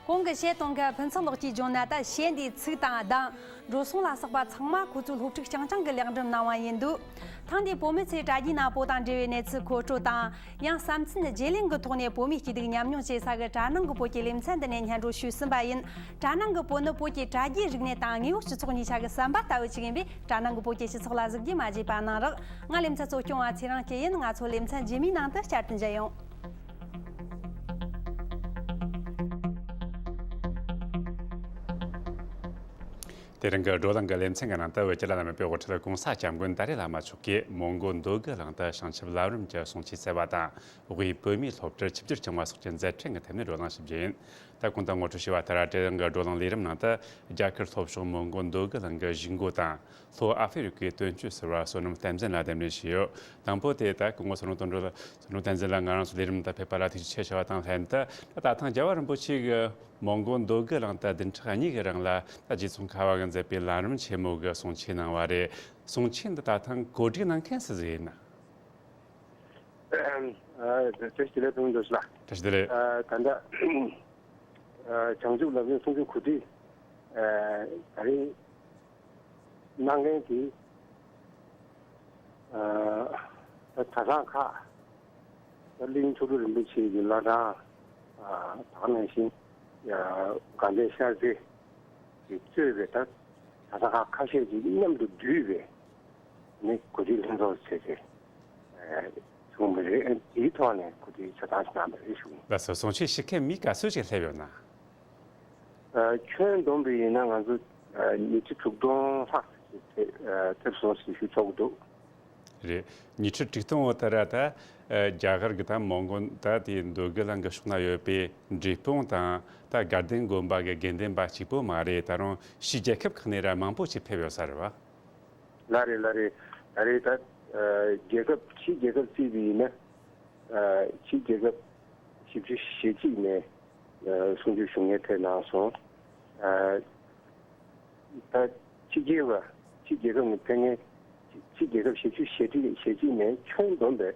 གོང་གི་གཞས་གཏོང་མཁན་ཕུན་ཚོགས་ལགས་ཀྱིས་བརྗོད་ན། ད་གཞས་འདིའི་ཚིག་དང་གདངས། འགྲོ་སོང་ལ་སོགས་པ་ཚང་མ་ཁོ་ཚོས་སློབ་ཕྲུག་རྐྱང་རྐྱང་གིས་ལེགས་འགྲུབ་གནང་བ་ཡིན་འདུག། ཐེངས་འདིའི་བོད་མི་ཚོས་དྲ་རྒྱའི་ནང་བོད་དང་འབྲེལ་བའི་གནས་ཚུལ་མཁོ་སྤྲོད་དང་། ཡང་བསམ་ཚུལ་བརྗེ་ལེན་གྱི་ཐོག་ནས་བོད་མིའི་སྐྱིད་སྡུག་མཉམ་མྱོང་བྱེད་ས་གི་དྲ་ནང་གི་བོད་ཀྱི་ལེ་ཚན་འདི་ནས་སྙན་སྒྲོན་ཞུས་ཟིན་པ་ཡིན། དྲ་ནང་གི་བོད་ནི་བོད་ཀྱི་དྲ་རྒྱའི་རིག་གནས་དང་དངོས་ཡོད་སྤྱི་ཚོགས་གཉིས་ཆ་གི་ཟམ་པ་ལྟ་བུ་ཞིག་ཡིན་པས། དྲ་ནང་གི་བོད་ཀྱི་སྤྱི་ཚོགས་ལ་གཟིགས་རྒྱུ་མ་བརྗེད་པ་གནང་རོགས། ང་ལེ་ཚན་གཙོ་སྐྱོང་བ་ཚེ་རིང་སྐྱིད་ཡིན། ང་ཚོ་ལེ་ཚན་རྗེས་མའི་ནང་དུ་བསྐྱར་དུ་མཇལ་ཡོང་། དེ་རིང་གི་བགྲོ་གླེང་གི་ལེ་ཚན་གྱི་ནང་དུ་བོད་ཀྱི་བླ་ན་མེད་པའི་དབུ་ཁྲིད་གོང་ས་སྐྱབས་མགོན་ད་རེས་བླ་མ་མཆོག་གིས་མོན་གྷོ་འདོད་རྒུ་གླིང་དུ་བྱང་ཆུབ་བླ་རིམ་གྱི་གསུང་ཆོས་སྩལ་བ་དང་། དབུས་བོད་མིའི་སློབ་གྲྭར་ཆིབས་བསྒྱུར་བསྐྱངས་པ་སོགས་ཀྱི་མཛད་འཕྲིན་གྱི་ཐད་ནས་བགྲོ་གླེང་ཞིག་བྱས་ཡིན། ད་གོང་དུ་ངོ་སྤྲོད་ཞུས་པ་ལྟར། དེ་རིང་གི་བགྲོ་གླེང་ལས་རིམ་ནང་དུ་རྒྱ་གར་ལྷོ་ཕྱོགས་མོན་གྷོ་འདོད་རྒུ་གླིང་གི་གཞིས་འགོ་དང་། ལྷོ་ཨ་ཧྥེ་རི་ཁའི་དོན་གཅོད་ཟུར་པ་བསོད་ནམས་བསྟན་འཛིན་ལགས་གདན་འདྲེན་ཞུས་ཡོད། དང་པོ་དེ་ད་སྐུ་ངོ་བསོད་ནམས་དོན་གྲུབ་ལགས། བསོད་ནམས་བསྟན་འཛིན་ལགས། ང་རང་ཚོ་ལས་རིམ་དུ་ཕེབས་པ་ལ་ཐུགས་རྗེ་ཆེ་ཞུ་བ་དང་ལྷན་དུ། ད་ད་ཐེངས་རྒྱལ་བ་རིན་པོ་ཆེ་གིས་མོན་གྷོ་འདོད་རྒུ་གླིང་དུ་བདུན་ཕྲག་གཉིས་ཀྱི་རིང་ལ་ད་རྗེ་ཙོང་ཁ་པ་གིས་མཛད་པའི་ལམ་རིམ་ཆེན་མོ་གི་གསུང་ཆོས་གནང་བ་རེད། གསུང་ཆོས་འདི་ད་ཐེངས་གོ་སྒྲིག་གནང་མཁན་སུ་ཟིག་ཡིན་ན། ཨ། བཀྲ་ཤིས་བདེ་ལེགས་ཕུན་ཚོགས་ལགས། བཀྲ་ཤིས་བདེ་ལེགས། ཨ། ད་ལྟ་ཨ་བྱང་ཆུབ་ལམ་རིམ་གསུང་ཆོས་གོ་སྒྲིག་ཨ་ད་རེས་གནང་མཁན་དེ་ཨ་ད་གྲྭ་ཚང་ཁག་ད་གླིང་མཆོག་སྤྲུལ་རིན་པོ་ཆེ་གི་བླ་བྲང་ཨ་ད་ག་ནང་བཞིན་ཨ་དགའ་ལྡན་ཤར་རྩེ་གིས་གཙོས་པའི་ད་གྲྭ་ཚང་ཁག་ཁ་ཤས་ཅིག་མཉམ་དུ་བསྡུས་པའི་ནི་གོ་སྒྲིག་ལྷན་ཚོགས་བྱས་ཏེ། ཨ་བྱུང་བ་རེད། དེའི་ཐོག་ནས་གོ་སྒྲིག་བྱེད་སྟངས་ཤིག་གནང་བ་རེད་ཞུ། ལགས་སོ། གསུང་ཆོས་ཞུ་མཁན་མི་ག་ཚོད་ཅིག་སླེབས་ཡོད་ན། ཨ་ཁྱོན་བསྡོམས་པ་ཡིན་ན་ང་ཚོ་ཨ་ཉིས་ཁྲི་དྲུག་སྟོང་ལྷག་ཅིག་ཕེབས་ཨ་ཕེབས་སོང་ཞེས་ཞུ་ཆོག་གི་འདུག། རེད། ཉིས་ཁྲི་དྲུག་སྟོང་བོ་ད་ར་ད་ཨ་རྒྱ་གར་གྱི་ད་མོན་གྷོ་ད་དེའི་འདོད་རྒུ་གླིང་གི་ཕྱོགས་ན་ཡོད་པའི་འབྲས་སྤུངས་དང་ད་དགའ་ལྡན་དགོན་པ་གི་དགེ་འདུན་པ་གཅིག་པོ་མ་རེད། ད་རུང་ཕྱིའི་རྒྱལ་ཁབ་ཁག་ནས་ར་མང་པོ་ཅིག་ཕེབས་ཡོད་ས་རེད་བ། ལགས་རེད། ལགས་རེད། ད་རེས་ད་ཨ་རྒྱལ་ཁབ་ཕྱིའི་རྒྱལ་ཁབ་བརྩིས་པ་ཡིན་ན་ཨ་ཕྱིའི་རྒྱལ་ཁབ་བཞི་བཅུ་ཞེ་གཅིག་ནས་ཨ་གསུང་ཆོས་ཞུ་མཁན་ཕེབས་གནང་སོང་། ཨ་ད་ཕྱི་རྒྱལ་བ་ཕྱིའི་རྒྱལ་ཁབ་ནས་ཕེབས་མཁན་ ཕྱི་རྒྱལ་ཁབ་ཞེ་གཅིག་ཞེ་གཅིག་ཞེ་གཅིག་ནས་ཆུང་བསྡོམས་པའི་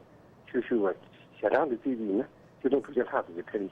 ཆུ་ཤུར་བ་ཞེ་གྲངས་དུ་བརྩིས་པ་ཡིན་ན་ཆིག་སྟོང་དྲུག་བརྒྱ་ལྷག་ཙམ་གྱི་ཐད་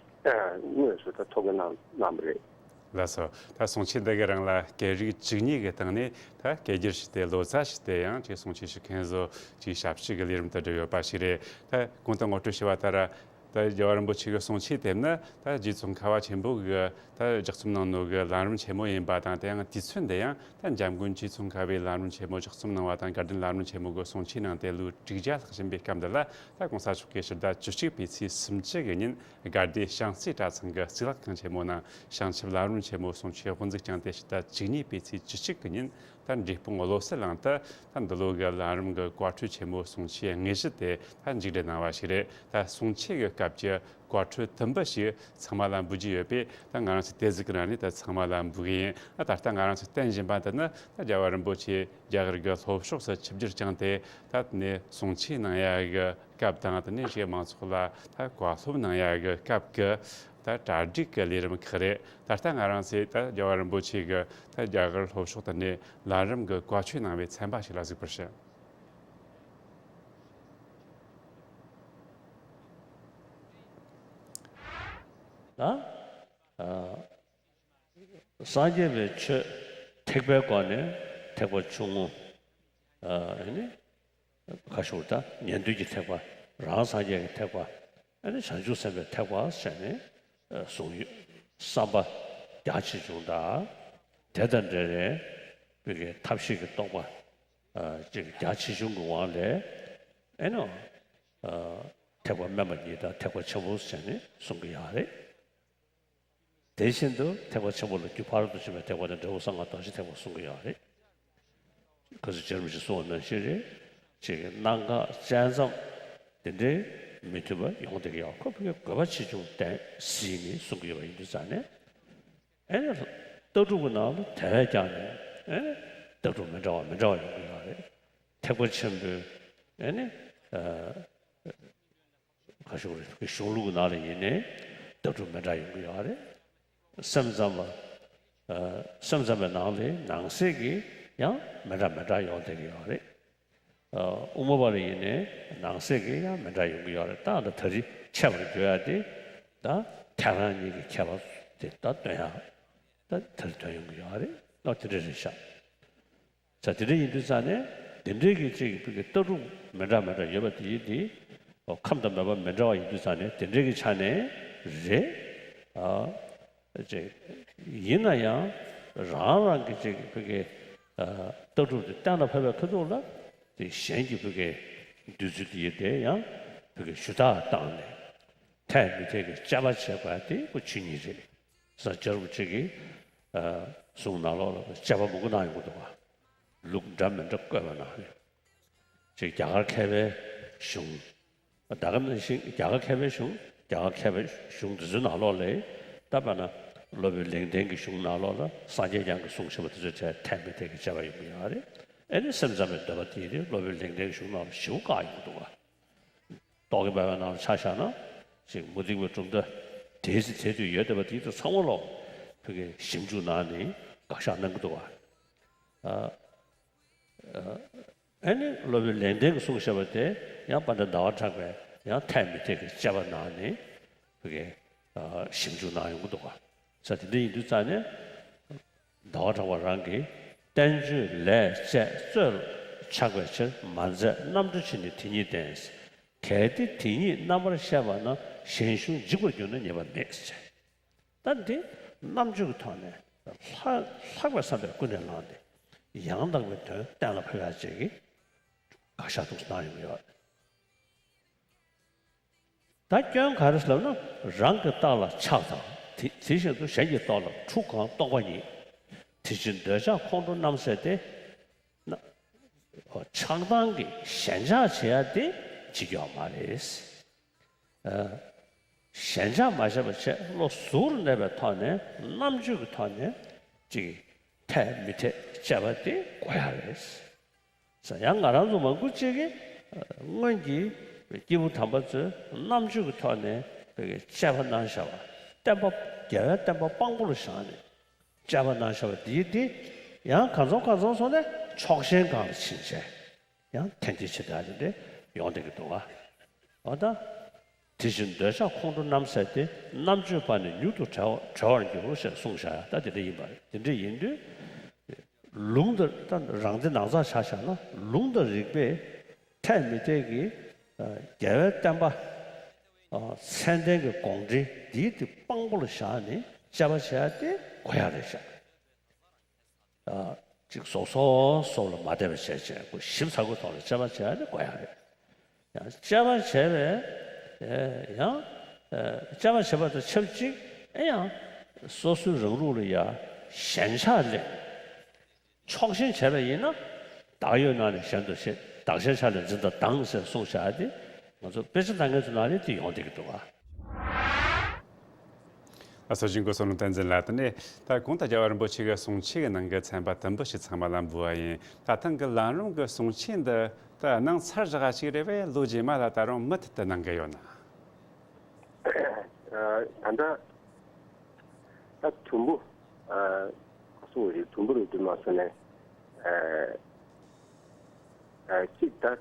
དངོས་སུ་ད་ཐོ་འགོད་གནང་གནང་བ་རེད། ལགས་སོ། ད་གསུང་ཆོས་འདི་གི་རིང་ལ་སྐད་རིགས་བཅུ་གཉིས་ཀྱི་སྟེང་ནས་ད་སྐད་སྒྱུར་བྱས་ཏེ་ལོ་ཙཱ་བྱས་ཏེ་ཡང་ཅིག་གསུང་ཆོས་ཞུ་མཁན་བཟོ་ཅིག་ཞབས་ཕྱི་གི་ལས་རིམ་དང་འབྲེལ་ཡོད་པ་ཞིག་རེད། ད་གོང་དུ་ངོ་སྤྲོད་ཞུས་པ་ལྟར། ད་རྒྱལ་བ་རིན་པོ་ཆེ་གི་གསུང་ཆོས་དེབ་ནི་ད་རྗེ་ཙོང་ཁ་པ་ཆེན་པོ་གིས་ད་ལྗགས་རྩོམ་གནང་ནོ་གི་ལམ་རིམ་ཆེན་མོ་ཡིན་པ་དང་། དེ་ཡང་དུས་ཚོད་འདི་ཡང་ད་འཇམ་མགོན་རྗེ་ཙོང་ཁ་པའི་ལམ་རིམ་ཆེན་མོ་ལྗགས་རྩོམ་གནང་བ་དང་དགའ་ལྡན་ལམ་རིམ་ཆེན་མོ་གི་གསུང་ཆོས་གནང་སྟེ་ལོ་དྲུག་བརྒྱ་ལྷག་ཕྱིན་པའི་སྐབས་འདི་ལ། ད་གོང་ས་མཆོག་གིས་ཕྱི་ཟླ་བཅུ་གཅིག་པའི་ཚེས་སུམ་ཅུ་གི་ཉིན་དགའ་ལྡན་བྱང་རྩེ་གྲྭ་ཚང་གི་གཙུག་ལག་ཁང་ཆེན་མོ་ནང་བྱང་ཆུབ་ལམ་རིམ་ཆེན་མོ་གསུང་ཆོས་དབུ་འཛུགས་བསྐྱངས་ཏེ། ཕྱི་ཟླ་བཅུ་གཉིས་པའི་ཚེས་བཅུ་གཅིག་གི་ཉིན་ད་འབྲས་སྤུངས་བློ་གསལ་གླིང་དུ་ད་འདི་ལོ་གི་ལམ་རིམ་གྱི་བཀའ་འཁྲོལ་ཆེན་མོ་གསུང་ཆོས་དངོས་གཞི་དེ་ད་མཇུག་སྒྲིལ་གནང་བ་ཞིག་རེད། ད་གསུང་ཆོས་ཀྱི་སྐབས་ཀྱི་བཀའ་འཁྲོལ་དུམ་བུ་ཞིག་ཚང་མ་ལ་འབུལ་རྒྱུ་ཡོད་པས། ད་ང་རང་ཚོ་དེ་ཟིག་གི་ནང་ནས་ད་ཚང་མ་ལ་འབུལ་གི་ཡིན། ད་ད་ལྟ་ང་རང་ཚོ་བསྟན་བཞིན་པ་འདི་ནི་ད་རྒྱལ་བ་རིན་པོ་ཆེ་རྒྱ་གར་གྱི་ལྷོ་ཕྱོགས་སུ་ཆིབས་བསྒྱུར་བསྐྱངས་ཏེ། ད་དེ་ནས་གསུང་ཆོས་གནང་ཡ་གི་སྐབས་དང་། དེ་ནས་ཅིག་མང་ཚོགས་ལ་ད་བཀའ་སློབ་གནང་ཡ་གི་སྐབས་ཀྱི་ད་གྲ་སྒྲིག་གི་ལས་རིམ་ཁག་རེད། ད་ལྟ་ང་རང་ཚོས་ད་རྒྱལ་བ་རིན་པོ་ཆེ་གིས་ད་རྒྱ་གར་ལྷོ་ཕྱོགས་དེ་ནས་ལམ་རིམ་གྱི་བཀའ་ཆོས་གནང་བའི་ཚན་པ་ཞིག་ལ་གཟིགས་པར་ཞུ། ད་ཨ་སངས་རྒྱས་པའི་ཆོས་ཐེག་པའི་སྒོ་ནས་ཐེག་པ་ཆུང་ངུ། ཨ་ནི་ཁ་ཤོར་ད་ཉན་ཐོས་ཀྱི་ཐེག་པ། རང་སངས་རྒྱས་ཀྱི་ཐེག་པ། ཨ་ནི་བྱང་ཆུབ་སེམས་དཔའི་ཐེག་པ་ཟེར་ནས་གསུངས་ཡོད། བསམ་པ་རྒྱ་ཆེ་ཆུང་དང་། དེ་དང་འབྲེལ་བའི་བོད་ཀྱི་ཐབས་ཤེས་ཀྱི་རྟོགས་པ་ཅིག་རྒྱ་ཆེ་ཆུང་གི་དབང་ལས། ཨེ་ནོ། ཐེག་པ་དམན་པ་གཉིས་དང་ཐེག་པ་ཆེན་པོ་ཟེར་ནས་གསུང་གི་ཡོད་རེད། དེ་བཞིན་དུ་ཐེག་པ་ཆེན་པོ་ལ་རྒྱུ་ཕ་རོལ་ཏུ་ཕྱིན་པའི་ཐེག་པ་དང་འབྲས་བུ་གསང་སྔགས་རྡོ་རྗེ་ཐེག་པ་གསུང་གི་ཡོད་རེད། ཁ་སང་རྗེ་རིན་པོ་ཆེས་གསུངས་པ་ནང་བཞིན་རེད། ཅིག་གི་གནད་འགག་དཔྱད་མཚམས་དེ་འདྲའི་མི་མཐུན་པ་ཡོང་བསྡད་ཀྱི་ཡོད། ཁོ་ཕ་གི་དགོས་པ་ཆེ་ཆུང་བསྟན་ཟིན་ནས་གསུང་གི་ཡོད་པ་ཡིན་དུས་ཙང་ནས། ཨེ་ནི་ལྟ་གྲུབ་ཀྱི་ནང་ལ་དེ་བས་ཀྱང་ནས་ཨེ་ནི་ལྟ་གྲུབ་མི་འདྲ་བ་མི་འདྲ་བ་ཡོང་གི་ཡོད་རེད། ཐེག་པ་ཆེན་པོའི་ཨེ་ནི་ཨ། ཁ་ཤོར་རེད། གཞུང་ལུགས་ནང་ལ་ཡིན་ནའི་ལྟ་གྲུབ་མི་འདྲ་ཡོང་གི་ཡོད་རེད། སེམས་ཙམ་པ། ཨ། སེམས་ཙམ་པའི་ནང་ལ་ནང་གསེས་ཀྱི་ཡང་མི་འདྲ་མི་འདྲ་ཡོང་བསྡད་ཀྱི་ཡོད་རེད། ཨ། དབུ་མ་པ་ལ་ཡིན་ནའི་ནང་གསེས་ཀྱི་ཡང་མི་འདྲ་ཡོང་གི་ཡོད་རེད། ད་ད་ད་རེས་འཆད་པར་འགྱུར་ཡ་དེ་ད་ཐལ་རང་གཉིས་ཀྱི་ཁྱད་པར་དེ་ད་སྟོན་ཡ་ད་ད་རེས་སྟོན་ཡོང་གི་ཡོད་རེད། ཨོ་དེ་འདྲ་རེད་ཤག་ས་དེ་འདྲ་ཡིན་དུས་ཙང་ནས་དེ་འདྲའི་གི་ཅིག་གི་ལྟ་གྲུབ་མི་འདྲ་མི་འདྲ་ཡོད་པ་དེ་ཡིན་དེ། ཁམས་དང་མོས་པ་མི་འདྲ་བ་ཡིན་དུས་ཙང་ནས་དེ་འདྲའི་གི་ཆ་ནས་རེད། ཨ། ཅིག་ཡིན་ན་ཡང་རང་རང་གི་ཅིག་གི་ལྟ་གྲུབ་དེ་གཏན་ལ་ཕབ་པའི་ཁ་ཐུག་ལ་དེ་གཞན་གྱི་བདུད་རྩི་དེ་ཡིན་དེ་ཡང་ཞུ་དག་བཏང་ནས་འཐད་མི་འཐད་ཀྱི་དཔྱད་པ་བྱེད་དགོས་ཡ་དེ་ཁོ་ཆོས་ཉིད་རེད། ས་སྐྱ་རབས་ཅིག་གིས་གསུང་ནང་ལོགས་ལ་དཔྱད་པ་མང་པོ་གནང་ཡོང་གི་འདུག་བ། ལུགས་འདྲ་མི་འདྲ་བཀོད་པ་ནང་ནས། ཅིག་རྒྱ་གར་མཁས་པའི་གཞུང་། ད་ག་ནང་བཞིན་རྒྱ་གར་མཁས་པའི་གཞུང་། རྒྱ་གར་མཁས་པའི་གཞུང་འདི་ཚོའི་ནང་ལོགས་ལས། ད་དཔེར་ན་སློབ་དཔོན་ལེགས་ལྡན་གྱི་གཞུང་ནང་ལོགས་ལ་སངས་རྒྱས་བསྐྱངས་ཀྱིས་གསུངས་བཞག་པ་དེ་ཚོའི་གྲས་འཐད་མི་འཐད་ཀྱི་དཔྱད་པ་ཡོང་གི་ཡོད་རེད། ཨེ་ནི་སེམས་ཙམ་པའི་འདོད་པ་དེ་ཡིན་དུས་སློབ་དཔོན་ལེགས་ལྡན་གྱི་གཞུང་ནང་ལ་ཞེ་པོ་བཀག་ཡོང་གི་འདུག་བ། རྟོག་གེ་འབར་བའི་ནང་ལ་ཆ་བཞག་ན། ཅིག་མུ་སྟེགས་པའི་གྲུབ་མཐའ་དེའི་ཚེ་དེ་དུས་ཡོད་བསྡད་པ་དེ་ཚོ་ཚང་མ་ལོག་ཕ་གིའི་ཞིབ་འཇུག་གནང་ནས་དགག་བཞག་གནང་གི་འདུག་བ། ཨ། ཨ། ཨ་ནི་སློབ་དཔོན་ལེགས་ལྡན་གྱིས་གསུངས་བཞག་པ་དེ་ཡང་དཔལ་ལྡན་ཟླ་བ་གྲགས་པས་ཡང་འཐད་མི་འཐད་ཀྱི་དཔྱད་པ་གནང་ནས་ཕ་གིའི་ཨ་ཞིབ་འཇུག་གནང་ཡོང་གི་འདུག་བ། ས་དེ་འདྲ་ཡིན་དུས་ཙང་ནས། ཟླ་བ་གྲགས་པ་རང་གིས་བསྟན་བཅོས་ལས་བཅས་གཙོས་ཆགས་པའི་ཕྱིར། མ་མཛད་རྣམ་གྲོལ་ཕྱིར་ནི་དེ་ཉིད་བསྟན། གལ་ཏེ་དེ་ཉིད་རྣམ་པར་ཤེས་པ་ན། གཞན་གཞུང་འཇིག་པར་འགྱུར་ན་ཉེས་པ་མེད། ད་འདི་རྣམ་དཔྱོད་ཀྱི་ཐོག་ནས་ལྷག་ལྷག་པའི་བསམ་པས་ཀུན་ནས་བསླངས་ཏེ་ཡང་དག་པའི་དོན་གཏན་ལ་ཕབ་ཡག་ཅིག་གི་དགག་བཞག་འདུག་གནང་ཡོང་གི་ཡོད། ད་སྐྱོན་ག་རེ་ལབ་ན། རང་གི་རྟགས་ལ་ཆགས་དང་། དེ་དེ་བཞིན་དུ་གཞན་གྱི་རྟོག་ལ་འཁྲུག་གང་རྟོག་པ་ཉིད། དེ་ཕྱིར་འདོད་ཆགས་ཁོང་ཁྲོ་རྣམ་ཟད་དེ། ན། ཆགས་སྡང་གིས་ཞེན་ཆགས་བྱེད་ཡ་དེ་བྱེད་རྒྱུ་ཡོད་མ་རེད། ཨ། ཞེན་ཆགས་མ་བྱས་པ་བྱས་བློ་གཟུ་བོར་གནས་པའི་ཐོག་ནས་རྣམ་དཔྱོད་ཀྱི་ཐོག་ནས་ཅིག་འཐད་མི་འཐད་དཔྱད་པ་དེ་དགོས་ཡ་རེད། ས་ཡང་ང་རང་ཚོ་མང་པོ་ཅིག་གིས་སྔོན་གྱི་སྐྱེས་བུ་དམ་པ་ཚོས་རྣམ་དཔྱོད་ཀྱི་ཐོག་ནས་དཔྱད་པ་གནང་བཞག་པ། བསྟན་པ་རྒྱལ་བའི་བསྟན་པ་དཔང་པོ་ལ་བཞག་ནས་དཔྱད་པ་གནང་བཞག་པ་འདི་འདི་ཡང་གང་ཚང་གང་ཚང་སོང་ནས་ཕྱོགས་ཞེན་སྒང་ལ་ཕྱིན་བྱས། ཡང་འཐེན་འཁྱེར་བྱེད་ཡ་དེ་འདྲ་ཡོང་བསྡད་ཀྱི་འདུག་ག་འོ་ད། དེ་བཞིན་འདོད་ཆགས་ཁོང་ཁྲོ་རྣམ་སེལ་ཏེ། རྣམ་དཔྱོད་པ་ནི་མྱུར་དུ་གྲོལ་གྲོལ་བར་འགྱུར་ཞེས་གསུངས་བཞག་ད་དེ་འདྲ་ཡིན་པ་རེད། དེ་འདྲ་ཡིན་དུས། ལུང་དང་ད་རང་སྡེ་ནང་ཚགས་ཆ་བཞག་ན་ལུང་དང་རིགས་པས་འཐད་མི་འཐད་ཀྱི་རྒྱལ་བའི་བསྟན་པ་མཚན་ལྡན་གྱི་དགོངས་འགྲེལ་འདིའི་དེ་དཔང་པོ་ལ་བཞག་ནས་དཔྱད་པ་བྱེད་ཡ་དེ་དགོས་ཡ་རེད་ཤག་ཨ། གཅིག་ཟོག་སོབ་སོབ་ལ་མ་བལྟས་པ་བྱས་བྱས་ཁོ་ཞིབ་ཚགས་པོའི་ཐོག་ལ་དཔྱད་པ་བྱས་ནས་དགོས་ཡ་རེད། ཡང་དཔྱད་པ་བྱས་པས། ཨེ། ཡང་། ཨེ། དཔྱད་པ་བྱས་པ་དང་ཆབས་ཅིག་ཨེ་ཡང་། སོ་སོའི་རང་ལུགས་ལ་ཡ་ཞེན་ཆགས་ལས་ཕྱོགས་ཞེན་བྱས་པ་ཡིན་ན། བདག་ཡོད་ན་ནི་གཞན་དུ་ཞེན། བདག་གཞན་ཆགས་ལས་འཛིན་དང་སྡང་ཟེར་གསུངས་བཞག་སྟེ། ང་ཚོ་དཔེ་ཆ་ལྟ་མཁན་ཚོ་ནང་ལ་དེ་ཡོང་བསྡད་ཀྱི་འདུག་ག་ལགས་སོ། གཞུག་གུ་བསོད་ནམས་བསྟན་འཛིན་ལགས། དེ་ནས་ད་གོང་དུ་རྒྱལ་བ་རིན་པོ་ཆེ་གི་གསུང་ཆོས་ཀྱི་ནང་གི་ཚན་པ་དུམ་བུ་ཞིག་ཚང་མ་ལ་འབུལ་བ་ཡིན། ད་ཐེངས་ཀྱི་ལམ་རིམ་གྱི་གསུང་ཆོས་འདི་ད་གནང་ཚར་བཞག་ཅིག་རེད་པས། ལོ་རྗེས་མ་ལ་ད་རུང་མུ་མཐུད་དུ་གནང་གི་ཡོད་ན། ད་ལྟ་ད་དུམ་བུ་གསུང་རེད། དུམ་བུ་རེད་དུ་མ་སོང་ནས། གཅིག་ད་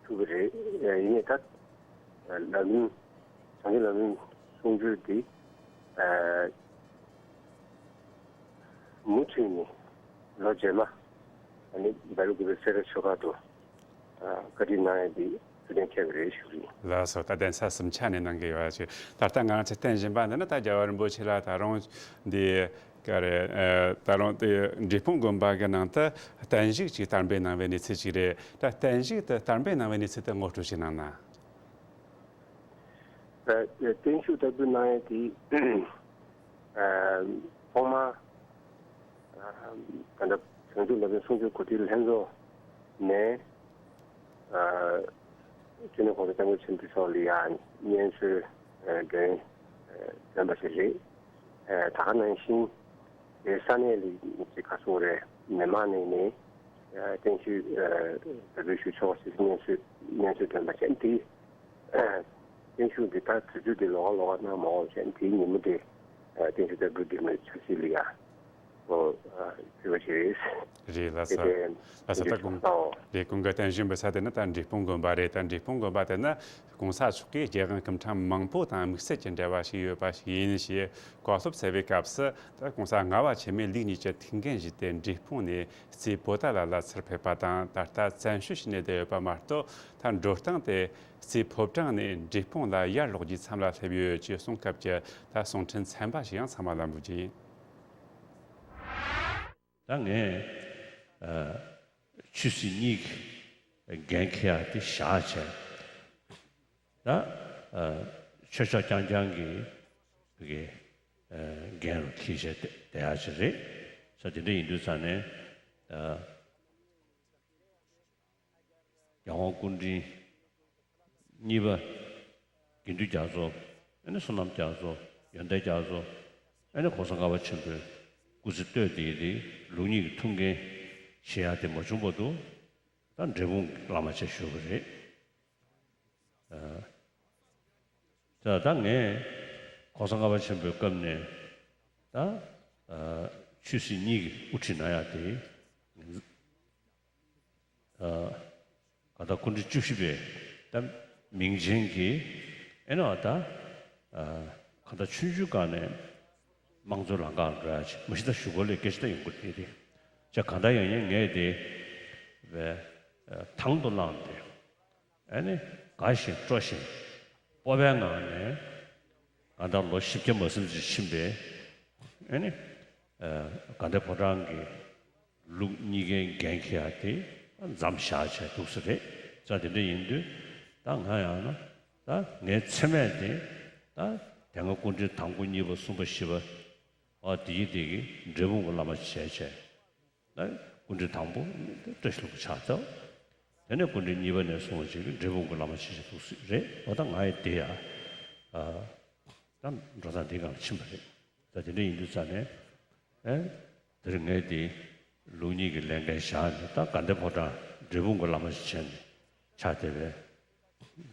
ཐུབ་ཀྱི་རེད། ཡིན་ནའི་ད་ལམ་རིམ། བྱང་ཆུབ་ལམ་རིམ་གསུང་ཆོས་འདི་མུ་མཐུད་ནས་ལོ་རྗེས་མ་ཨ་ནི་སྦེལ་ཀོབ་སེ་ར་ཆོས་སྒར་དུ་བཀའ་ཁྲིད་གནང་ཡ་འདི་ཐུགས་གཏན་འཁེལ་བ་རེད་ཞུ་གི་ཡིན། ལགས་སོ། ད་གདན་ས་གསུམ་ཆ་ནས་གནང་གི་ཡོད་ཅིག་ད་ལྟ་ང་རང་ཚོས་བསྟན་བཞིན་པ་འདི་ནི་ད་རྒྱལ་བ་རིན་པོ་ཆེ་ལ་ད་རུང་འདི། ག་རེ། ཨ། ད་རུང་དེ་འབྲས་སྤུངས་དགོན་པ་གི་ནང་དུ་བརྟན་བཞུགས་ཅིག་དར་འབུལ་གནང་བའི་གནས་ཚུལ་ཅིག་རེད། ད་བརྟན་བཞུགས་དེ་དར་འབུལ་གནང་བའི་གནས་ཚུལ་དེ་ངོ་སྤྲོད་ཅིག་གནང་ན། ཨ། བརྟན་བཞུགས་དར་འབུལ་གནང་ཡས་དེ། ཨ། ཐོག་མར། ཨ། ད་ལྟ་བྱང་ཆུབ་ལམ་རིམ་གསུང་ཆོས་གོ་སྒྲིག་ལྷན་ཚོགས་ནས། ཨ། སྤྱི་ནོར་༸གོང་ས་༸སྐྱབས་མགོན་ཆེན་པོ་མཆོག་ལ་ཡང་སྙན་གསོལ་མགྲོན་མགྲོན་པ་ཞིག་རེད། ད་ག་ནང་བཞིན་དེ་ས་གནས་ལ་ཅིག་ག་སོང་རེད། མི་མང་ནས་ནས་བརྟན་བཞུགས་དར་འབུལ་ཞུ་ཆོག་ཅེས་སྙན་གསོལ་སྙན་གསོལ་འདོན་པ་བྱས། དེ་བརྟན་བཞུགས་འདི་ད་དུས་ཚོད་དེ་ལོགས་ཀ་ལོགས་ཀ་གནང་མ་འོང་བྱས། དེའི་ཉིན་མོ་དེ་བརྟན་བཞུགས་དར་འབུལ་འདི་མོའི་ཆབ་སྲིད་ལ་ཡ། ཨོ། ཨ། ཕུལ་བ་ཞིག་རེད། རེད་ལགས་སོ། དེ་ལགས་སོ། ད་དགོངས། རེད། གོང་གི་བརྟན་བཞུགས་འབུལ་ས་དེ་ནི་ད་འབྲས་སྤུངས་དགོན་པ་རེད། ད་འབྲས་སྤུངས་དགོན་པ་དེ་ནི་༸གོང་ས་མཆོག་གིས་རྒྱལ་དབང་སྐུ་ཕྲེང་མང་པོ་དང་དམིགས་བསལ་གྱི་འབྲེལ་བ་ཞིག་ཡོད་པ་ཞིག་ཡིན་ཞེས་བཀའ་སློབ་སྩལ་བའི་སྐབས་སུ། ད་༸གོང་ས་ལྔ་པ་འཆི་མེད་ལུགས་གཉིས་ཀྱི་ཐུགས་འགན་བཞེས་ཏེ་འབྲས་སྤུངས་ནས་རྩེ་པོ་ཏཱ་ལ་ལ་ཚུར་ཕེབས་པ་དང་། ད་ལྟ་བཙན་བྱོལ་ཞིག་གནས་བསྡད་ཡོད་པ་མ་གཏོགས། ད་འགྲོ་སྟངས་དེ་རྩེ་ཕོ་བྲང་ནས་འབྲས་སྤུངས་ལ་ཡར་ལོག་རྒྱུའི་མཚམས་ལ་སླེབས་ཡོད་ཅེས་གསུངས་སྐབས་ཀྱི་ད་གསུང་འཕྲིན་ཚན་པ་ཞིག་ཡང་ཚང་མ་ལ་འབུལ་རྒྱུ་ཡིན། ད་ངས། ཨ། ཆོས་སྲིད་གཉིས་ཀྱི་འགན་འཁྱེར་ཡ་དེ་བཞག་བྱས། ད། ཨ། ཆོས་ཕྱོགས་རྐྱང་རྐྱང་གི་བོད་ཀྱི། ཨ། འགན་རུ་འཁྱེར་བྱས་བསྡད་ཡ་ཅིག་རེད། ས་དེ་འདྲ་ཡིན་དུས་ཙང་ནས། ཨ། རྒྱལ་དབང་སྐུ་ཕྲེང་གཉིས་པ་དགེ་འདུན་རྒྱ་མཚོ། ཨ་ནི་བསོད་ནམས་རྒྱ་མཚོ། ཡོན་ཏན་རྒྱ་མཚོ། ཨ་ནི་གོང་ས་ལྔ་པ་ཆེན་པོའི་སྐུ་ཚེ་སྟོད་དེའི་རིང་ལུགས་གཉིས་ཀྱི་ཐུགས་འགན་བཞེས་ཡ་དེ་མ་བྱུང་བར་དུ། ད་འབྲས་སྤུངས་ཀྱི་བླ་མ་བྱས་བཞུགས་པ་རེད། ཨ། ད་ད་ངས་གོང་ས་ལྔ་པ་ཆེན་པོའི་སྐབས་ནས་ད། ཨ། ཆོས་སྲིད་གཉིས་ཀྱི་དབུ་ཁྲིད་གནང་ཡ་དེ། ཨ། གང་ལྟར་སྐུ་ཕྲེང་བཅུ་བཞི་པའི་ད་མིང་ཅན་གྱི་ཨེ་ནོ་ད། ཨ། གང་ལྟར་ཆུང་ཆུང་སྒང་ནས་དམངས་གཙོའི་ལམ་ཁར་འགྲོ་ཡ་ཅིག་མ་གཞི་ད་གཞུག་གུ་ལ་སྐད་ཆ་ད་ཡོང་གི་རེད་དེ། ཅག་གང་ལྟར་ཡང་ཡང་ངས་དེ་བས་དང་དུ་བླངས་ཏེ། ཨ་ནི་དགའ་བཞིན་སྤྲོ་བཞིན་སྤོབས་པའི་ངང་ནས། གང་ལྟར་ལོ་བཞི་བརྒྱ་མ་ཟིན་ཙམ་ཕྱིན་པའི། ཨ་ནི། ཨ། དགའ་ལྡན་ཕོ་བྲང་གི་ལུགས་གཉིས་ཀའི་འགན་འཁྱེར་ཡ་དེ་མཚམས་བཞག་བྱས་འདུག་ས་རེད། ཙང་དེ་འདྲ་ཡིན་དུས་ད་ང་ཡང་ན་ད་ངའི་མཚན་སྨད་དེ་ད་དེ་སྔ་སྐུ་ཕྲེང་དང་པོ་གཉིས་པ་གསུམ་པ་བཞི་པ། ཨ། དེ་ཡི་དེ་གི་འབྲས་སྤུངས་ཀྱི་བླ་མ་བྱས་བྱས། ད་སྐུ་ཕྲེང་དང་པོ་བཀྲ་ཤིས་ལྷུན་པོ་ཆགས་ཚར། དེ་ནས་སྐུ་ཕྲེང་གཉིས་པ་ནས་བཟུང་བ་ཅིག་གི་འབྲས་སྤུངས་ཀྱི་བླ་མ་བྱས་བྱས་འདུག་ས་རེད། འོ་ད་ང་ཡི་དེ་ཡ། ཨ། ད་འགྲོ་སྟངས་འདི་སྒང་ལ་ཕྱིན་པ་རེད། ད་དེ་འདྲ་ཡིན་དུས་ཙང་ནས། ཨེ། དེ་རིང་ངས་དེ་ལུགས་གཉིས་ཀྱི་ལས་འགན་བཞག་ནས་ད་དགའ་ལྡན་ཕོ་བྲང་འབྲས་སྤུངས་ཀྱི་བླ་མ་ཞིག་བྱས་ནས་ཆགས་བསྡད་པས།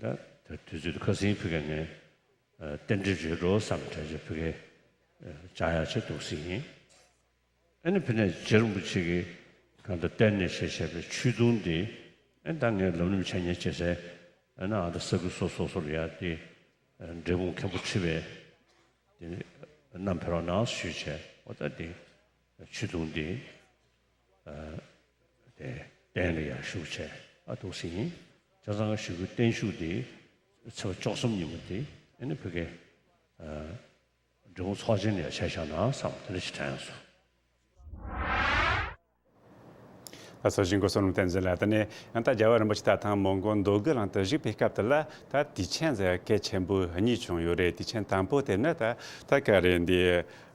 ད་དེ་དུས་ཚོད་དེ་ཁ་སང་ཕ་གིར་ངས། ཨ། རྟེན་འབྲེལ་བརྗོད་འགྲོ་བསམ་གྲས་ཀྱི་ཕ་གིར། ཨ། བཅར་ཡ་ཆེད་འདུག་སེ་ཡིན། ཨ་ནི་ཕ་ནས་རྗེ་རིན་པོ་ཆེ་གིས་གང་ལྟར་གཏེར་ནས་བཞེས་བཞག་པའི་ཆོས་དུང་དེ། ད་ངས་ལམ་རིམ་འཆད་ཉན་བྱེད་སའི་ཨ་ནི་ཨ་ད་ས་ཁུལ་སོ་སོ་སོར་ཡ་དེ་འབྲས་སྤུངས་མཁན་པོ་ཁྲི་པའི་དེ་བསྣམས་ཕེབས་རོགས་གནང་ཞུས་བྱས། འོ་ད་དེ་ཆོས་དུང་དེ་དེ་རྟེན་ལ་ཡ་བཞུགས་བྱས། ཨ་འདུག་སེ་ཡིན། བྱས་ཙང་གཞུག་གུ་བརྟན་བཞུགས་དེ་ཚེས་པ་བཅུ་གསུམ་ཉིན་མོ་དེ་ཨ་ནི་ཕ་གི་འབྲས་སྤུངས་ཚོགས་ཆེན་ལ་ཡ་བྱས་བཞག་ན་བསམ། དེ་འདྲ་ཞིག་དྲན་སོང་། ལགས་སོ། གཞུག་གུ་བསོད་ནམས་བསྟན་འཛིན་ལགས། ད་ནི་ཡང་ད་རྒྱལ་བ་རིན་པོ་ཆེ་ད་ཐེངས་མོན་གྷོ་མདོ་དགོན་ལ་དུ་བཞུགས་པའི་སྐབས་དེ་ལ་ད་དུས་ཆེན་ཟེར་གལ་ཆེན་པོ་གཉིས་བྱུང་ཡོད་རེད། དུས་ཆེན་དང་པོ་དེ་ནི་ད་ད་ག་རེ་འདི་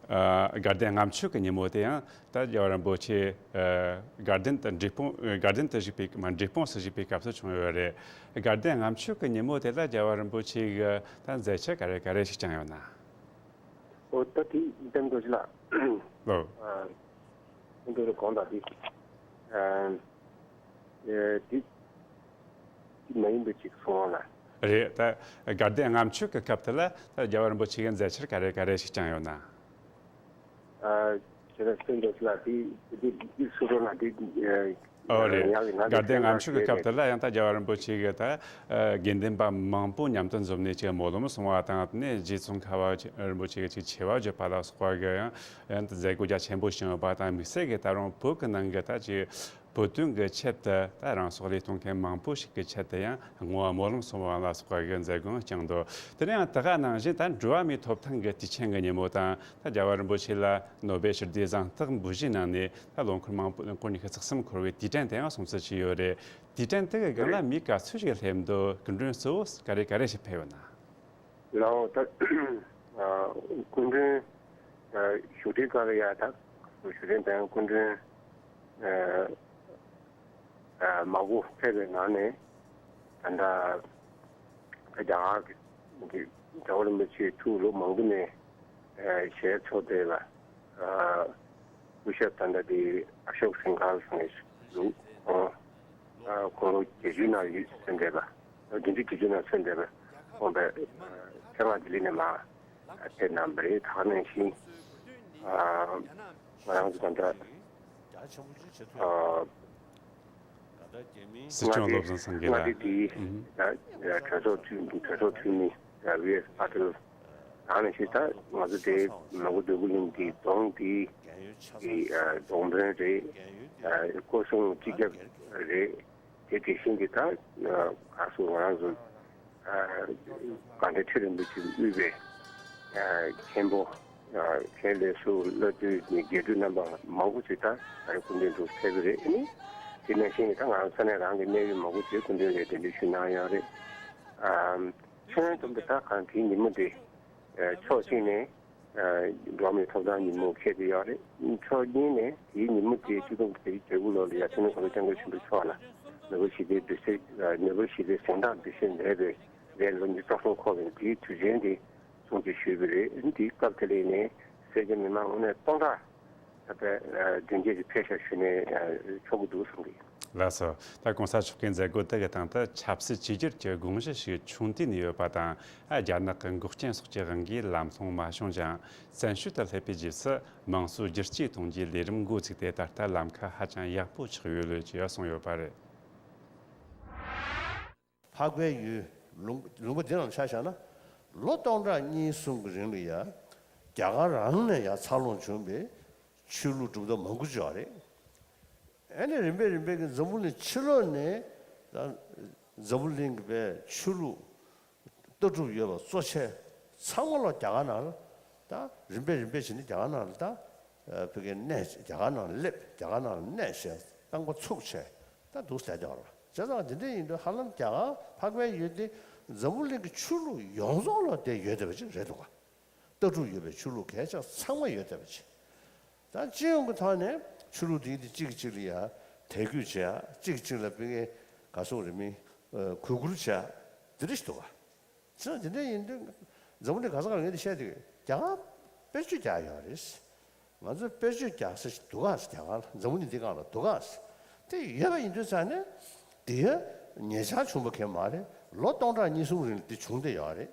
ཨ་དགའ་ལྡན་ལྔ་མཆོད་ཀྱི་ཉིན་མོ་དེ་ཡང་ད་རྒྱལ་བ་རིན་པོ་ཆེ་ཨ་དགའ་ལྡན་དུ་འབྲས་སྤུངས། དགའ་ལྡན་དུ་བཞུགས་པའི་མ་འབྲས་སྤུངས་སུ་བཞུགས་པའི་སྐབས་སུ་བྱུང་ཡོད་རེད། དགའ་ལྡན་ལྔ་མཆོད་ཀྱི་ཉིན་མོ་དེ་ལ་རྒྱལ་བ་རིན་པོ་ཆེ་གི་ད་མཛད་འཆར་ག་རེ་ག་རེ་ཞིག་བསྐྱངས་ཡོད་ན། ཨོ་ད་དེ་བསྟན་རྡོ་རྗེ་ལགས། ཨོ། ཨ་བསྟན་རྡོ་རྗེ་གོང་དང་དེ་ཨ་ཨེ་དེ་དེ་མ་ཡིན་པ་ཅིག་གསུང་བ་ལ། རེད། ད་དགའ་ལྡན་ལྔ་མཆོད་ཀྱི་སྐབས་དེ་ལ་ད་རྒྱལ་བ་རིན་པོ་ཆེ་གི་མཛད་འཆར་ག་རེ་ག་རེ་ཞིག་བསྐྱངས་ཡོད་ན། ཨ་ཁྱེད་རང་བསྟན་རྡོ་རྗེ་ལགས་དེ་དེ་དེ་སུ་རོ་ན་དེ་ཨ། ཨོ་རེད། ཡང་ཡང་དགའ་ལྡན་ལྔ་མཆོད་ཀྱི་སྐབས་དེ་ལ་ཡང་ད་རྒྱལ་བ་རིན་པོ་ཆེ་གིས་ད་ཨ་དགེ་འདུན་པ་མང་པོ་མཉམ་དུ་འཛོམས་ནས་ཅིག་སྨོན་ལམ་གསུང་བ་དང་། དེ་ནས་རྗེ་ཙོང་ཁ་པ་རིན་པོ་ཆེ་གིས་ཅིག་ཆེ་བ་བརྗོད་པ་ལ་སོགས་པ་གི་ཡང་ཡང་ད་མཛད་སྒོ་རྒྱ་ཆེན་པོ་བྱུང་ཡོད་པ་དང་། དམིགས་བསལ་གྱིས་ད་རུང་བོད་ཀྱི་ནང་གི་ད་ཅིག་བོད་དོན་གྱི་ཆེད་དུ་ད་རང་སྲོག་བློས་གཏོང་མཁན་མང་པོ་ཞིག་གི་ཆེད་དུ་ཡང་བསྔོ་བ་སྨོན་ལམ་གསུང་བ་ལ་སོགས་པ་གི་མཛད་སྒོ་བསྐྱངས་འདུག་དེ་ནས་ཡང་ད་ག་ནང་བཞིན་ད་འགྲོ་བ་མིའི་ཐོབ་ཐང་གི་དུས་ཆེན་གྱི་ཉིན་མོ་དང་། ད་རྒྱལ་བ་རིན་པོ་ཆེ་ལ་ནོ་བེལ་ཞི་བདེའི་གཟེངས་རྟགས་འབུལ་བཞེས་གནང་ནས་ད་ལོ་འཁོར་མང་པོ་ལོ་འཁོར་ཉི་ཤུ་རྩ་གསུམ་འཁོར་བའི་དུས་དྲན་དེའང་སྲུང་བརྩི་བྱས་ཡོད་རེད། དུས་དྲན་དེ་གི་སྒང་ལ་མི་ག་ཚོད་ཞིག་སླེབས་འདུག་སྐུ་མགྲོན་གཙོ་བོ་ག་རེ་ག་རེ་ཞིག་ཕེབས་ཡོད་ན། ལའོ་ད་སྐུ་མགྲོན་བཞུགས་ཁྲིའི་སྐབས་ལ་ཡ་ད་བཞུགས་ཁྲི་དང་སྐུ་མགྲོན་མང་པོ་ཕེབས་པའི་ནང་ནས་ད་ལྟ་རྒྱ་གར་གྱི་རྒྱལ་བ་རིན་པོ་ཆེའི་ཐུགས་ལོ་མང་པོ་ནས་ཞལ་འཚོ་བསྡད་པ་སྐུ་ཞབས་ད་ལྟ་དེ་ཨ་ཤོག་སིང་ཧལ་ཟེར་ནས་འདུག་ཁོང་ཁོང་ལོ་བརྒྱད་ཅུ་ནང་ཡོད་ཚོད་འདས་པ། ལོ་བདུན་ཅུ་བརྒྱད་ཅུ་ནང་ཚོད་འདས་པ་ཁོང་པའི་ཚེ་དབང་ལྡི་ལི་ནས་མར་ཕེབས་གནང་བ་རེད། ད་ག་ནང་བཞིན་ང་རང་ཚོ་ད་ལྟ་སྲིད་སྐྱོང་བློ་བཟང་སེང་གེ་ལགས། མངའ་སྡེ་དེའི་གྲོས་ཚོགས་འཐུས་གྲོས་ཚོགས་འཐུས་མི་བི་ཨེས་པ་ཊེལ། ད་ནང་བཞིན་ད་ང་ཚོ་དེ་མོན་གྷོ་འདོད་རྒུ་གླིང་གི་རྫོང་དེའི་གི་རྫོང་དཔོན་རེད། སྐོར་སྲུང་སྤྱི་ཁྱབ་རེད། དེ་དེ་བཞིན་གྱི་ད་ག་སོ་ང་རང་ཚོ་དགའ་ལྡན་ཁྲི་རིན་པོ་ཆེས་དབུས་པའི་མཁན་པོ་མཁན་ལས་ཟུར་བླ་སྤྲུལ་ནས་དགེ་ཕྲུག་རྣམ་པ་མང་པོ་ཞིག་ད་ང་རང་སྐུ་མདུན་དུ་ཕེབས་ཀྱི་རེད། ཨ་ནི་དེ་ནང་བཞིན་གྱི་ད་ང་རང་ས་གནས་རང་གི་གནད་ཡོད་མང་པོ་ཞིག་སྐུ་མདུན་ལ་གདན་འདྲེན་ཞུས་གནང་ཡོད་རེད། ཨ་ཁྱོན་བསྡོམས་ཏེ་ད་གང་དེའི་ཉིན་མོ་དེ་ཕྱོགས་གཅིག་ནས་འགྲོ་བ་མིའི་ཐོབ་ཐང་ཉིན་མོ་འཁེལ་བསྡད་ཡོད་རེད། ཕྱོགས་གཉིས་ནས་དེའི་ཉིན་མོ་དེ་ཆིག་སྟོང་དགུ་བརྒྱ་བརྒྱད་ཅུ་གྱ་དགུ་ལོ་ལ་ཡ་སྤྱི་ནོར་གོང་ས་སྐྱབས་མགོན་ཆེན་པོ་མཆོག་ལ་ནོ་བེལ་ཞི་བདེའི་འབུལ་བཞེས་ནོ་བེལ་ཞི་བདེའི་གཟེངས་རྟགས་འབུལ་བཞེས་ལས་པའི་ལོ་ཉི་ཤུ་རྩ་གསུམ་འཁོར་བའི་དེའི་དུས་ཆེན་དེ་སྲུང་བརྩི་ཞུས་པ་རེད། དེའི་སྐབས་དེ་ལ་ནས་སེར་སྐྱ་མི་མང་དངོས་གནས་སྟོང་ཕྲག་ད་ལྟ་མདུན་སྐྱེལ་གྱི་ཕེབས་ཞབས་ཞུས་ནས་ཆོག་གི་འདུག་བསམ་གི། ལགས་སོ། ད་གོང་ས་མཆོག་གི་མཛད་སྒོ་དེ་གི་སྟེང་དུ་ཆབ་སྲིད་བཅོས་བསྒྱུར་གྱི་དགོངས་གཞི་ཞིག་ཆུང་དུས་ནས་ཡོད་པ་དང་། ཨ་རྒྱ་ནག་གི་འགོག་རྐྱེན་སོགས་ཀྱི་དབང་གིས་ལམ་ལྷོང་མ་བྱུང་ཀྱང་། བཙན་བྱོལ་དུ་སླེབས་པའི་རྗེས་སུ་དམངས་གཙོ་བསྒྱུར་བཅོས་གཏོང་རྒྱུའི་ལས་རིམ་འགོ་བཙུགས་ཏེ། ད་ལྟ་ལམ་ཁ་ཧ་ཅང་ཡག་པོ་ཆགས་ཡོད་ལོས་ཀྱི་གསུངས་ཡོད་པ་རེད། འཕགས་པའི་ཡུལ་ལུང་ལུང་པ་འདི་རང་ཆ་བཞག་ན། ལོ་སྟོང་ཕྲག་གཉིས་གསུམ་གྱི་རིང་ལ་ཡ་རྒྱ་གར་རང་ནས་ཡ་འཚར་ལོངས་བྱུང་བའི་ཆོས་ལུགས་གྲུབ་མཐའ་མང་པོ་ཅིག་ཡོད་རེད། ཨ་ནི་རིམ་པས་རིམ་པས་ཀྱི་འཛམ་བུ་གླིང་ཕྱི་ལོགས་ནས་ད་འཛམ་བུ་གླིང་གི་པའི་ཆོས་ལུགས་ལྟ་གྲུབ་ཡོད་པ་གཙོ་ཆེ་ཚང་མ་ལོ་རྒྱ་གར་ནང་ལ་ད་རིམ་པས་རིམ་པས་བྱས་ནས་རྒྱ་གར་ནང་ལ་ད་ཕ་གིར་གནས། རྒྱ་གར་ནང་ལ་སླེབས། རྒྱ་གར་ནང་ལ་གནས་བྱས་རྐང་པ་ཚུགས་བྱས་ད་འདུག་སེ་བསྡད་ཡོད་རེད། བྱས་ཙང་དེ་འདྲ་ཡིན་དུས་ཧ་ལམ་རྒྱ་གར་འཕགས་པའི་ཡུལ་དེ་འཛམ་བུ་གླིང་གི་ཆོས་ལུགས་ཡོངས་རྫོགས་ལ་དེ་ཡོད་བསྡད་པ་ཅིག་རེད་འདུག་ག། ལྟ་གྲུབ་ཡོད་པའི་ཆོས་ལུགས་གལ་ཆེ་ཚང་མ་ཡོད་བསྡད་པ་ཅིག། ད་སྤྱི་ཡོངས་ཀྱི་ཐོག་ནས་ཆོས་ལུགས་དེ་དེ་གཅིག་གིས་གཅིག་ལ་ཡ་དད་གུས་བྱེད་ཡ། གཅིག་གིས་གཅིག་ལ་ཕ་གིར་ག་སོགས་རེད་མིན་གུས་བཀུར་བྱེད་ཡ་དེ་འདྲ་ཞིག་འདུག་ག། བྱས་ཙང་དེ་འདྲ་ཡིན་དུས་འཛམ་བུ་གླིང་ག་ས་ག་ལ་ངས་དེ་བཤད་དུས་རྒྱ་གར་དཔེར་བརྗོད་རྒྱག་ཡོད་རེད། ང་ཚོས་དཔེར་བརྗོད་རྒྱག་ས་ཞིག་འདུག་ག་ཟེར། རྒྱ་གར་ལ་འཛམ་བུ་གླིང་འདི་སྒང་ལ་འདུག་ག་ཟེར། དེ་ཡོད་པ་ཡིན་དུས་ཙང་ནས་དེ་ཡང་ཉེ་ཆར་བྱུང་བ་གང་མ་རེད། ལོ་སྟོང་ཕྲག་གཉིས་གསུམ་རིང་ལ་དེ་བྱུང་བསྡད་ཡོད་རེད།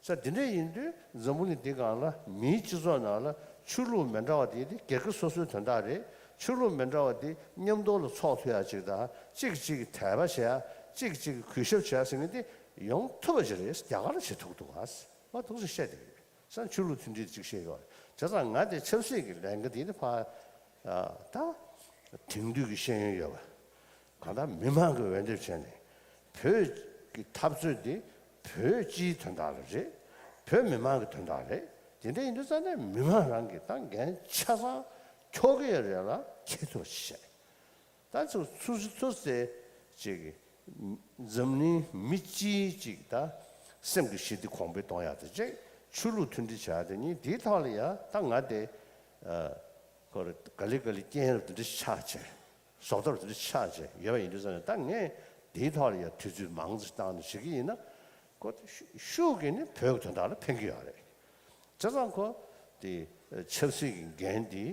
ས་དེ་འདྲ་ཡིན་དུས་འཛམ་བུ་གླིང་འདི་སྒང་ལ་མིའི་སྤྱི་ཚོགས་ནང་ལ་ཆོས་ལུགས་མི་འདྲ་བ་དེ་དེ་སྒེར་གྱི་སོ་སོའི་དོན་དག་རེད། ཆོས་ལུགས་མི་འདྲ་བ་འདི་མཉམ་དུ་ལ་ཚོགས་ཐུབ་ཡ་ཅིག་དང་། གཅིག་གཅིག་གི་དད་པ་བྱེད་ཡ། གཅིག་གཅིག་གི་གུས་ཞབས་བྱེད་ཡ་ཟེར་མཁན་འདི་ཡོང་ཐུབ་པ་ཅིག་རེད། རྒྱ་གར་ལ་བྱེད་ཐུབ་འདུག་ག། མ་ཐུག་ཅིག་བཤད་བསྡད་ཡོད། ས་ཆོས་ལུགས་མཐུན་སྒྲིལ་ཅིག་བཤད་ཡོད་རེད། བྱས་ཙང་ང་དེ་ཆབ་སྲིད་ཀྱི་ལས་འགན་དེ་ནི་ཕ། ཨ། ད་དེང་དུས་ཀྱི་ཤེས་ཡོན་ཡོད་པ། གང་ལྟར་མི་མང་གི་འོས་འདེམས་བྱས་ནས། བོད་ཀྱི་འཐབ་རྩོད་འདི་བོད་སྤྱིའི་དོན་དག་རེད། བོད་མི་མང་གི་དོན་དག་རེད། དེ་འདྲ་ཡིན་དུས་ཙང་ནས་མི་མང་རང་གིས་ད་འགན་ཆ་ཚང་འཁྱོག་གི་ཡོད་རེད་ལ། འཁྱེར་ཐུབ་པ་ཞིག་བྱས། ད་ཚོ་སུ་སུ་ཚོ་ཟེར་ཅིག་འཛམ་གླིང་མི་སྤྱིའི་ཅིག་ད་སེམས་ཀྱི་ཞི་བདེ་གོང་འཕེལ་གཏོང་ཡག་དེ་ཅིག་ཆོས་ལུགས་མཐུན་སྒྲིལ་བྱ་ཡག་དེ་གཉིས། དེའི་ཐོག་ལ་ཡ་ད་ང་དེ། ཨ། ཁོ་རེ་ག་ལེ་ག་ལེ་རྐྱེན་རབ་དེ་འདྲ་ཆགས་བྱས། ཟོག་ཐབས་དེ་འདྲ་ཆགས་བྱས་ཡོད་པ་ཡིན་དུས་ཙང་ནས། ད་ངས་དེའི་ཐོག་ལ་ཡ་དུས་ཚོད་མང་ཙམ་བཏང་ནས་བྱེད་ཀྱི་ཡིན་ན། ཁོ་ཤུ་ཤུགས་ཀྱིས་ནི་བོད་ཀྱི་དོན་དག་ལ་ཕན་གྱི་ཡོད་རེད། བྱས་ཙང་ཁོ་དེ་ཆབ་སྲིད་ཀྱི་འགན་དེ།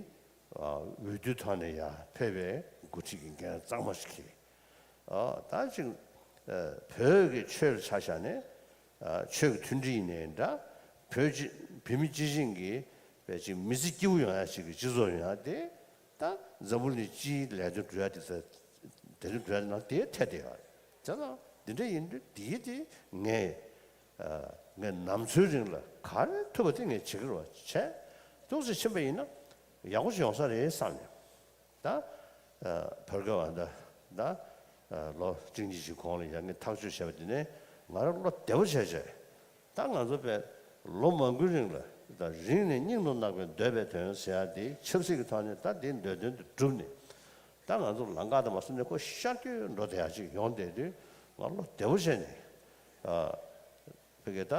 ཨ། འོས་བསྡུའི་ཐོག་ནས་ཡར་ཕེབས་པའི་འགོ་ཁྲིད་ཀྱི་འགན་གཙང་མ་ཞིག་འཁྱེར། ཨ། ད་ཅིག་ཨ། བོད་ཀྱི་ཆོས་ལ་ཆ་བཞག་ནས། ཨ། ཆོས་ཀྱི་མཐུན་སྒྲིལ་ཡིན་ནའི་འདྲ། བོད་སྤྱི་བོད་མི་སྤྱི་བྱིངས་ཀྱི་བས་ཅིག་མི་ཚེ་སྐྱིད་པོ་ཡོང་ཡ་ཞིག་གི་སྤྱི་ཚོགས་ཡོང་ཡ་དེ། ད་འཛམ་བུ་གླིང་སྤྱིའི་ལས་དོན་སྒྲུབ་ཡ་དེ་ཚོ། དེ་ཚོ་སྒྲུབ་ཡ་ནང་དེ་ཐེ་བསྡད་ཡོད་རེད། བྱས་ཙང་དེ་འདྲ་ཡིན་དུས་དེའི་དེ་ངས། ཨ། ངས་ནམ་འཚོའི་རིང་ལ་ག་རེ་ཐུབ་པ་དེ་ངས་བྱེད་ཀྱི་རེད་བ། བྱས། འདུག་སེ་ཕྱིན་པ་ཡིན་ན་ཡག་པོ་ཞིག་ཡོང་ས་རེད་བསམ་ནས། ད། ཨ། བར་སྐབས་ཨ། ད། ད། ཨ། ལོ་གཅིག་གཉིས་ཤིག་གོང་ལ་ཡ་ངས་ཐག་གཅོད་བྱས་པ་དེ་ནས་ང་རང་བློ་བདེ་པོ་བྱས་བྱས། ད་ང་ཚོ་པས་ལོ་མང་པོའི་རིང་ལ། ད་རིང་ནས་སྙིང་དུ་བརྣག་པའི་འདོད་པའི་དོན་ཟེར་ཡ་དེ་ཆབ་སྲིད་ཀྱི་ཐོག་ནས་ད་དེའི་འདོད་དོན་དེ་བསྒྲུབས་ནས། ད་ང་ཚོ་ལམ་ཁ་དང་མ་སོང་ནས་ཁོ་ཤར་བསྐྱོད་འགྲོ་བསྡད་ཡ་ཅིག་ཡོང་བསྡད་དུས་ང་བློ་བདེ་པོ་བྱས་ནས། ཨ། ཕ་གི་ད་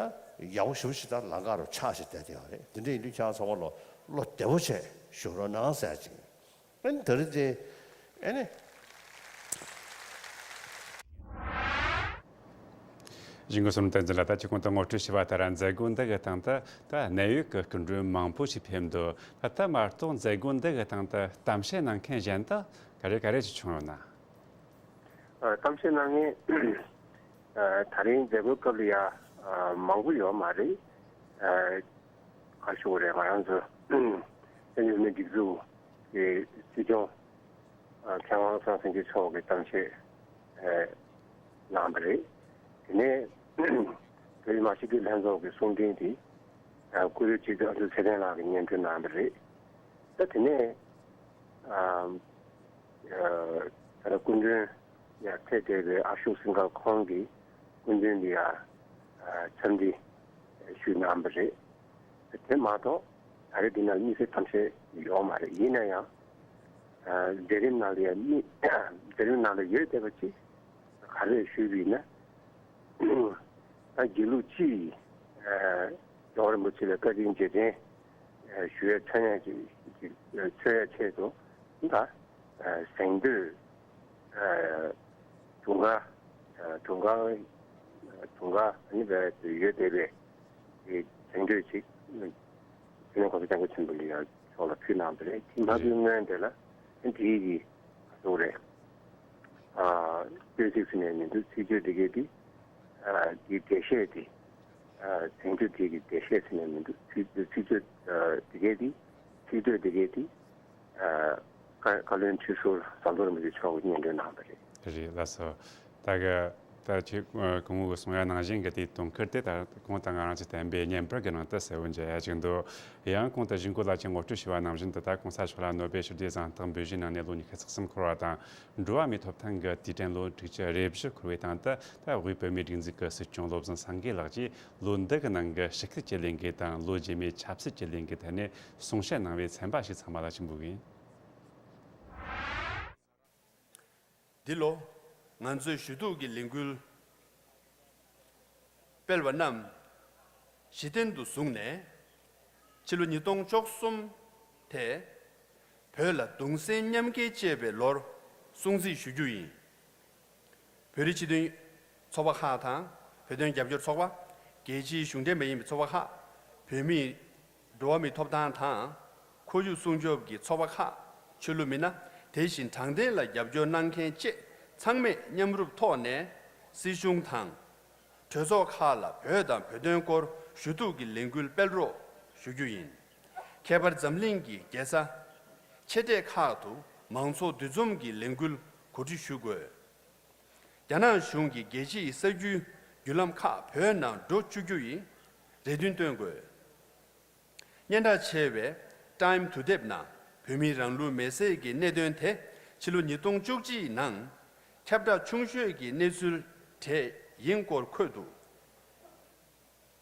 ཡག་པོ་ཞེ་པོ་ཞིག་ད་ལམ་ཁ་རུ་ཆགས་བྱས་བསྡད་བསྡད་ཡོད་རེད། དེ་འདྲ་ཡིན་དུས་ཁྱེད་རང་ཚང་མ་ལོ་བློ་བདེ་པོ་བྱས་བཞུགས་རོགས་གནང་ཟེར་ཅིག། ཨ་ནི་ད་རེས་དེ། ཨ་ནི། གཞུག་གི་གསུང་བསྟན་འཛིན་ལགས། ད་ཁྱེད་གོང་དུ་ངོ་སྤྲོད་བྱས་པ་ལྟར་མཛད་སྒོ་འདི་གི་སྟེང་དུ། ད་གནད་ཡོད་ཀྱི་སྐུ་མགྲོན་མང་པོ་ཞིག་ཕེབས་འདུག། ད་ལྟ་མ་གཏོགས་མཛད་སྒོ་འདི་གི་སྟེང་དུ་གཏམ་བཤད་གནང་མཁན་གཞན་དག་ག་རེ་ག་རེ་ཞིག་བྱུང་ཡོད་ན། ཨ། གཏམ་བཤད་གནང་མཁན། ཨ། ད་རིང་མཛད་སྒོའི་སྐབས་ལ་ཡ། ཨ། མང་པོ་ཡོད་མ་རེད། ཨ། ག་རེ་ཞུ་དགོས་རེད། ང་རང་ཚོ་བཙན་བྱོལ་བོད་མིའི་སྒྲིག་འཛུགས་ཀྱི་སྲིད་སྐྱོང་། ཨ། མཁན་དབང་བློ་བཟང་སེང་གེ་མཆོག་གིས་གཏམ་བཤད། ཨ། གནང་བ་རེད། དེ་ནས་བོད་མི་མང་སྤྱི་འཐུས་ལྷན་ཚོགས་ཀྱི་གསུང་འཕྲིན་དེ། ཨ། བཀུར་འོས་སྤྱི་འཐུས་ཨ་ཅོ་ཚེ་བརྟན་ལགས་ཀྱིས་སྙན་སྒྲོན་གནང་བ་རེད། ད་དེ་ནས། ཨ། ཨ། ད་ལྟ་སྐུ་མགྲོན་ཡར་ཕེབས་བསྡད་པའི་ཨ་ཤོག་སིང་ག་ཁོང་གིས་སྐུ་མགྲོན་འདི་ཡར། ཨ། འཚམས་འདྲི་ཞུས་གནང་བ་རེད། དེ་མ་གཏོགས་ད་རེས་འདི་ནང་དམིགས་བསལ་གཏམ་བཤད་ཡོད་མ་རེད། ཡིན་ན་ཡང་། ཨ། མཛད་རིམ་ནང་ལ་ཡང་མི། མཛད་རིམ་ནང་ལ་ཡོད་བསྡད་པ་ཅིག་ག་རེ་ཞུས་པ་ཡིན་ན། ད་དགེ་ལུགས་སྤྱི་ཡི། ཨ། རྒྱལ་བ་རིན་པོ་ཆེ་ལ་བཀའ་དྲིན་རྗེས་དྲན། ཨ། ཞུ་ཡ་མཚོན་ཡ་ཅིག་ཅིག་མཚོན་ཡ་ཆེད་དུ། ད། ཨ། གཟེངས་བསྟོད། ཨ། དུང་དཀར། ཨ། དུང་དཀར། དུང་དཀར་ཨ་ནི་བས་ཡོད་བསྡད་པའི་གཟེངས་བསྟོད་ཅིག་སྤྱི་ནོར་༸གོང་ས་༸སྐྱབས་མགོན་ཆེན་པོ་མཆོག་ལ་ཕུལ་གནང་བ་རེད། དེ་མ་ཕུལ་སྔོན་དེ་ལ་ཨ་ནི་དེ་གི་ག་ཟེར་དགོས་རེད། ཨ། བསྟོད་ཚིག་ཟེར་ནས་མི་འདུག། ཚིག་བརྗོད་དེ་གའི་དེ། ཨ། དེའི་འགྲེལ་བཤད་དེ། ཨ། གཟེངས་བསྟོད་དེ་གི་འགྲེལ་བཤད་ཟེར་ནས་མི་འདུག། ཚིག་ཚིག་བརྗོད། ཨ། དེ་གའི་དེ། ཚིག་བརྗོད་དེ་གའི་དེ། ཨ། བཀའ་བཀའ་བློན་ཁྲི་ཟུར་ཟམ་གདོང་རིན་པོ་ཆེ་མཆོག་གིས་སྙན་སྒྲོན་གནང་བ་རེད། རེད། ལགས་སོ། ད་གི་ད་ཁྱེད་སྐུ་ངོ་གིས་གསུང་ཡ་ནང་བཞིན་གྱི་དེའི་དོན་ཁུར་དེ་ད་གོང་དུ་ང་རང་ཚོས་བསྟན་པའི་བརྙན་པར་གྱི་ནང་དུ་གསལ་བོ་མཇལ་ཡ་ཅིག་འདུག། ཡང་གོང་དུ་གཞུག་གུ་ལ་ཅིག་ངོ་སྤྲོད་ཞུས་པ་ནང་བཞིན་དུ། ད་གོང་ས་མཆོག་ལ་ནོ་སྦེལ་ཞི་བདེའི་གཟེངས་རྟགས་འབུལ་བཞེས་གནང་ནས་ལོ་ཉི་ཤུ་རྩ་གསུམ་འཁོར་བ་དང་། འགྲོ་བ་མིའི་ཐོབ་ཐང་གི་དུས་དྲན་ལོ་དྲུག་ཅུ་རེ་བཞི་འཁོར་བའི་སྟེང་དུ། ད་དབུས་བོད་མིའི་སྒྲིག་འཛུགས་ཀྱི་སྲིད་སྐྱོང་བློ་བཟང་སེང་གེ་ལགས་ཀྱིས་ལོ་འདི་གི་ནང་གི་ཞི་བདེ་ཀྱི་ལས་འགུལ་དང་། ལོ་རྗེས་མའི་ཆབ་སྲིད་ཀྱི་ལས་འགུལ་ཐད་ནས་གསུང་བཤད་གནང་བའི་ཚན་པ་ཞིག་ཚང་མ་ལ་ཕྱིན་པོ་ཡིན། འདི་ལོ་ང་ཚོས་ཞུ་གཏུག་གི་ལས་འགུལ་སྤེལ་བ་རྣམས་གཞི་རྟེན་དུ་བཟུང་ནས། ཕྱི་ལོ་ཉིས་སྟོང་བཅུ་གསུམ་དེ་བོད་ལ་གདུང་སེམས་མཉམ་སྐྱེད་ཅེས་པའི་ལོར་སྲུང་བརྩི་ཞུ་རྒྱུ་ཡིན། བོད་རིགས་སྤྱི་མཐུན་ཚོགས་པ་ཁག་དང་། བོད་དོན་རྒྱབ་སྐྱོར་ཚོགས་པ། རྒྱལ་སྤྱིའི་གཞུང་འབྲེལ་མ་ཡིན་པའི་ཚོགས་པ་ཁག་བོད་མིའི་འགྲོ་བ་མིའི་ཐོབ་ཐང་དང་། ཁོར་ཡུག་སྲུང་སྐྱོབ་ཀྱི་ཚོགས་པ་ཁག་ཆོས་ལུགས་མི་སྣ། དེ་བཞིན་དྲང་བདེན་ལ་རྒྱབ་སྐྱོར་གནང་མཁན་བཅས་ཚང་མས་མཉམ་རུབ་ཐོག་ནས་སྲིད་གཞུང་དང་། གྲོས་ཚོགས་ཁག་ལ་བོད་དང་བོད་དོན་སྐོར་ཞུ་གཏུག་གི་ལས་འགུལ་སྤེལ་རོགས་ཞུ་རྒྱུ་ཡིན། ཁྱད་པར་འཛམ་གླིང་གི་རྒྱལ་ས་ཆེ་གྲས་ཁག་ཏུ་ མང་ཚོགས་འདུ་འཛོམས་ཀྱི་ལས་འགུལ་གོ་སྒྲིག་ཞུ་དགོས། རྒྱ་ནག་གཞུང་གིས་རྒྱལ་སྤྱིའི་གསར་འགྱུར་བརྒྱུད་ལམ་ཁག་བོད་ནང་འགྲོ་བཅུག་རྒྱུ་ཡི་རེ་འདུན་བཏོན་དགོས། སྙན་གྲགས་ཆེ་བའི་Time Today ནང་བོད་མིའི་རང་ལུས་མེར་སྲེག་གི་གནད་དོན་དེ་ཕྱི་ལོ་ཉིས་སྟོང་བཅུ་གཅིག་ནང་ཁྱབ་བསྒྲགས་ཆུང་ཤོས་ཀྱི་གནས་ཚུལ་གྲས་ཡིན་སྐོར་འཁོད་འདུག་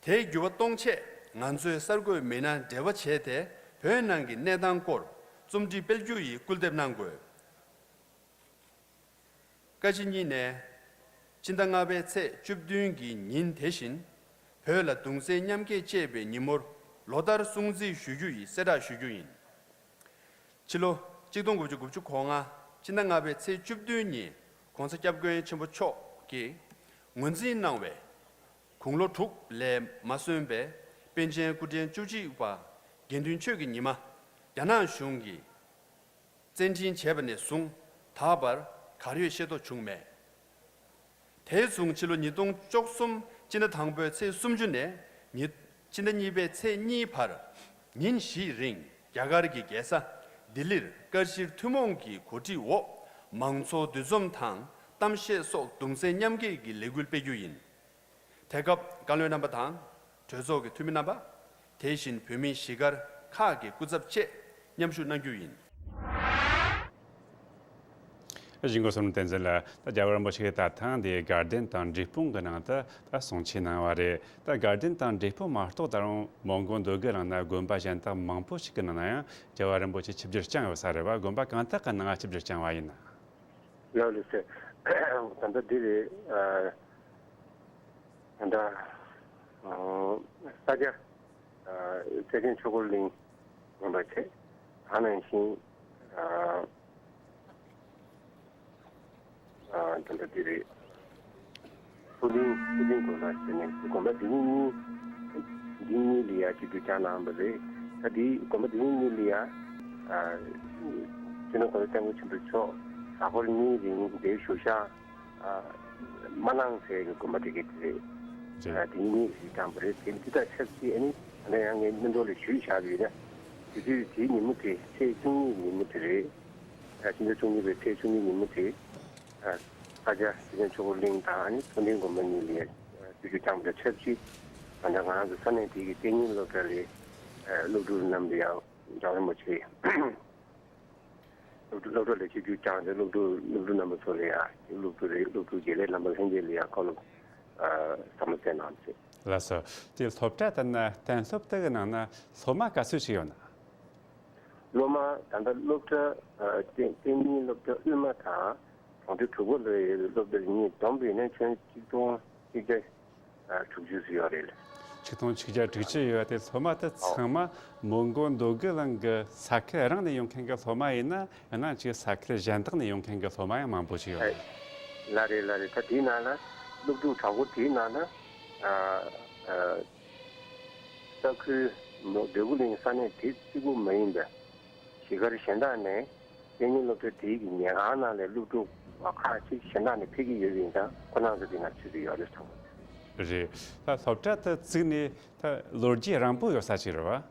དེའི་འགྱུར་བ་གཏོང་ཆེད་ང་ཚོས་གསར་འགོད་མི་སྣ་འབྲེལ་བ་བྱས་ཏེ་བོད་ནང་གི་གནས་སྟངས་སྐོར་རྩོམ་སྒྲིག་སྤེལ་རྒྱུ་ཡི་སྐུལ་འདེབས་གནང་དགོས། བཀའ་སྤྱི་གཉིས་ནས་སྤྱི་ཟླ་ལྔ་པའི་ཚེས་བཅུ་བདུན་གྱི་ཉིན་དེ་བཞིན་བོད་ལ་གདུང་སེམས་མཉམ་སྐྱེད་ཅེས་པའི་ཉིན་མོར་ལོ་ལྟར་སྲུང་བརྩི་ཞུ་རྒྱུ་ཡི་གསལ་བསྒྲགས་ཞུ་རྒྱུ་ཡིན། ཕྱི་ལོ་གཅིག་སྟོང་དགུ་བརྒྱ་དགུ་བཅུ་གོ་ལྔ་སྤྱི་ཟླ་ལྔ་པའི་ཚེས་བཅུ་བདུན་ཉིན་༸གོང་ས་༸སྐྱབས་མགོན་ཆེན་པོ་མཆོག་གིས་ངོས་འཛིན་གནང་བའི་དགུང་ལོ་དྲུག་ལས་མ་སོན་པའི་པཎ་ཆེན་སྐུ་ཕྲེང་བཅུ་གཅིག་པ་དགེ་འདུན་ཆོས་ཀྱི་ཉི་མ་རྒྱ་ནག་གཞུང་གིས་བཙན་འཕྲིན་བྱས་པ་ནས་བཟུང་ད་བར་གར་ཡོད་ཤེས་རྟོགས་བྱུང་མེད། དེ་བཟུང་ཕྱི་ལོ་ཉིས་སྟོང་བཅུ་གསུམ་སྤྱི་ཟླ་དང་པོའི་ཚེས་སུམ་ཅུ་ནས་ཉིས་སྤྱི་ཟླ་གཉིས་པའི་ཚེས་གཉིས་བར་ཉིན་བཞིའི་རིང་རྒྱ་གར་གྱི་རྒྱལ་ས་ལྡི་ལིར་བཀའ་སྤྱིར་ཐུན་མོང་གི་གོ་སྒྲིག་འོག་མང་ཚོགས་འདུ་འཛོམས་དང་གཏམ་བཤད་སོགས་གདུང་སེམས་མཉམ་སྐྱེད་ཀྱི་ལས་འགུལ་སྤེལ་རྒྱུ་ཡིན། དེ་སྐབས་བཀའ་བློན་རྣམ་པ་དང་གྲོས་ཚོགས་ཀྱི་འཐུས་མི་རྣམ་པ། དེ་བཞིན་བོད་མིའི་གཞིས་སྒར་ཁག་གི་སྐུ་ཚབ་བཅས་མཉམ་ཞུགས་གནང་རྒྱུ་ཡིན། གཞུག་གི་སོ་ནམ་བསྟན་འཛིན་ལགས། ད་རྒྱལ་བ་རིན་པོ་ཆེ་གིས་ད་ཐེངས་འདིའི་དགའ་ལྡན་དང་འབྲས་སྤུངས་ཀྱི་ནང་དུ་ད་གསུང་ཆོས་གནང་བ་རེད། ད་དགའ་ལྡན་དང་འབྲས་སྤུངས་མ་གཏོགས་ད་རུང་མོན་གྷོ་འདོད་རྒུ་ལ་ན་དགོན་པ་གཞན་དག་མང་པོ་ཞིག་གི་ནང་ན་ཡང་རྒྱལ་བ་རིན་པོ་ཆེ་ཆིབས་བསྒྱུར་བསྐྱངས་ཡོད་ས་རེད་བ། དགོན་པ་གང་དག་གི་ནང་ཆིབས་བསྒྱུར་བསྐྱངས་བ་ཡིན་ན། ལགས་ལགས་སེ། ད་ལྟ་འདི་རེད། ཨ། ད་ལྟ་ཨ་ས་སྐྱ་ཨ་ཐེག་ཆེན་ཆོས་འཁོར་གླིང་ཡིན་པ་བྱས། ད་ནང་བཞིན་ཨ་ཨ་ད་ལྟ་འདི་རེད། མཚོ་གླིང་མཚོ་གླིང་དགོན་པ་ཟེར་ནས་དགོན་པ་འདི་གཉིས་གཉིས་འདི་གཉིས་ལ་ཡ་ཆིབས་བསྒྱུར་བསྐྱངས་གནང་བ་རེད། ད་འདི་དགོན་པ་འདི་གཉིས་གཉིས་ལ་ཡ་ཨ་སྤྱི་ནོར་གོང་ས་སྐྱབས་མགོན་ཆེན་པོ་མཆོག་གཟའ་འཁོར་གཉིས་རིང་འདིར་བཞུགས་ཤག་ཨ་མ་གནང་ཟེར་གྱི་དགོན་པ་དེ་ག་དེ་རེད། རེད། ཨ་དེ་གཉིས་ཞིག་བཏང་པ་རེད། དེ་འདི་དང་ཆབས་ཅིག་ཨ་ནི་ད་ལྟ་ཡང་ངས་སྔོན་འགྲོ་ལ་ཞུས་བཞག་ཡོད་ན། དེ་དུས་དེའི་ཉིན་མོ་དེ་ཚེས་བཅུ་གཉིས་ཉིན་མོ་དེ་རེད། ཨ་ཕྱི་ཟླ་བཅུ་གཉིས་པའི་ཚེས་བཅུ་གཉིས་ཉིན་མོ་དེ་ཨ་ས་སྐྱ་ཐེག་ཆེན་ཆོས་འཁོར་གླིང་དང་ཨ་ནི་མཚོ་སླེབས་དགོན་པ་གཉིས་ལ་ཡ་ཆིབས་བསྒྱུར་བསྐྱངས་པ་དང་ཆབས་ཅིག་ད་ལྟ་ང་རང་ཚོ་ས་གནས་དེ་གི་གཏན་ཉིན་སློབ་གྲྭ་ལ་ཨ་སློབ་ཕྲུག་རྣམས་ལ་ཡང་རྒྱལ་བ་རིན་པོ་ཆེ་སློབ་ཕྲུག་སློབ་གྲྭ་ལ་ཆིབས་བསྒྱུར་བསྐྱངས་ཏེ་སློབ་ཕྲུག་སློབ་ཕྲུག་རྣམ་པ་ཚོ་ལ་ཡང་སློབ་ཕྲུག་རེད། སློབ་ཕྲུག་དགེ་ལས་རྣམ་པ་ལྷན་རྒྱས་ལ་ཡང་ཁོང་ལ་ཨ་ཟབ་མོ་བསྩལ་གནང་ཟེར། ལགས་སོ། དེ་སློབ་གྲྭ་དེ་ན་གཏན་སློབ་དེ་གི་ནང་ན་སློབ་མ་ག་ཚོད་ཅིག་ཡོད་ན། སློབ་མ་ད་ལྟ་སློབ་གྲྭ་ཨ་གཏན་གཏན་ཉིན་སློབ་གྲྭ་དབུས་མ་དང་གྲོང་སྡེ་དྲུག་པ་ལ་ཡོད་པའི་སློབ་གྲྭ་གཉིས་བསྡོམས་པ་ཡིན་ན་ཁྱོན་གཅིག་སྟོང་གཅིག་བརྒྱ་ཨ་དྲུག་ཅུ་ཙམ་ཡོད་རེད། ཆིག་སྟོང་ཆིག་བརྒྱ་དྲུག་ཅུ་ཡོད་དེ། སློབ་མ་དེ་ཚང་མ་མོན་གྷོ་འདོད་རྒུ་གླིང་གི་ས་ཁུལ་རང་ནས་ཡོང་མཁན་གྱི་སློབ་མ་ཡིན་ན། ཡང་ན་ཅིག་ས་ཁུལ་གཞན་དག་ནས་ཡོང་མཁན་གྱི་སློབ་མ་ཡང་མང་པོ་ཞིག་ཡོད་རེད། ལགས་རེད་ལགས་རེད། ད་དེའི་ནང་ལ་སློབ་ཕྲུག་གྲངས་འབོར་དེའི་ནང་ལ་ཨ་ཨ་ས་ཁུལ་མོན་འདོད་རྒུ་གླིང་ས་གནས་དེ་གཅིག་པུ་མ་ཡིན་པའི་གཞིས་སྒར་གཞན་དག་ནས་གཏན་ཉིན་སློབ་གྲྭ་དེའི་གི་ཉལ་ཁང་ནང་ལས་སློབ་ཕྲུག་ཁག་ཅིག་གཞན་དག་ནས་ཕེབས་ཀྱི་ཡོད་པ་ཡིན་ཙང་ཁོ་རང་ཚོ་དེ་ནང་ཚུད་ཀྱི་ཡོད་རེད་ཚང་མ། རེད། ད་སློབ་གྲྭ་དེ་བཙུགས་ནས་ད་ལོ་རྒྱུས་རིང་པོ་ཡོད་ས་ཅིག་རེད་བ།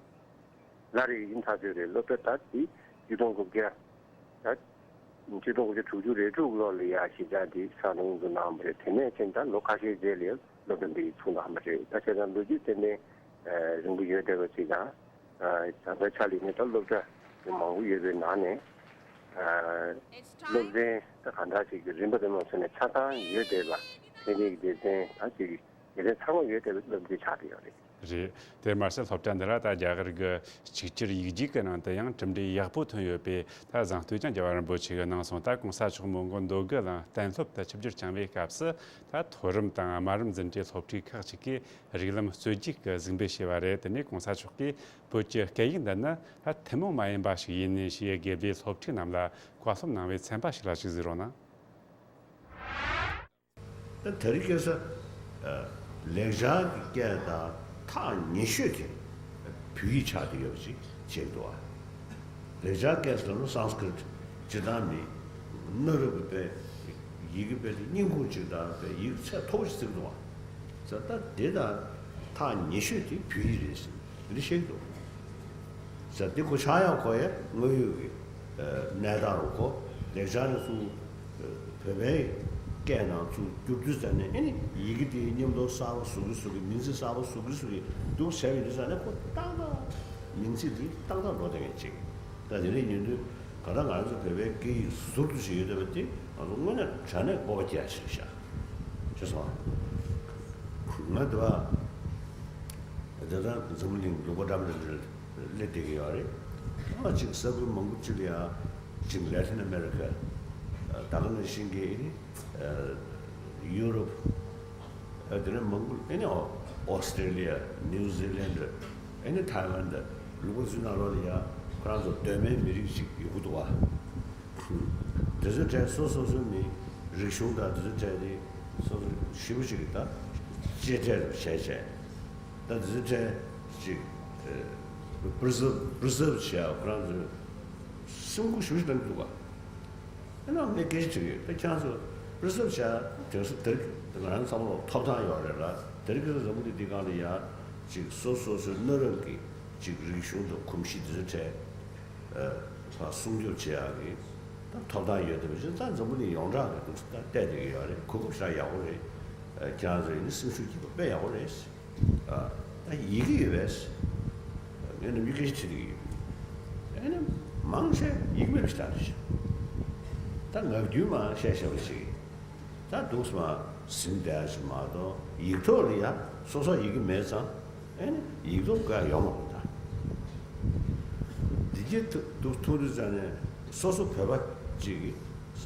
ལགས་རེད། ཡིན་ཐག་ཆོད་རེད། སློབ་གྲྭ་ད་དེ་ཆིག་སྟོང་དགུ་བརྒྱ་ད་ཆིག་སྟོང་དགུ་བརྒྱ་དྲུག་ཅུ་རེ་དྲུག་ལོ་ལ་ཡ་གཞིས་ཆགས་དེ་གསར་རྙིང་དུ་གནང་བ་རེད། དེ་ནས་ཕྱིན་ད་ལོ་ཁ་ཤས་རྗེས་ལ་སློབ་གྲྭ་འདི་ཚུགས་གནང་བ་རེད། ད་བྱས་ཙང་ལོ་རྒྱུས་དེ་ནས་རིང་པོ་ཡོད་བསྡད་པ་ཅིག་དང་། ད་ལྟ་ཆ་ལ་ནི་ད་སློབ་གྲྭ་མང་པོ་ཡོད་པའི་ནང་ནས་སློབ་ཚན་ད་གང་འདྲ་ཞིག་གི་རིམ་པ་དེ་མ་ཚོ་ནས་ཆ་ཚང་ཡོད་བསྡད་པ། ཚན་རིག་སྡེ་ཚན་ད་ཅིག་སྡེ་ཚན་ཚང་མ་ཡོད་བསྡད་པའི་སློབ་ཚན་ཆགས་བསྡད་ཡོད་རེད། རེད། དེ་མ་ཟད་སློབ་གྲྭ་འདི་ལ་ད་རྒྱ་གར་གྱི་གཅིག་གྱུར་ཡིག་རྒྱུགས་ཀྱི་ནང་དུ་ཡང་གྲུབ་འབྲས་ཡག་པོ་ཐོན་ཡོད་པའི་ད་གཟེངས་བསྟོད་ཀྱང་རྒྱལ་བ་རིན་པོ་ཆེ་གིས་གནང་སོང་། ད་གོང་ས་མཆོག་མོན་གྷོ་འདོད་རྒུ་གླིང་གཏན་སློབ་ཏུ་ཆིབས་བསྒྱུར་བསྐྱངས་པའི་སྐབས་སུ་ད་མཐོ་རིམ་དང་དམའ་རིམ་འཛིན་གྲྭའི་སློབ་ཕྲུག་ཁག་ཅིག་གིས་རིགས་ལམ་རྩོད་རྒྱུགས་ཀྱི་གཟིགས་འབུལ་ཞུས་པ་རེད། དེ་ནས་གོང་ས་མཆོག་གིས་བོད་ཀྱི་སྐད་ཡིག་འདི་ནི་ད་ཐུན་མོང་མ་ཡིན་པ་ཞིག་ཡིན་ནི་ཞེས་དགེ་ལས་སློབ་ཕྲུག་རྣམས་ལ་བཀའ་སློབ་གནང་བའི་ཚན་པ་ཞིག་ལ་ཅིག་གཟིགས་རོགས་གནང་། ད་དེ་རིང་ཁ་སང་ལེགས་སྦྱར་གྱི་སྐད་དང་ཐག་ཉེ་ཤོས་དེ་བོད་ཡིག་ཆགས་བསྡད་ཡོད་པ་ཅིག་བྱས་འདུག་ཨ། ལེགས་སྦྱར་སྐད་ཟེར་ན་སཾ་སྐྲྀཏ་སྤྱིར་བཏང་མི་གནའ་རབས་པའི་ཡི་གེ་དཔེ་དེ་སྙིང་ཁུང་ཅིག་དང་དཔེ་ཡིག་ཚད་མཐོ་པོ་ཞིག་བརྩི་གི་འདུག་ཨ། ཟེར་ད་དེ་དང་ཐག་ཉེ་ཤོས་དེ་བོད་ཡིག་རེད་ཟེར་འདི་བཤད་ཀྱི་འདུག་ཟེར་འདི་ཁོ་ཆགས་ཡག་ཁོ་ཡ་དངོས་ཡོད་ཀྱི་ གནས་སྟངས་རུ་གོ། ལེགས་སྦྱར་ནས་ཚུར་བོད་པའི་སྐད་ནང་ཚུར་བསྒྱུར་དུས་ཙམ་ནས་ཨེ་ནི་ཡི་གེ་དེའི་མཉམ་དུ་གསར་པ་བཟོ་གི་བཟོ་གི་མིང་ཚིག་གསར་པ་བཟོ་གི་བཟོ་གི་འདུག་བྱས་ཡོད་དུས་ཙམ་ནས་ཁོ་ཏག་ཏག་མིང་ཚིག་འདི་ཏག་ཏག་འགྲོ་བསྡད་མཁན་ཅིག་ད་དེ་འདྲ་ཡིན་དུས་ག་ད་ང་རང་ཚོ་བོད་པའི་སྐད་ཡིག་ཟུར་དུ་ཞིག་ཡོད་བསྡད་པ་དེ་ང་ཚོ་དངོས་གནས་དྲང་གནས་སྤོབས་པ་སྐྱེ་ཡ་ཞིག་རེད་ཤག་ཅེས་སོང་། ང་དེ་བ་དེ་ལྟར་འཛམ་བུ་གླིང་ལུང་པ་འདྲ་མི་འདྲ་སླེབས་བསྡད་ཀྱི་ཡོད་རེད། ཨ་ཅིག་ས་ཁུལ་མང་པོ་ཅིག་ལ་ཡང་ཅིག་ལེ་ཐིན་ཨ་མེ་རི་ཁ། ད་ག་ནང་བཞིན་གྱི་ཨེ་ནི་ཡུ་རོབ། དེ་ནས་མང་པོ་ཨེ་ནི་ཨོ་སི་ཏྲེ་ལི་ཡ། ནིའུ་ཛི་ལན་ཨེ་ནི་ཐའེ་ཝན་དུ་ལུང་པ་ཚོའི་ནང་ལོགས་ལ་ཡང་ཁོ་རང་ཚོ་གདོད་མའི་མི་རིགས་ཅིག་ཡོད་ཀྱི་འདུག་བ། དེ་ཚོའི་གྲས་སོ་སོ་སོའི་མི་རིག་གཞུང་དང་དེ་ཚོའི་གྲས་དེ་སོ་སོ་ཞེ་པོ་ཅིག་གིས་ད་གཅེས་སྤྲས་རུ་བྱས་བྱས། ད་དེ་ཚོའི་གྲས་ཅིག་པི་རི་སརབ་པི་རི་སརབ་བྱས་ཁོ་རང་ཚོའི་སེམས་ཁུར་ཞེ་པོ་ཅིག་བཏང་གི་འདུག་ག་ཨ་ནི་ངས་སྐད་ཆ་དྲིས་ཡོད། ད་ཁྱེད་རང་ཚོ་པི་རི་སརབ་བྱས་དེང་སང་དེར་ང་རང་ཚང་མ་ལ་ཐོབ་ཐང་ཡོད་རེད་ལ། དེ་རིང་ཁ་སང་འཛམ་བུ་གླིང་འདི་སྒང་ལ་ཡ་ཅིག་སོ་སོ་སོའི་གནའ་རབས་ཀྱི་ཅིག་རིག་གཞུང་དང་གོམས་གཤིས་དེ་ཚོའི་གྲས། ཕར་སྲུང་སྐྱོབ་བྱེད་ཡག་གི་ད་ཐོབ་ཐང་ཡོད་དེ་བ་ཞིག་ད་འཛམ་བུ་གླིང་ཡོངས་གྲགས་ཀྱི་འདུག་ད་བལྟས་བསྡད་ཀྱི་ཡོད་རེད། གོ་སྐབས་ཞེ་དྲག་ཡག་པོ་རེད། ཁྱེད་རང་ཚོ་ཡིན་ན་སེམས་ཤུགས་སྐྱེད་པ་དཔེ་ཡག་པོ་རེད། ད་ཡི་གེ་ཡོད་པས། ངས་ནམ་རྒྱུན་སྐད་ཆ་དྲིས་བསྡད་ཀྱི་ཡོད། ཨེ་ནི་མང་ཆེ་ཡི་གེ་མེད་པ་ཞིག་ད་རེད། ད་ང་རྒྱུན་མ་བཤད་བཤད་པ་ཞིག་ད་འདུག་སེ་མར་ཟིན་བསྡད་ཡ་ཞིག་མ་གཏོགས་ཡིག་ཐོག་ལ་ཡ་སོ་སོ་ཡི་གེ་མེད་ཙང་། ཨེ་ནི་ཡིག་ཐོག་དགོས་ཡ་ཡོད་མ་རེད་ད། འདི་གྱི་ཐུག་ཐུག་དུས་ཙམ་ནས་སོ་སོ་བོད་པ་ཅིག་གིས་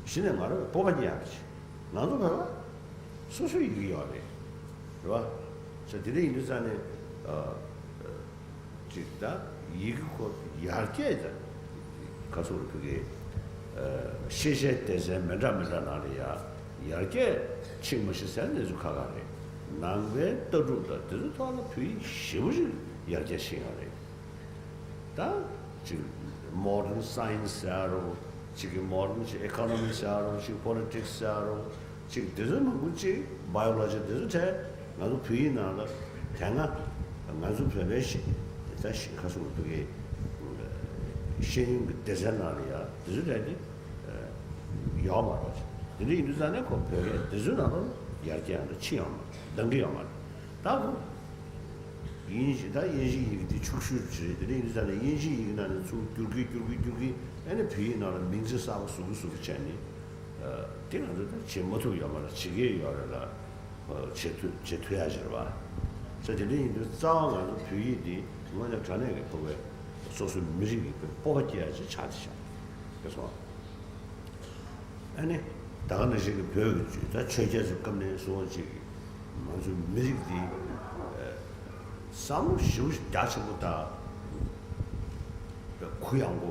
གཞི་ནས་ང་རང་སྤོབས་པ་སྐྱེ་ཡག་ཅིག་ང་ཚོ་བོད་པ་སོ་སོའི་ཡི་གེ་ཡོད་རེད། རེད་བ། ས་དེ་འདྲ་ཡིན་དུས་ཙམ་ནས་ཨ། ཅིག་ད་ཡི་གེ་ཁོ་ཡར་རྒྱས་ད་ག་ཚོད་རེད་ཕ་གི། ཤེས་བྱའི་སྡེ་ཚན་མི་འདྲ་མི་འདྲ་ནང་ལ་ཡ་ཡར་རྒྱས་ཕྱིན་མ་ཤི་ཟེར་གནས་ཚུལ་ཁག་ཁག་རེད། ནང་པའི་ལྟ་གྲུབ་དང་དེ་ཚོ་ཐོག་ལ་བོད་ཡིག་ཞེ་པོ་ཅིག་ཡར་རྒྱས་ཕྱིན་ཡོད་རེད། ད་ཅིག་མོ་ཌན་སའེན་སི་ཟེར་རོ། ཅིག་གི་མོ་ཌན་ཅིག་ཨི་ཀོ་ནོ་མི་ཟེར་རོ། ཅིག་པོ་ལི་ཊིག་སི་ཟེར་རོ། ཅིག་དེ་ཚོ་མང་པོ་ཅིག་བྷའི་ཡོ་ལོ་ཇི་དེ་ཚོ་གྲས་ང་ཚོ་བོད་ཡིག་ནང་ལ་དེ་སྔ་ང་ཚོ་བོད་པའི་ཤེས་ད་ཤེས་ཁ་སོ་བོད་ཀྱི་ཤེས་ཡོན་གྱི་སྡེ་ཚན་ནང་ལ་ཡ་དེ་ཚོ་གྲས་དེ་ཡོད་མ་རེད། དེ་འདྲ་ཡིན་དུས་ཙང་ནས་ཁོ་བོད་པའི་དེ་ཚོའི་ནང་ལ་ཡར་རྒྱས་ཡང་ད་ཕྱིན་ཡོད་མ་རེད། འདང་གི་ཡོད་མ་རེད། ད་ཁོ། དབྱིན་ཇི་ད་དབྱིན་ཇི་ཡི་གེ་འདི་ཕྱུག་ཤོས་ཅིག་རེད། དེ་འདྲ་ཡིན་དུས་ཙང་ནས་དབྱིན་ཇི་ཡི་གེ་ནང་ནས་ཚུར་བསྒྱུར་གི་བསྒྱུར་གི་བསྒྱུར་གི་ཨ་ནི་བོད་ཡིག་ནང་ལ་མིང་ཚིག་གསར་པ་བཟོ་གི་བཟོ་གི་བྱས་ནས། དེ་ང་ཚོ་ད་བྱེད་མ་ཐུབ་ཡོད་མ་རེད། བྱེད་ཀྱི་ཡོད་རེད་ལ། བྱེད་ཐུབ་བྱེད་ཐུབ་ཡ་ཅིག་རེད་བ། ས་དེ་འདྲ་ཡིན་དུས་རྩ་བ་ང་ཚོ་བོད་ཡིག་འདི་དངོས་གནས་དྲང་གནས་ཀྱི་ཕོ་བའི་སོ་སོའི་མི་རིགས་ཀྱི་སྤོབས་པ་སྐྱེ་ཡ་ཅིག་ཆགས་བསྡད་ཤག་དེ་སོང་། ཨ་ནི་ད་ག་ནང་བཞིན་གྱི་བོད་ཀྱི་ད་ཆོས་རྒྱལ་ཚོའི་སྐབས་ནས་བཟུང་བ་ཅིག་ང་ཚོའི་མི་རིགས་འདི་བསམ་བློ་ཞེ་པོ་ཞིག་རྒྱ་ཆེན་པོ་དང་གུ་ཡངས་པོ་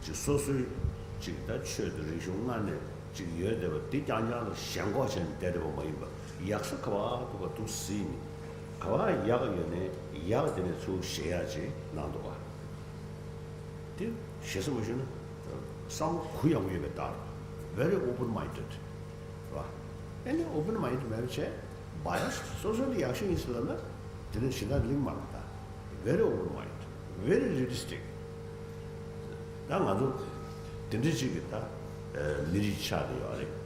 ཅིག་སོ་སོའི་ཅིག་ད་ཆོས་དང་རིག་གཞུང་སྔར་ནས་ཅིག་ཡོད་བསྡད་པ་འདི་རྐྱང་རྐྱང་ལ་ཞེན་ཁོག་བྱས་ནས་བསྡད་བསྡད་པ་མ་ཡིན་པ། ཡག་ས་ག་བ་འདུག་ག་འདུག་སེ་ནི་ག་བ་ཡག་ཡོད་ནའི་ཡག་དེ་ནས་ཚུར་བཞེས་ཡ་ཅིག་གནང་འདུག་ག་དེ་ཞེ་ས་མ་ཞུས་ན་བསམ་བློ་གུ་ཡངས་པོ་ཡོད་པའི་རྟགས། Very open minded རེད་བ། ཨ་ནི་open minded མེད་པ་བྱས་bias སོ་སོ་ལ་ཡག་ཤོས་ཡིན་ཟེར་ལབ་ན་དེ་ནི་གཞན་དག་གླེང་མ་རེད་ད། Very open minded, very realistic ད་ང་ཚོ་དེ་འདྲ་ཅིག་གི་ད་མི་རིགས་ཆགས་བསྡད་ཡོད་རེད།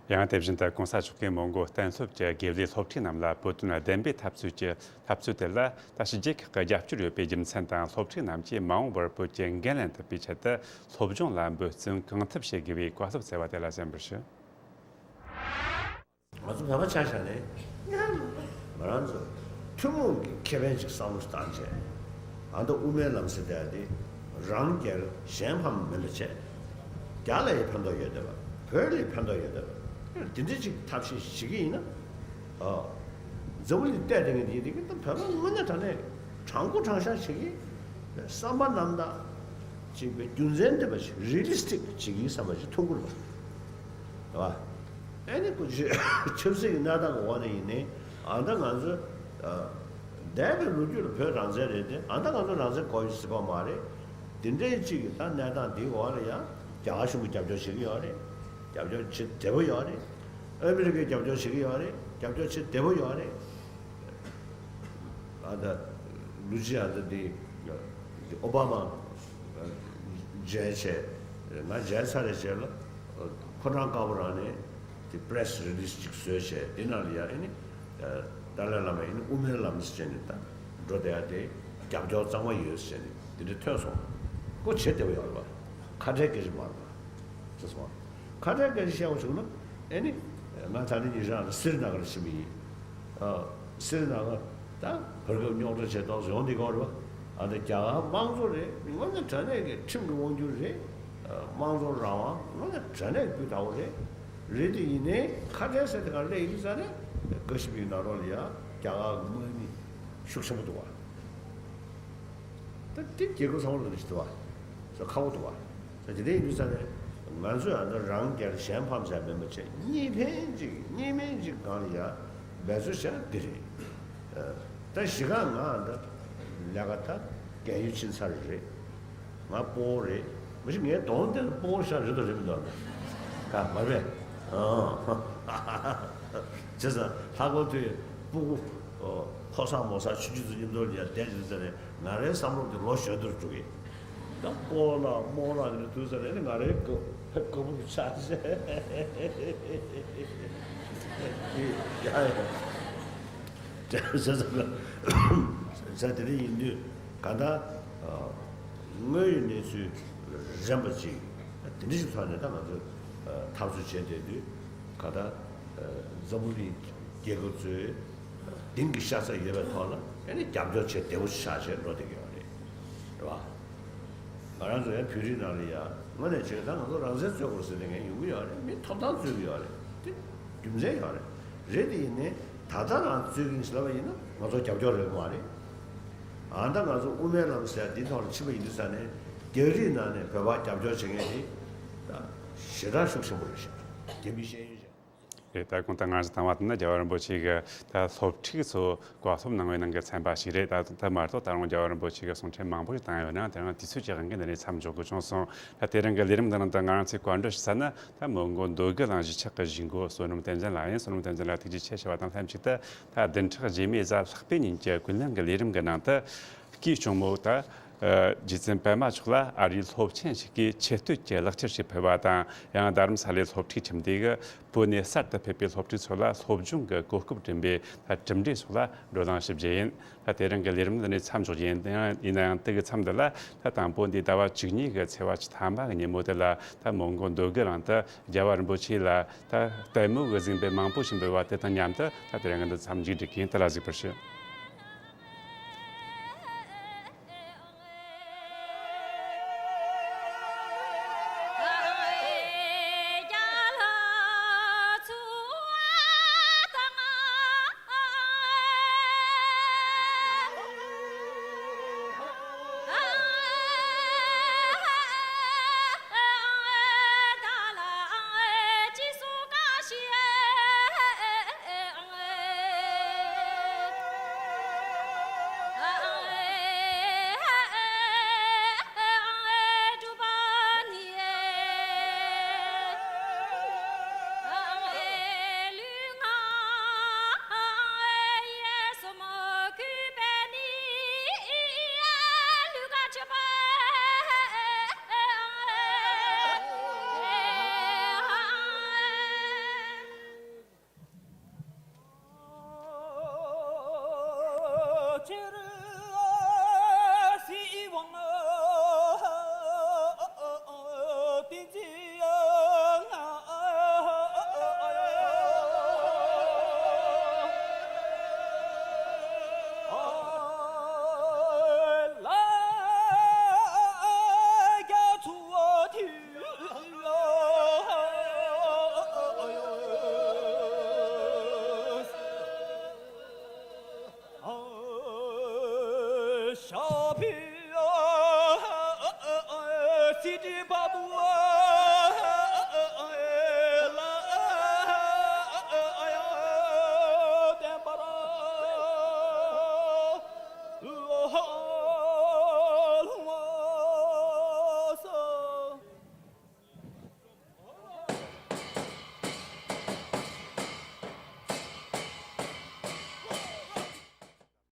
ཡང་དེ་བཞིན་དུ་གོང་ས་མཆོག་གིས་མོན་གོ་གཏན་སློབ་ཀྱི་དགེ་ལས་སློབ་ཁྲིད་རྣམས་ལ་བོད་དོན་བདེན་པའི་འཐབ་རྩོད་ཀྱི་འཐབ་རྩོད་དེ་ལ་ད་ཕྱི་རྒྱལ་ཁག་གི་རྒྱབ་སྐྱོར་ཡོད་པའི་རྒྱུ་མཚན་དང་། སློབ་ཁྲིད་རྣམས་ཀྱིས་མ་འོངས་པར་བོད་ཀྱི་འགན་ལེན་ཐུབ་པའི་ཆེད་དུ་སློབ་སྦྱོང་ལ་འབད་བརྩོན་གང་ཐུབ་བྱེད་དགོས་པའི་བཀའ་སློབ་སྩལ་བ་དེ་ལ་གསན་པར་ཞུ། ང་ཚོ་བོད་པ་ཆ་བཞག་ནས་ཡང་ང་རང་ཚོ་ཐུན་མོང་གི་ཁེ་ཕན་ཅིག་བསམ་བློ་བཏང་བྱས། ཨ་མདོ་དབུ་མའི་ལམ་ཟེར་དེ་འདི་རང་རྒྱལ་གཞན་ཕམ་མིན་པ་བྱས། རྒྱ་ལ་ཡི་ཕན་ཐོགས་ཡོད་བསྡད་པ། བོད་ལ་ཡི་ཕན་ཐོགས་ཡོད་བསྡད་པ། འདི་འདྲ་ཅིག་ཐབས་ཤེས་བྱེད་ཀྱི་ཡིན་ན། ཨ། འཛམ་བུ་གླིང་བལྟས་བསྡད་མཁན་འདི་འདི་གི་ད་བོད་པ་དངོས་གནས་དྲང་གནས་དྲང་པོ་དྲང་བཞག་བྱེད་ཀྱི། བསམ་པ་རྣམ་དག་ཅིག་པའི་རྒྱུ་མཚན་ལྡན་པ་ཞིག་realistic བྱེད་ཀྱི་བསམ་པ་ཞིག་མཐོང་གི་རེད་པ། རེད་པ། ཨ་ནི་ཁོ་ཆབ་སྲིད་ཀྱི་གནས་སྟངས་ཀྱི་འོག་ནས་ཡིན་ནའི་ཨ་ད་ང་ཚོ་འདས་པའི་ལོ་རྒྱུས་ལ་བོད་རང་བཙན་རེད་དེ། ཨ་ད་ང་ཚོ་རང་བཙན་དགོས་ཡོད་ཟེར་བ་མ་རེད། དེ་འདྲའི་གཅིག་གི་ད་གནས་སྟངས་འདིའི་འོག་ལ་ཡང་རྒྱ་གར་གཞུང་གིས་རྒྱབ་སྐྱོར་བྱེད་ཀྱི་ཡོད་རེད། རྒྱབ་སྐྱོར་བྱེད་བདེ་པོ་ཡོད་རེད། ཨ་མི་རི་ཀས་རྒྱབ་སྐྱོར་བྱེད་ཀྱི་ཡོད་རེད། རྒྱབ་སྐྱོར་བྱེད་བདེ་པོ་ཡོད་རེད། ཨ་ད་ལུ་ཅི་ཨ་ད་འདི་ཨོ་བྷ་མ། མཇལ་བྱས། ང་མཇལ་ཚར་བའི་རྗེས་ལ་ཕོ་བྲང་དཀར་པོ་རང་ནས་དེ་པི་རེ་སི་རི་ལི་སི་ཅིག་བཟོས་བྱས། དེ་ནང་ལ་ཡ་ཨེ་ནི་ཏཱ་ལའི་བླ་མ་ཨེ་ནི་དབུ་མའི་ལམ་ཟེར་བྱས་ནས་ད་འགྲོ་བསྡད་ཡ་དེ་རྒྱབ་སྐྱོར་གཙང་མ་ཡོད་ཟེར་བྱས་ནས་དེ་འདྲ་ཐོན་སོང་། ཁོ་བྱེད་བདེ་པོ་ཡོད་རེད་པ། ཁ་བྲལ་སྐད་ཆ་མ་རེད་པ། ཟེར་སོང་། ཁ་བྲལ་སྐད་ཆ་བཤད་པ་བྱུང་ན་ཨེ་ནི་ང་ད་ནི་ཉི་ཤང་ལ་སི་རི་ན་གར་ཕྱིན་པ་ཡིན། ཨ། སི་རི་ན་གར་ད་བར་སྐབས་རྙོག་དྲ་ཆེ་ཏོག་ཙམ་ཡོང་བསྡད་ཀྱི་ཡོད་རེད་པ། ཨ། ད་རྒྱ་གར་དམངས་གཙོ་རེད། དངོས་གནས་དྲང་གནས་ཀྱི་ཁྲིམས་ཀྱི་དབང་སྒྱུར་རེད། ཨ། དམངས་གཙོ་རང་དབང་དངོས་གནས་དྲང་གནས་སྤུས་དག་པོ་རེད། རེད་དེ་ཡིན་ནའི་ཁ་བྲལ་ཟེར་དེ་གར་སླེབས་ཡིན་དུས་ཙང་ནས་དགའ་ཞིབ་པའི་ནང་ལོགས་ལ་ཡ་རྒྱ་གར་གྱི་དམག་མི་ཤུགས་ཆེན་པོ་འདུག་བ། ད་དེ་རྒྱལ་ཁབ་ཚང་མ་ལ་ཞིག་འདུག་བ། ས་ཁག་པོ་འདུག་བ། ས་དེ་འདྲ་ཡིན་དུས་ཙང་ནས་ང་ཚོས་ཨ་ནི་རང་རྒྱལ་གཞན་ཕམ་ཟེར་མིན་པ་བྱས། གཉིས་ཕན་གཅིག་གཉིས་ཕན་གཅིག་སྒང་ལ་ཡ་འབད་རྩོལ་བྱས་ན་འདི་རེད། ཨ། ད་གཞི་ག་ང་ཨ་ད་ལས་ཀ་ད་རྒན་ཡོལ་ཕྱིན་ཚར་རེད། ང་སྤོ་བོ་རེད། མ་གཞི་ངའི་གདོང་དེ་ལ་སྤོ་བོ་ཤ་རེད་དང་རེད་མི་འདུག་ཨ། ད་མ་རེད། ཨང་། བྱས་ཙང་ལྷག་པར་དུ་སྤུ་གུ་ཕོ་གསར་མོ་གསར་ཆུང་ཆུང་ཚོ་མཉམ་དུ་ལ་ཡ་བསྡད་ཡོད་ཙང་ནས་ང་རའི་བསམ་བློ་དེ་ལོ་གཞོན་དུ་འགྲོ་གི། ད་སྤོ་ལགས་རྨོ་ལགས་དེ་འདྲ་དུས་ཚོད་རེ་ནས་ང་རའི་དགའ་དགའ་པོ་གི་ཆ་ཤས། ཡ་ཡ། ཟ་ཟ་ཟ། དེ་འདྲ་ཡིན་དུས་གང་ལྟར་དངོས་ཡོད་གནས་ཚུལ་རན་པ་ཅིག་དེ་འདྲ་ཞིག་ཐོག་ནས་ད་ང་ཚོས་འཐབ་རྩོད་བྱས་བསྡད་དུས་གང་ལྟར་འཛམ་བུ་གླིང་རྒྱལ་ཁབ་ཚོས་གཏིང་གི་ཤ་ཚ་ཡོད་པའི་ཐོག་ལ་ཨ་ནི་རྒྱབ་སྐྱོར་བྱེད་བདེ་པོ་ཆགས་བྱས་འགྲོ་བསྡད་ཀྱི་ཡོད་རེད། རེད་བ། ང་རང་ཚོ་ཡང་བོད་རིགས་ནང་ལ་ཡ་དངོས་གནས་བྱས་ད་ང་ཚོ་རང་བཙན་རྩོད་དགོས་ཟེར་ནས་ངས་ཡོང་གི་ཡོད་རེད། མི་ཐོབ་ཐང་རྩོད་ཀྱི་ཡོད་རེད། དེ་རྒྱུ་མཚན་ཡོད་རེད། རེད་དེ་ཡིན་ནའི་ད་ལྟ་རང་རྩོད་ཀྱི་ཡིན་ཟེར་ལབ་པ་ཡིན་ན་ང་ཚོ་རྒྱབ་སྐྱོར་རེད་མ་རེད། ཨ་ད་ང་ཚོ་དབུ་མའི་ལམ་ཟེར་འདི་ཐོག་ལ་ཕྱིན་པ་ཡིན་དུས་ཙང་ནས་རྒྱ་རིགས་ནང་ནས་བོད་པ་རྒྱབ་སྐྱོར་བྱེད་མཁན་དེ་ད་ཞེ་དྲག་ཤུགས་ཆེན་པོ་རེད་ཤག་རྒྱ་མི་ཤེས་ཡོན་ཅན། རེད། ད་གོང་དུ་ང་ཚོ་བཏང་བ་དེ་ནི་རྒྱལ་བ་རིན་པོ་ཆེ་གི་ད་སློབ་ཕྲུག་ཚོ་བཀའ་སློབ་གནང་བའི་ནང་གི་ཚན་པ་ཞིག་རེད། ད་ད་མ་གཏོགས་ད་རུང་རྒྱལ་བ་རིན་པོ་ཆེ་གི་གསུང་འཕྲིན་མང་པོ་ཞིག་བཏང་ཡོད་ན་དེ་རིང་དུས་ཚོད་ཀྱི་དབང་གིས་འདི་ནས་མཚམས་འཇོག་དགོས་བྱུང་སོང་། ད་དེ་རིང་གི་ལས་རིམ་འདི་ནང་དུ་ང་རང་ཚོས་བཀའ་འདྲི་ཞུ་ས་ནི་ད་མོན་གྷོ་མདོ་དགུ་གླིང་གཞིས་ཆགས་ཀྱི་གཞིས་འགོ་བསོད་ནམས་བསྟན་འཛིན་ལགས་ཡིན། བསོད་ནམས་བསྟན་འཛིན་ལགས་ཐུགས་རྗེ་ཆེ་ཞུ་བ་དང་ལྷན་ཅིག་ཏུ་ད་བདུན་ཕྲག་རྗེས་མའི་གཟའ་ལྷག་པའི་ཉིན་གྱི་ཀུན་གླེང་གི་ལས་རིམ་གྱི་ནང་དུ་སྐུའི་གཅུང་མོ་ད་རྗེ་བཙུན་པད་མ་མཆོག་ལ་ཨ་རིའི་སློབ་ཆེན་ཞིག་གིས་ཆེ་བསྟོད་ཀྱི་ལག་འཁྱེར་ཞིག་ཕུལ་བ་དང་། ཡང་རྡ་རམ་ས་ལའི་སློབ་ཕྲུག་ཁྲིམས་སྡེ་གིས་བོད་ནས་གསར་དུ་ཕེབས་པའི་སློབ་ཕྲུག་ཚོ་ལ་སློབ་སྦྱོང་གི་གོ་སྐབས་བསྐྲུན་པའི་གྲུབ་འབྲས་སོགས་ལ་བགྲོ་གླེང་ཞིབ་རྒྱས་ཡིན། ད་དེ་རིང་གི་ལས་རིམ་འདི་ནས་མཚམས་འཇོག་རྒྱུ་ཡིན། ཡིན་ན་ཡང་དེ་གི་མཚམས་འདི་ལ་ད་དང་པོ་འདི་ཟླ་བ་བཅུ་གཉིས་ཀྱི་ཚེས་པ་བཅུ་ཐམ་པ་གི་ཉིན་མོ་དེ་ལ་ད་མོན་གྷོ་མདོ་དགུ་གླིང་དུ་རྒྱལ་བ་རིན་པོ་ཆེ་ལ་ད་ལྟད་མོ་གི་གཟིགས་འབུལ་མང་པོ་ཞིག་འབུལ་བ་དེ་དང་མཉམ་དུ་ད་དེ་རིང་གི་འདི་མཚམས་མཇུག་སྒྲིལ་གྱི་ཡིན། དེ་ལ་གཟིགས་པར་ཞུ།